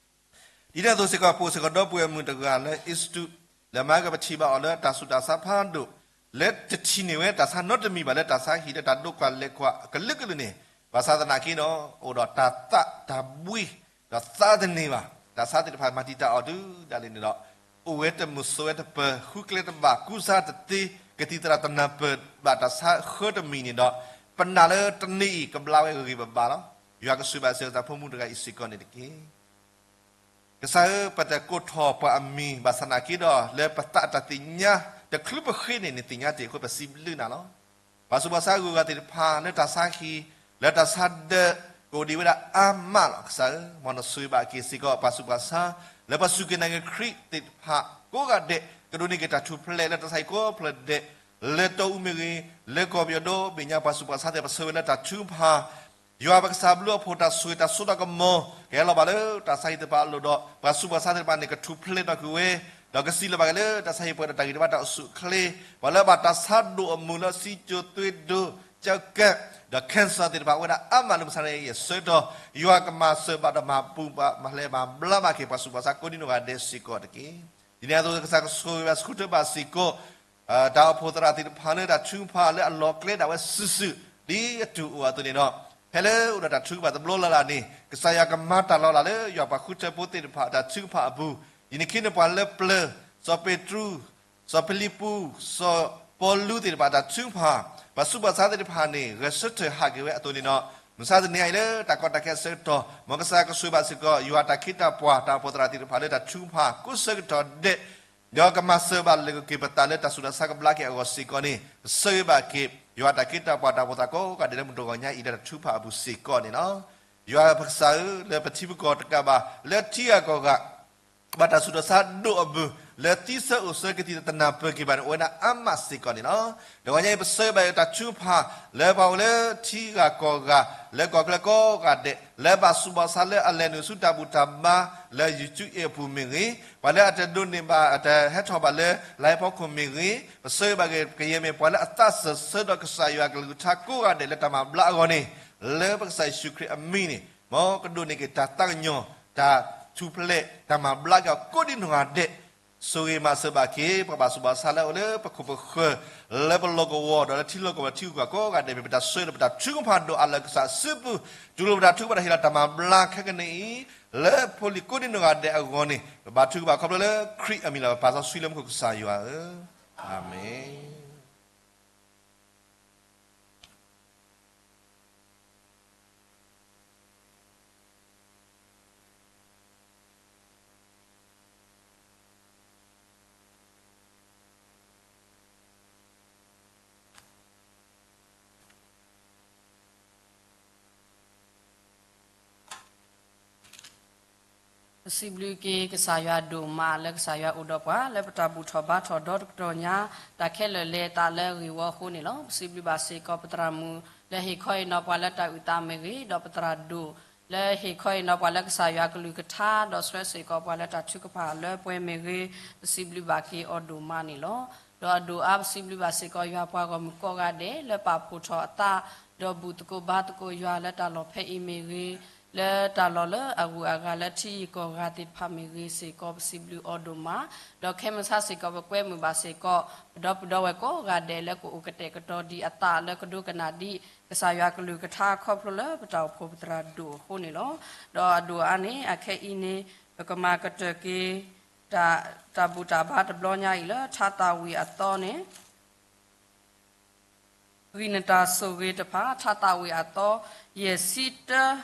ီၤ. ဒ်န့ၣ်အသိးစ့ၢ်ကီး ပအိၣ်စ့ၢ်ကီးဒီပုၢ်ဝဲၢ်မုၣ်တဂၤလၢ Eastwood လၢမၤကပထံၣ်ဘၣ်အီၤလၢတၢ်ဆူးတၢ်ဆါဖးဒိၣ် လၢတထံၣ်န့ၢ်ဝဲတၢ်ဆါနီတမံၤဘၣ်လၢတၢ်ဆါဟံၣ်လၢတၢ်ဒိးကွၢ်လဲၤကွၢ်အကလုာ်ကလုာ်န့ၣ် ဘၣ်ဆၣ်သနာ်က့ဒီး အိၣ်ဒီးတၢ်သးတၢ်ဘှံး ဒီးသးတန့ၢ်ဘၣ် တၢ်ဆါသ့ၣ်တဖၣ်မၤတံာ်တာ်အီၤဒုးဒၣ်လဲာ်န့ၣ်ဒီး အိၣ်ဝဲတမုာ်ဆိးဝဲတပၢၤ ဃုကျဲတဘၣ် ကူစါတသ့ ကသံၣ်သရၣ်တနၢ်ပၢၢ်ဘၣ်တၢ်ဆါဃၢတမံၤန့ၣ်ဒီး ပနာ်လၢတနံၤအံၤကဘျါဝဲဂ့ၤဂ့ၤဘၣ်ဘၣ်လီၤ. ယွၤကဆိၣ်ဂ့ၤဘၣ်စ့ၢ်ကီးတၢ်ဖိမုၣ်တဂၤအံၤစ့ၢ်ကီးန့ၣ်တက့ၢ်. ကစၢ်ဧၢ, ပတကိးထီၣ်ပှၤအမံၤဘၣ်ဆၣ်သနာ်က့ဒီး လၢပသးတၢ်သ့ၣ်ညါ တချုးပဃ့န့ၣ် နသ့ၣ်ညါတ့ၢ်အဃိ ပစံးဘျုးနၤလီၤ. ပှၤဆူးပှၤဆါအဂုၤအဂၤသ့ၣ်တဖၣ် လၢတၢ်ဆါဟံၣ် လၢတၢ်ဆါဒၢး ကအိၣ်ဒံးဝဲဒၣ်အါမးလီၤ. ကစၢ်ဧၢ, မ်နဆိၣ်ဂ့ၤဘၣ်က့ၤစ့ၢ်ကီး ပှၤဆူးပှၤဆါ လၢပှၤစူၢ်က့ၤနာ်က့ၤခရံာ်သ့ၣ်တဖၣ်ကိးဂၤဒဲး ကဒိးန့ၢ်က့ၤတၢ်ထူၣ်ဖျဲးလၢတၢ်ဆါဟံၣ်ကိးဖျၢၣ်ဒဲး လၢတီအူမ့ၢ်ဂ့ၤ, လၢကီၢ်ပယီၤဒီဘ့ၣ်ညါ ပှၤဆူးပှၤဆါသ့ၣ်တဖၣ် ပဆၢဝဲလၢတၢ်ထုကဖၣ် ယွၤပကစၢ်ဘျုးအဖှိၣ်တၢ်ဆိၣ်ဂ့ၤတၢ်စိတၢ်ကမီၤ ကဟဲလီၤဘၣ်လၢတၢ်ဆါဟံၣ်သ့ၣ်တဖၣ်အလိၤဒီး ပှၤဆူးပှၤဆါသ့ၣ်တဖၣ်န့ၣ် ကထူၣ်ဖျဲးထီၣ်ကွံာ်ဝဲ, ဒီးကစံးလၢၤဘၣ်က့ၤလၢတၢ်ဆါဟံၣ်ပှဲၤဒီးတၢ်ဂံၢ်တဘါတၢ်အိၣ်ဆူၣ်အိၣ်ချ့, ပှၤလၢဘၣ်တၢ်ဆါဒိၣ်အမုၢ်လၢစံၣ်စိၤသွ့ဒိၣ် ကၢကၢ ဒီး cancer သ့ၣ်တဖၣ် အိၣ်ဝဲဒၣ်အါမးလၢမုၢ်ဆါန့ၣ် ယဆၢကတီၢ် ယွၤကမၤစၢၤဘၣ်ဒီးမၤပူၤဘၣ် မၤလဲၤမၤဘျါဘၣ်က့ၤ ပှၤဆူးပှၤဆါကိးဒံနီၢ်ဂၤဒဲးစ့ၢ်ကီးတက့ၢ်. ဒ်န့ၣ်အသိး ကစၢ်ကဆိၣ်ဂ့ၤဘၣ်ဆူၣ်ထၢၣ်ဘၣ်စ့ၢ်ကီး တၢ်အိၣ်ဖှိၣ်သရၣ်သ့ၣ်တဖၣ်လၢတၢ်ထုကဖၣ်လၢအလီၤကျဲဒၣ်ဝဲစုာ်စုာ် ဒ်အတူၢ်အိၣ်အသိးန့ၣ်ဒီး ဖဲလၢအိၣ်ဒီးတၢ်ထုကဖၣ်တဘျီလၢ်လၢ်န့ၣ် ကစၢ်ယွၤကမၤတၢ်လီၤလးလၢယွၤပှၤဃုထၢဖိသ့ၣ်တဖၣ်တၢ်ထုကဖၣ်အပူၤ, ယန့ၣ်ခ့န့ၣ်ပှၤလၢပျၢၤ စီၤပ့းတရူး, စီၤဖံလံးပူး, စီၤပီလူးသ့ၣ်တဖၣ်တၢ်ထုကဖၣ်, ပှၤဆူးပှၤဆါသ့ၣ်တဖၣ်န့ၣ် ဂဲၤဆၢထၢၣ်ဟးက့ၤဝဲအသိးန့ၣ်ဒီး မုၢ်ဆါတနံၤအံၤလၢတၢ်ကီတၢ်ခဲအဆၢကတီၢ် မ်ကစၢ်ကဆိၣ်ဂ့ၤဘၣ်စ့ၢ်ကီး ယွၤတၢ်ခ့တၢ်ပှၤ တၢ်အိၣ်ဖှိၣ်သရၣ်သ့ၣ်တဖၣ်လၢတၢ်ထုကဖၣ်ကိးဆၢကတီၢ်ဒဲး ဒီးကမၤစၢၤဘၣ်လၢကက့ၤပသးလၢတၢ်ဆူးတၢ်ဆါကဘျါက့ၤအဂီၢ်စ့ၢ်ကီးန့ၣ် ပဆၢဂ့ၤဘၣ်က့ၤ ယွၤတၢ်ခ့တၢ်ပှၤတၢ်အိၣ်ဖှိၣ်သရၣ်ကိးဂၤဒဲးလၢမုၢ်တဂီၤညါအံၤလၢတၢ်ထုကဖၣ်အပူၤစ့ၢ်ကီးန့ၣ်လီၤ. ယွၤပကစၢ်ဧၢ, လၢပထံပကီၢ်တကးဘၣ် လၢထံဂၤကီၢ်ဂၤ ဘၣ်တၢ်ဆူးတၢ်ဆါဒိၣ်အဘၢၣ် လၢသံဆၢအိၣ်ဆၢကသံၣ်သနၢ်ပၢၢ်က့ၤဘၣ်န့ၣ် အိၣ်ဝဲဒၣ်အါမးစ့ၢ်ကီးန့ၣ်လီၤ. တဂီၤညါအံၤ ပဆၢဂ့ၤဘၣ်တၢ်ထုကဖၣ် လၢပှၤအိၣ်လၢထံဂၤကီၢ်ဂၤ လၢကီၢ်ချၢကိးဂၤဒဲး လၢဘၣ်ဆူးဘၣ်ဆါလၢအလဲၤနုာ်ဆူတၢ်ဘူၣ်တၢ်ဘါ လၢ YouTube အပူၤမ့ၢ်ဂ့ၤ, ပှၤလၢအတဒိးန့ၢ်ဘၣ် အတဟဲထီၣ်ဘၣ်လၢ live ဖီခိၣ်မ့ၢ်ဂ့ၤ, ပဆၢဂ့ၤဘၣ်က့ၤ ကယဲၢ်မ့ၢ်ပှၤလၢအသးစၢၢ်ဆၢဒီးကစၢ်ယွၤကလုၢ်ကထါကိးဂၤဒဲး လၢတၢ်မၤဘျါအဂီၢ်န့ၣ် လၢပကစၢ်ယ့ၣ်ၡူးခရံာ်အမံၤန့ၣ် မ်ကဒိးန့ၢ်က့ၤတၢ်သးကညီၤ တၢ်ထူၣ်ဖျဲး တၢ်မၤဘျါက့ၤအီၤကိးဒံနီၢ်ဂၤဒဲး ဆိၣ်ဂ့ၤမၤစၢၤဘၣ်က့ၤ ပှၤဘၣ်ဆူးဘၣ်ဆါလၢအအိၣ်လၢပခိၣ်ပဃၢၤ လၢပလီၢ်ကဝီၤ ဒီးလၢထံလီၢ်ကဝီၤထံဂုၤကီၢ်ဂၤကိးဂၤဒဲး မ့ၢ်ပတၢ်ဆၢဒီးပတၢ်ထုကဖၣ်ဒိၣ်အါလၢကစၢ်စုပူၤ တူၢ်လိာ်ပတၢ်ထုကဖၣ်တၢ်ဟ့ၣ်လီၤတၢ်မၤဘျါခဲကနံၣ်အံၤ လၢဖိလံၤကိးဒံနီၢ်ဂၤဒဲးအဂီၢ်န့ၣ် ပဘါထုကဖၣ်ခီဖျိလၢခရံာ်အမံၤလီၤ. ပပၢ်စီဆှံလၢမူခိၣ်ကစၢ်ယွၤဧၢ, အၤမ့ၣ်. ပစံးဘျုးက့ၤကစၢ်ယွၤဒိၣ်မးလၢကစၢ်ယွၤအိၣ်ဒီးပှၤ လၢပတၢ်ဘူၣ်ထီၣ်ဘါထီၣ်ဒီတကတီၢ်ညါ တၢ်ခဲလၢာ်လဲၤအသးလၢအဂ့ၢ်ဝီအဃိန့ၣ်လီၤ. ပစံးဘျုးဘၣ်စ့ၢ်ကီးပသရၣ်မုၣ်လၢဟ့ၣ်ခီဟ့ၣ်နီၤပှၤလၢတၢ်အုၣ်သးမ့ၢ်ဂ့ၤ, ဒီးပသရၣ်ဒိၣ်လၢဟ့ၣ်ခီဟ့ၣ်နီၤပှၤလၢကစၢ်ယွၤကလုၢ်ကထါ ဒီးဆှၢစ့ၢ်ကီးပှၤလၢတၢ်ထုကဖၣ်လၢပှဲၤမ့ၢ်ဂ့ၤ, ပစံးဘျုးဘၣ်က့ၤအီၤဒိၣ်မးန့ၣ်လီၤ. ဒီးအဒိၣ်အါပစံးဘျုးဘၣ်စ့ၢ်ကီးယွၤပှၤဂီၢ်မုၢ်ကိးဂၤဒဲး လၢပာ်ဖှိၣ်ထီၣ်အသး ဒီးဘူၣ်သကိးဘါသကိးယွၤလၢတၢ်လီၢ်ဖဲအံၤမ့ၢ်ဂ့ၤ, လၢတၢ်လီၢ်လၢအဂုၤအဂၤလၢထံဂၤကီၢ်ဂၤသ့ၣ်တဖၣ်မ့ၢ်ဂ့ၤစ့ၢ်ကီး ပစံးဘျုးအီၤဒိၣ်မး, ဒီးခဲမုၢ်ဆါစ့ၢ်ကီး ပကွဲမုာ်ဘၣ်စ့ၢ်ကီး ပဒီပုၢ်ဒီဝဲၢ်ကိးဂၤဒဲးလၢကအိၣ်ကတဲာ်ကတီၤဒံးအသးလၢကဒိကနၣ်ဒံး ကစၢ်ယွၤကလုၢ်ကထါခီဖျိလၢပတၢ်အိၣ်ဖှိၣ်ပသရၣ်ဒိၣ်အဃိန့ၣ်လီၤ. ဒီးအဒိၣ်အါန့ၣ် အခဲအံၤန့ၣ် ပကမၤကတၢၢ်က့ၤ တၢ် တၢ်ဘူၣ်တၢ်ဘါတဘျီညါအံၤလၢ ထါသးဝံၣ်အသီန့ၣ် ဂံၢ်နတၢ်ဆိၣ်ဂ့ၤတဖၣ် ထါသးဝံၣ်အသီ ယဲၢ်ဆံတၢ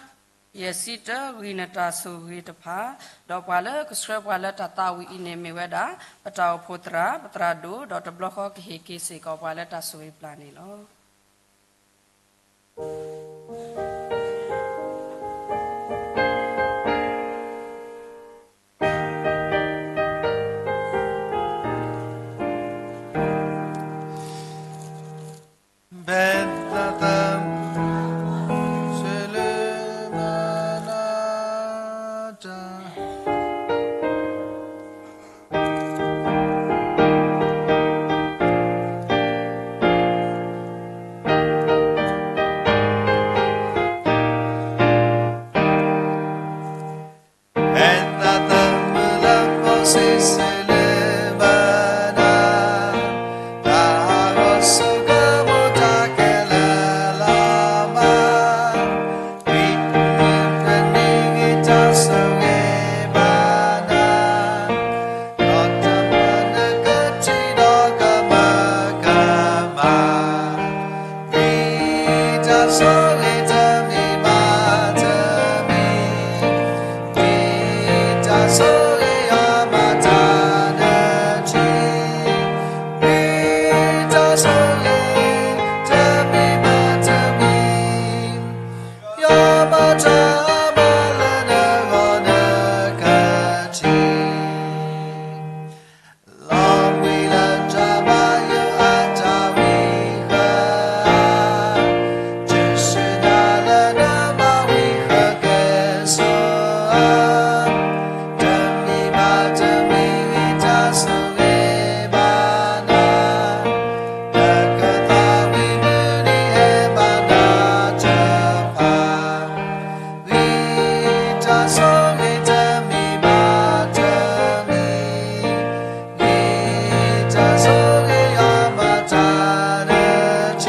ယဲၢ်ဆံတၢ ဂံၢ်နတၢ်ဆိၣ်ဂ့ၤတဖၣ်, ဒီးပှၤလၢကဆှၢပှၤလၢတၢ်သးဝံၣ်အံၤန့ၣ်မ့ၢ်ဝဲဒၣ် ပတၢ်အိၣ်ဖှိၣ်သရၣ်, ပသရၣ်ဒိၣ်, ဒီးတဘျီဃီကဟ့ၣ်က့ၤစ့ၢ်ကီးပှၤလၢတၢ်ဆိၣ်ဂ့ၤပျၢ်န့ၣ်လီၤ. ဝံတၢ်ဆိၣ်ဂ့ၤတမံၤဘၣ်တမံၤ, ဝံတၢ်ဆိၣ်ဂ့ၤယွၤမၤတၢ်နထံ, ဝံတၢ်ဆိၣ်ဂ့ၤတမံၤဘၣ်တမံၤ, ယွၤမၤတၢ်အါမးလၢနဂီၢ်နကထံၣ် လီၤဘှံးလၢတၢ်ဘါယွၤအတၢ်ဝံဃၢၤ, တုၤဆူညါလၢနဘၣ်ဝံဃၢၤကဲၣ်ဆိးဧါ, တမံၤဘၣ်တမံၤဂံၢ်တၢ်ဆိၣ်ဂ့ၤဘၣ်နၤ, နကသးဝံၣ်မုၢ်နံၤဟဲဘၣ်နၤတဖၣ် ဂံၢ်တၢ်ဆိၣ်ဂ့ၤတမံၤဘၣ်တမံၤ, ဂံၢ်တၢ်ဆိၣ်ဂ့ၤယွၤမၤတၢ်နထံၣ်,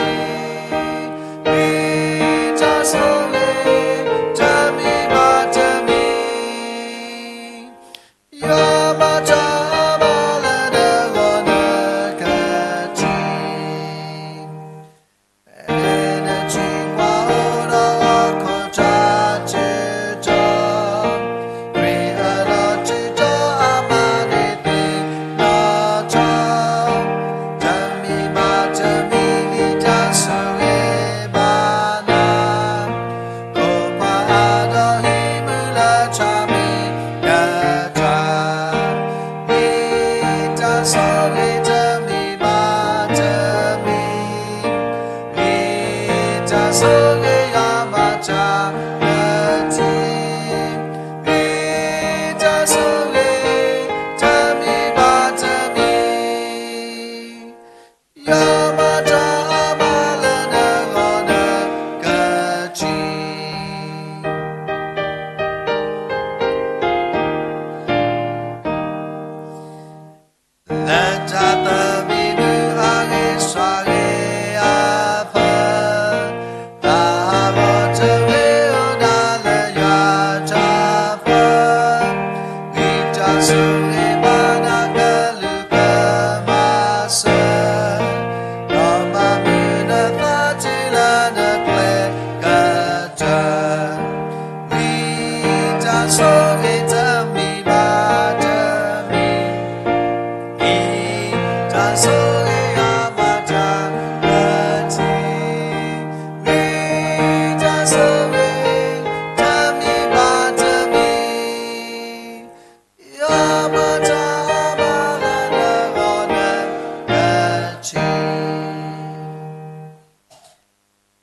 ဂံၢ်တၢ်ဆိၣ်ဂ့ၤတမံၤဘၣ်တမံၤ, ယွၤမၤတၢ်အါမးလၢနဂီၢ်နကထံၣ် အဲၣ်နထံၣ်ပှၤအိၣ်ဒီးဟီၣ်ခိၣ်တၢ်ထုးထီၣ်, ရ့အလီၤထုးထီၣ်အမၤန့ၢ်သ့ၣ်နီၣ်ထီၣ်, တမံၤဘၣ်တမံၤဂံၢ်တၢ်ဆိၣ်ဂ့ၤဘၣ်နၤ ခိၣ်ပှၤအါဒီးဟံးမူလၢထးမ့ၢ်နတၢ်, ဂံၢ်တၢ်ဆိၣ်ဂ့ၤတမံၤဘၣ်တမံၤ, ဂံၢ်တၢ်ဆိၣ်ဂ့ၤယွၤမၤတၢ်နထံၣ်, ဂံၢ်တၢ်ဆိၣ်ဂ့ၤတမံၤဘၣ်တမံၤ ယွၤမၤတၢ်အါမးလၢနဂီၢ်နကထံၣ် လၢတၢ်သဘံၣ်မုၢ်အဂ့ၢ်စှၤဂ့ၤအဖၢ, တၢ်ဟးဂီၤတဂ့ၤအိၣ်နၤလၢယွၤတၢ်ပၢ, ဂံၢ်တၢ်ဆိၣ်ဂ့ၤဘၣ်နၤကလုၢ်ကမၤစၢၤ, ဒီးမၤမုာ်နသးတုၤလၢနကျဲကတၢၢ် ဝံတၢ်ဆိၣ်ဂ့ၤတမံၤဘၣ်တမံၤ, ဝံတၢ်ဆိၣ်ဂ့ၤယွၤမၤတၢ်နထံၣ်, ဝံတၢ်ဆိၣ်ဂ့ၤတမံၤဘၣ်တမံၤ, ယွၤမၤတၢ်အါမးလၢနဂီၢ်နကထံၣ်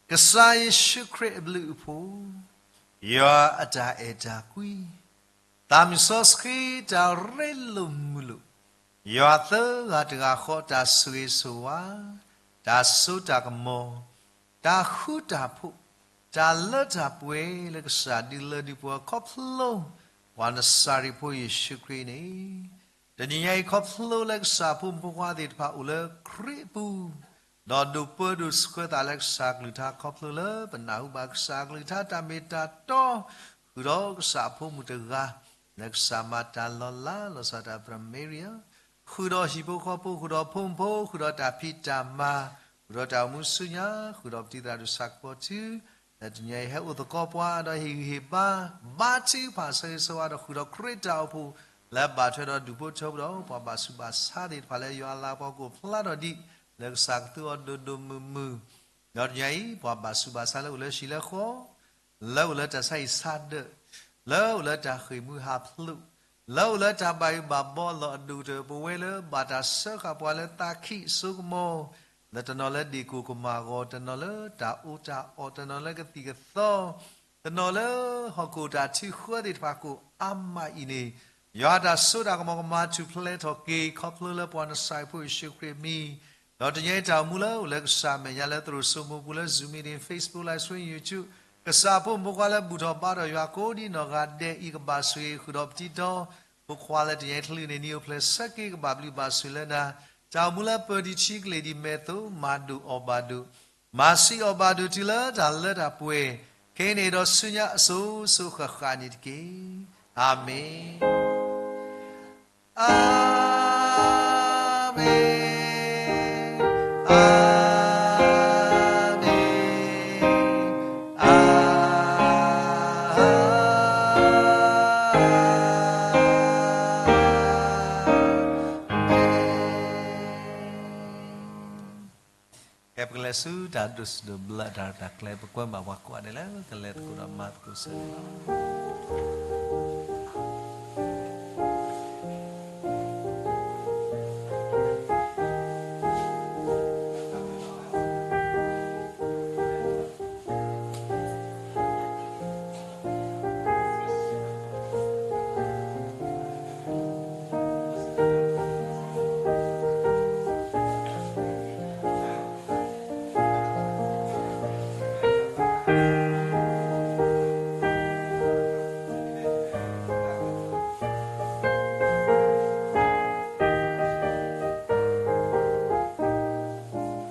ကစၢ်ယ့ၣ်ၡူးခရံာ်အဘျုးအဖှိၣ်, ယွၤအတၢ်အဲၣ်တၢ်ကွံ, သးမုၢ်စီဆှံတၢ်ရ့လိာ်မုာ်လိာ်, ယွၤသၢဂၤတဂၤဃီတၢ်ဆိၣ်ဂ့ၤဆိၣ်ဝါ, တၢ်စိတၢ်ကမီၤ, တၢ်ဃူတၢ်ဖိး, တၢ်လၢတၢ်ပှဲၤလၢကစၢ်ဒုးလၢဒုးပှဲၤခီဖျိ ပှၤနစၤရ့းဖိယ့ၣ်ၡူးခရံာ်န့ၣ်, တနံၤညါအံၤခီဖျိလၢကစၢ်ဖိမုၣ်ဖိခွါသ့ၣ်တဖၣ်အိၣ်လၢခရံာ်အပူၤ ဒီးဒိးပၢဒိးဆှၢသးလၢကစၢ်ကလုၢ်ကထါခီဖျိလၢပနၢ်ဟူဘၣ်ကစၢ်အကလုၢ်ကထါတၢ်မ့ၢ်တၢ်တီ, ဃုာ်ဒီးကစၢ်အဖိမုၣ်တဂၤ, လၢကစၢ်မၤတၢ်လီၤလးလီၤဆီတၢ်သရၣ်မ့ရံယၤ, ဃုာ်ဒီးဟံၣ်ဖိဃီဖိ, ဃုာ်ဒီးဖိမုၣ်ဖိ, ဃုာ်ဒီးတၢ်ဖံးတၢ်မၤ, ဃုာ်ဒီးတၢ်အိၣ်မူဆူညါ, ဃုာ်ဒီးပတံၤသရၣ်ဒိၣ်ဆၣ်ကပီၤထူ, လၢတနံၤအံၤဟဲအိၣ်သကိးပှၤဒီးဟ့ၣ်ဂံၢ်ဟ့ၣ်ဘါ, ဘါထုကဖၣ်ဆၢဂ့ၤဆၢဝါဒီးဃုာ်ဒီးခရံာ်တၢ်အိၣ်ဖှိၣ် လၢဘၣ်ထွဲဒီးဒူၣ်ဖိထၢဖိဒီး ပှၤဘၣ်ဆူးဘၣ်ဆါသ့ၣ်တဖၣ်လၢယွၤအလၤကပီၤကအိၣ်ဖျါထီၣ်ဒံး လၢကစၢ်ကသူအီၤဒိၣ်ဒိၣ်မုၢ်မုၢ် ဒီးတနံၤအံၤ ပှၤဘၣ်ဆူးဘၣ်ဆါလၢအိၣ်လၢဟံၣ်လၢဃီ, လၢအိၣ်လၢတၢ်ဆါဟံၣ်ဆါဒၢး, လၢအိၣ်လၢတၢ်ဃ့ၢ်မှံဟးဖျိး, လၢအိၣ်လၢတၢ်ဘၣ်ယိၣ်ဘၣ်ဘီအလီၢ်အဒိၣ်ကတၢၢ် ပဝဲလၢဘၣ်တၢ်စၢဃာ်ပှၤလၢသးခံစိကမီၤ, လၢတနီၤလၢဒ့ၣ်ကိၢ်ကမၢ်အဂီၢ်, တနီၤလၢတၢ်အီၣ်တၢ်အီ, တနီၤလၢကသံၣ်ကသီ တနီၤလၢဟီၣ်ခိၣ်တၢ်ထုဃၢသ့ၣ်တဖၣ်ကိးအါမးအံၤန့ၣ်, ယွၤတၢ်စိတၢ်ကမီၤကမၤထူၣ်ဖျဲးထီၣ်က့ၤ ခီဖျိလၢပှၤနစၢ်ဖိယ့ၣ်ၡူးခရံာ်အမံၤ, ဒီးတနံၤအံၤတၢ်အိၣ်မူလၢအိၣ်လၢကစၢ်အမဲာ်ညါလၢသရိာ်စိမိၤပူၤလၢ Zoom meeting, Facebook Live Stream, YouTube, ကစၢ်ဖိမုၣ်ဖိခွါလၢဘူၣ်ထီၣ်ဘါထီၣ်ယွၤကိးဒ်နီၢ်ဂၤဒဲးအံၤ ကဘၣ်ဆိၣ်ဂ့ၤဃုာ်ဒီးပထံတီ ဖိခွါလၢတနံၤအံၤတချုးန့ၣ် နံၤအိၣ်ဖျဲၣ်ဆၢက့ၤကဘၣ်ဘျုးဘၣ်ဆိၣ်လၢနၤ, တၢ်အိၣ်မူလၢပၢၤတံၢ်ထံကလ့ၢ်ဒ်မဲာ်သိး မၤဒိၣ်အီၣ်ဘၣ်ဒိၣ် မၤဆံးအီၣ်ဘၣ်ဒိၣ်တုၤလၢတၢ်လၢတၢ်ပှဲၤ, ခဲအံၤန့ၣ်ဒီးဆူညါအစိၤစိၤဃၣ်ဃၣ်န့ၣ်တက့ၢ်. အၤမ့ၣ်. အၤမ့ၣ်, အၤမ့ၣ်, အၤမ့ၣ်. ကဲ ပကလဲၤဆူတၢ်ဒိးစံးဒိးဘျၢတၢ်ရဲၣ်တၢ်ကျဲၤ ပကွဲမးပှၤကိးဂၤဒဲးလၢကလဲၤသကိးဒီးမၤသကိးဆၢန့ၣ်လီၤ.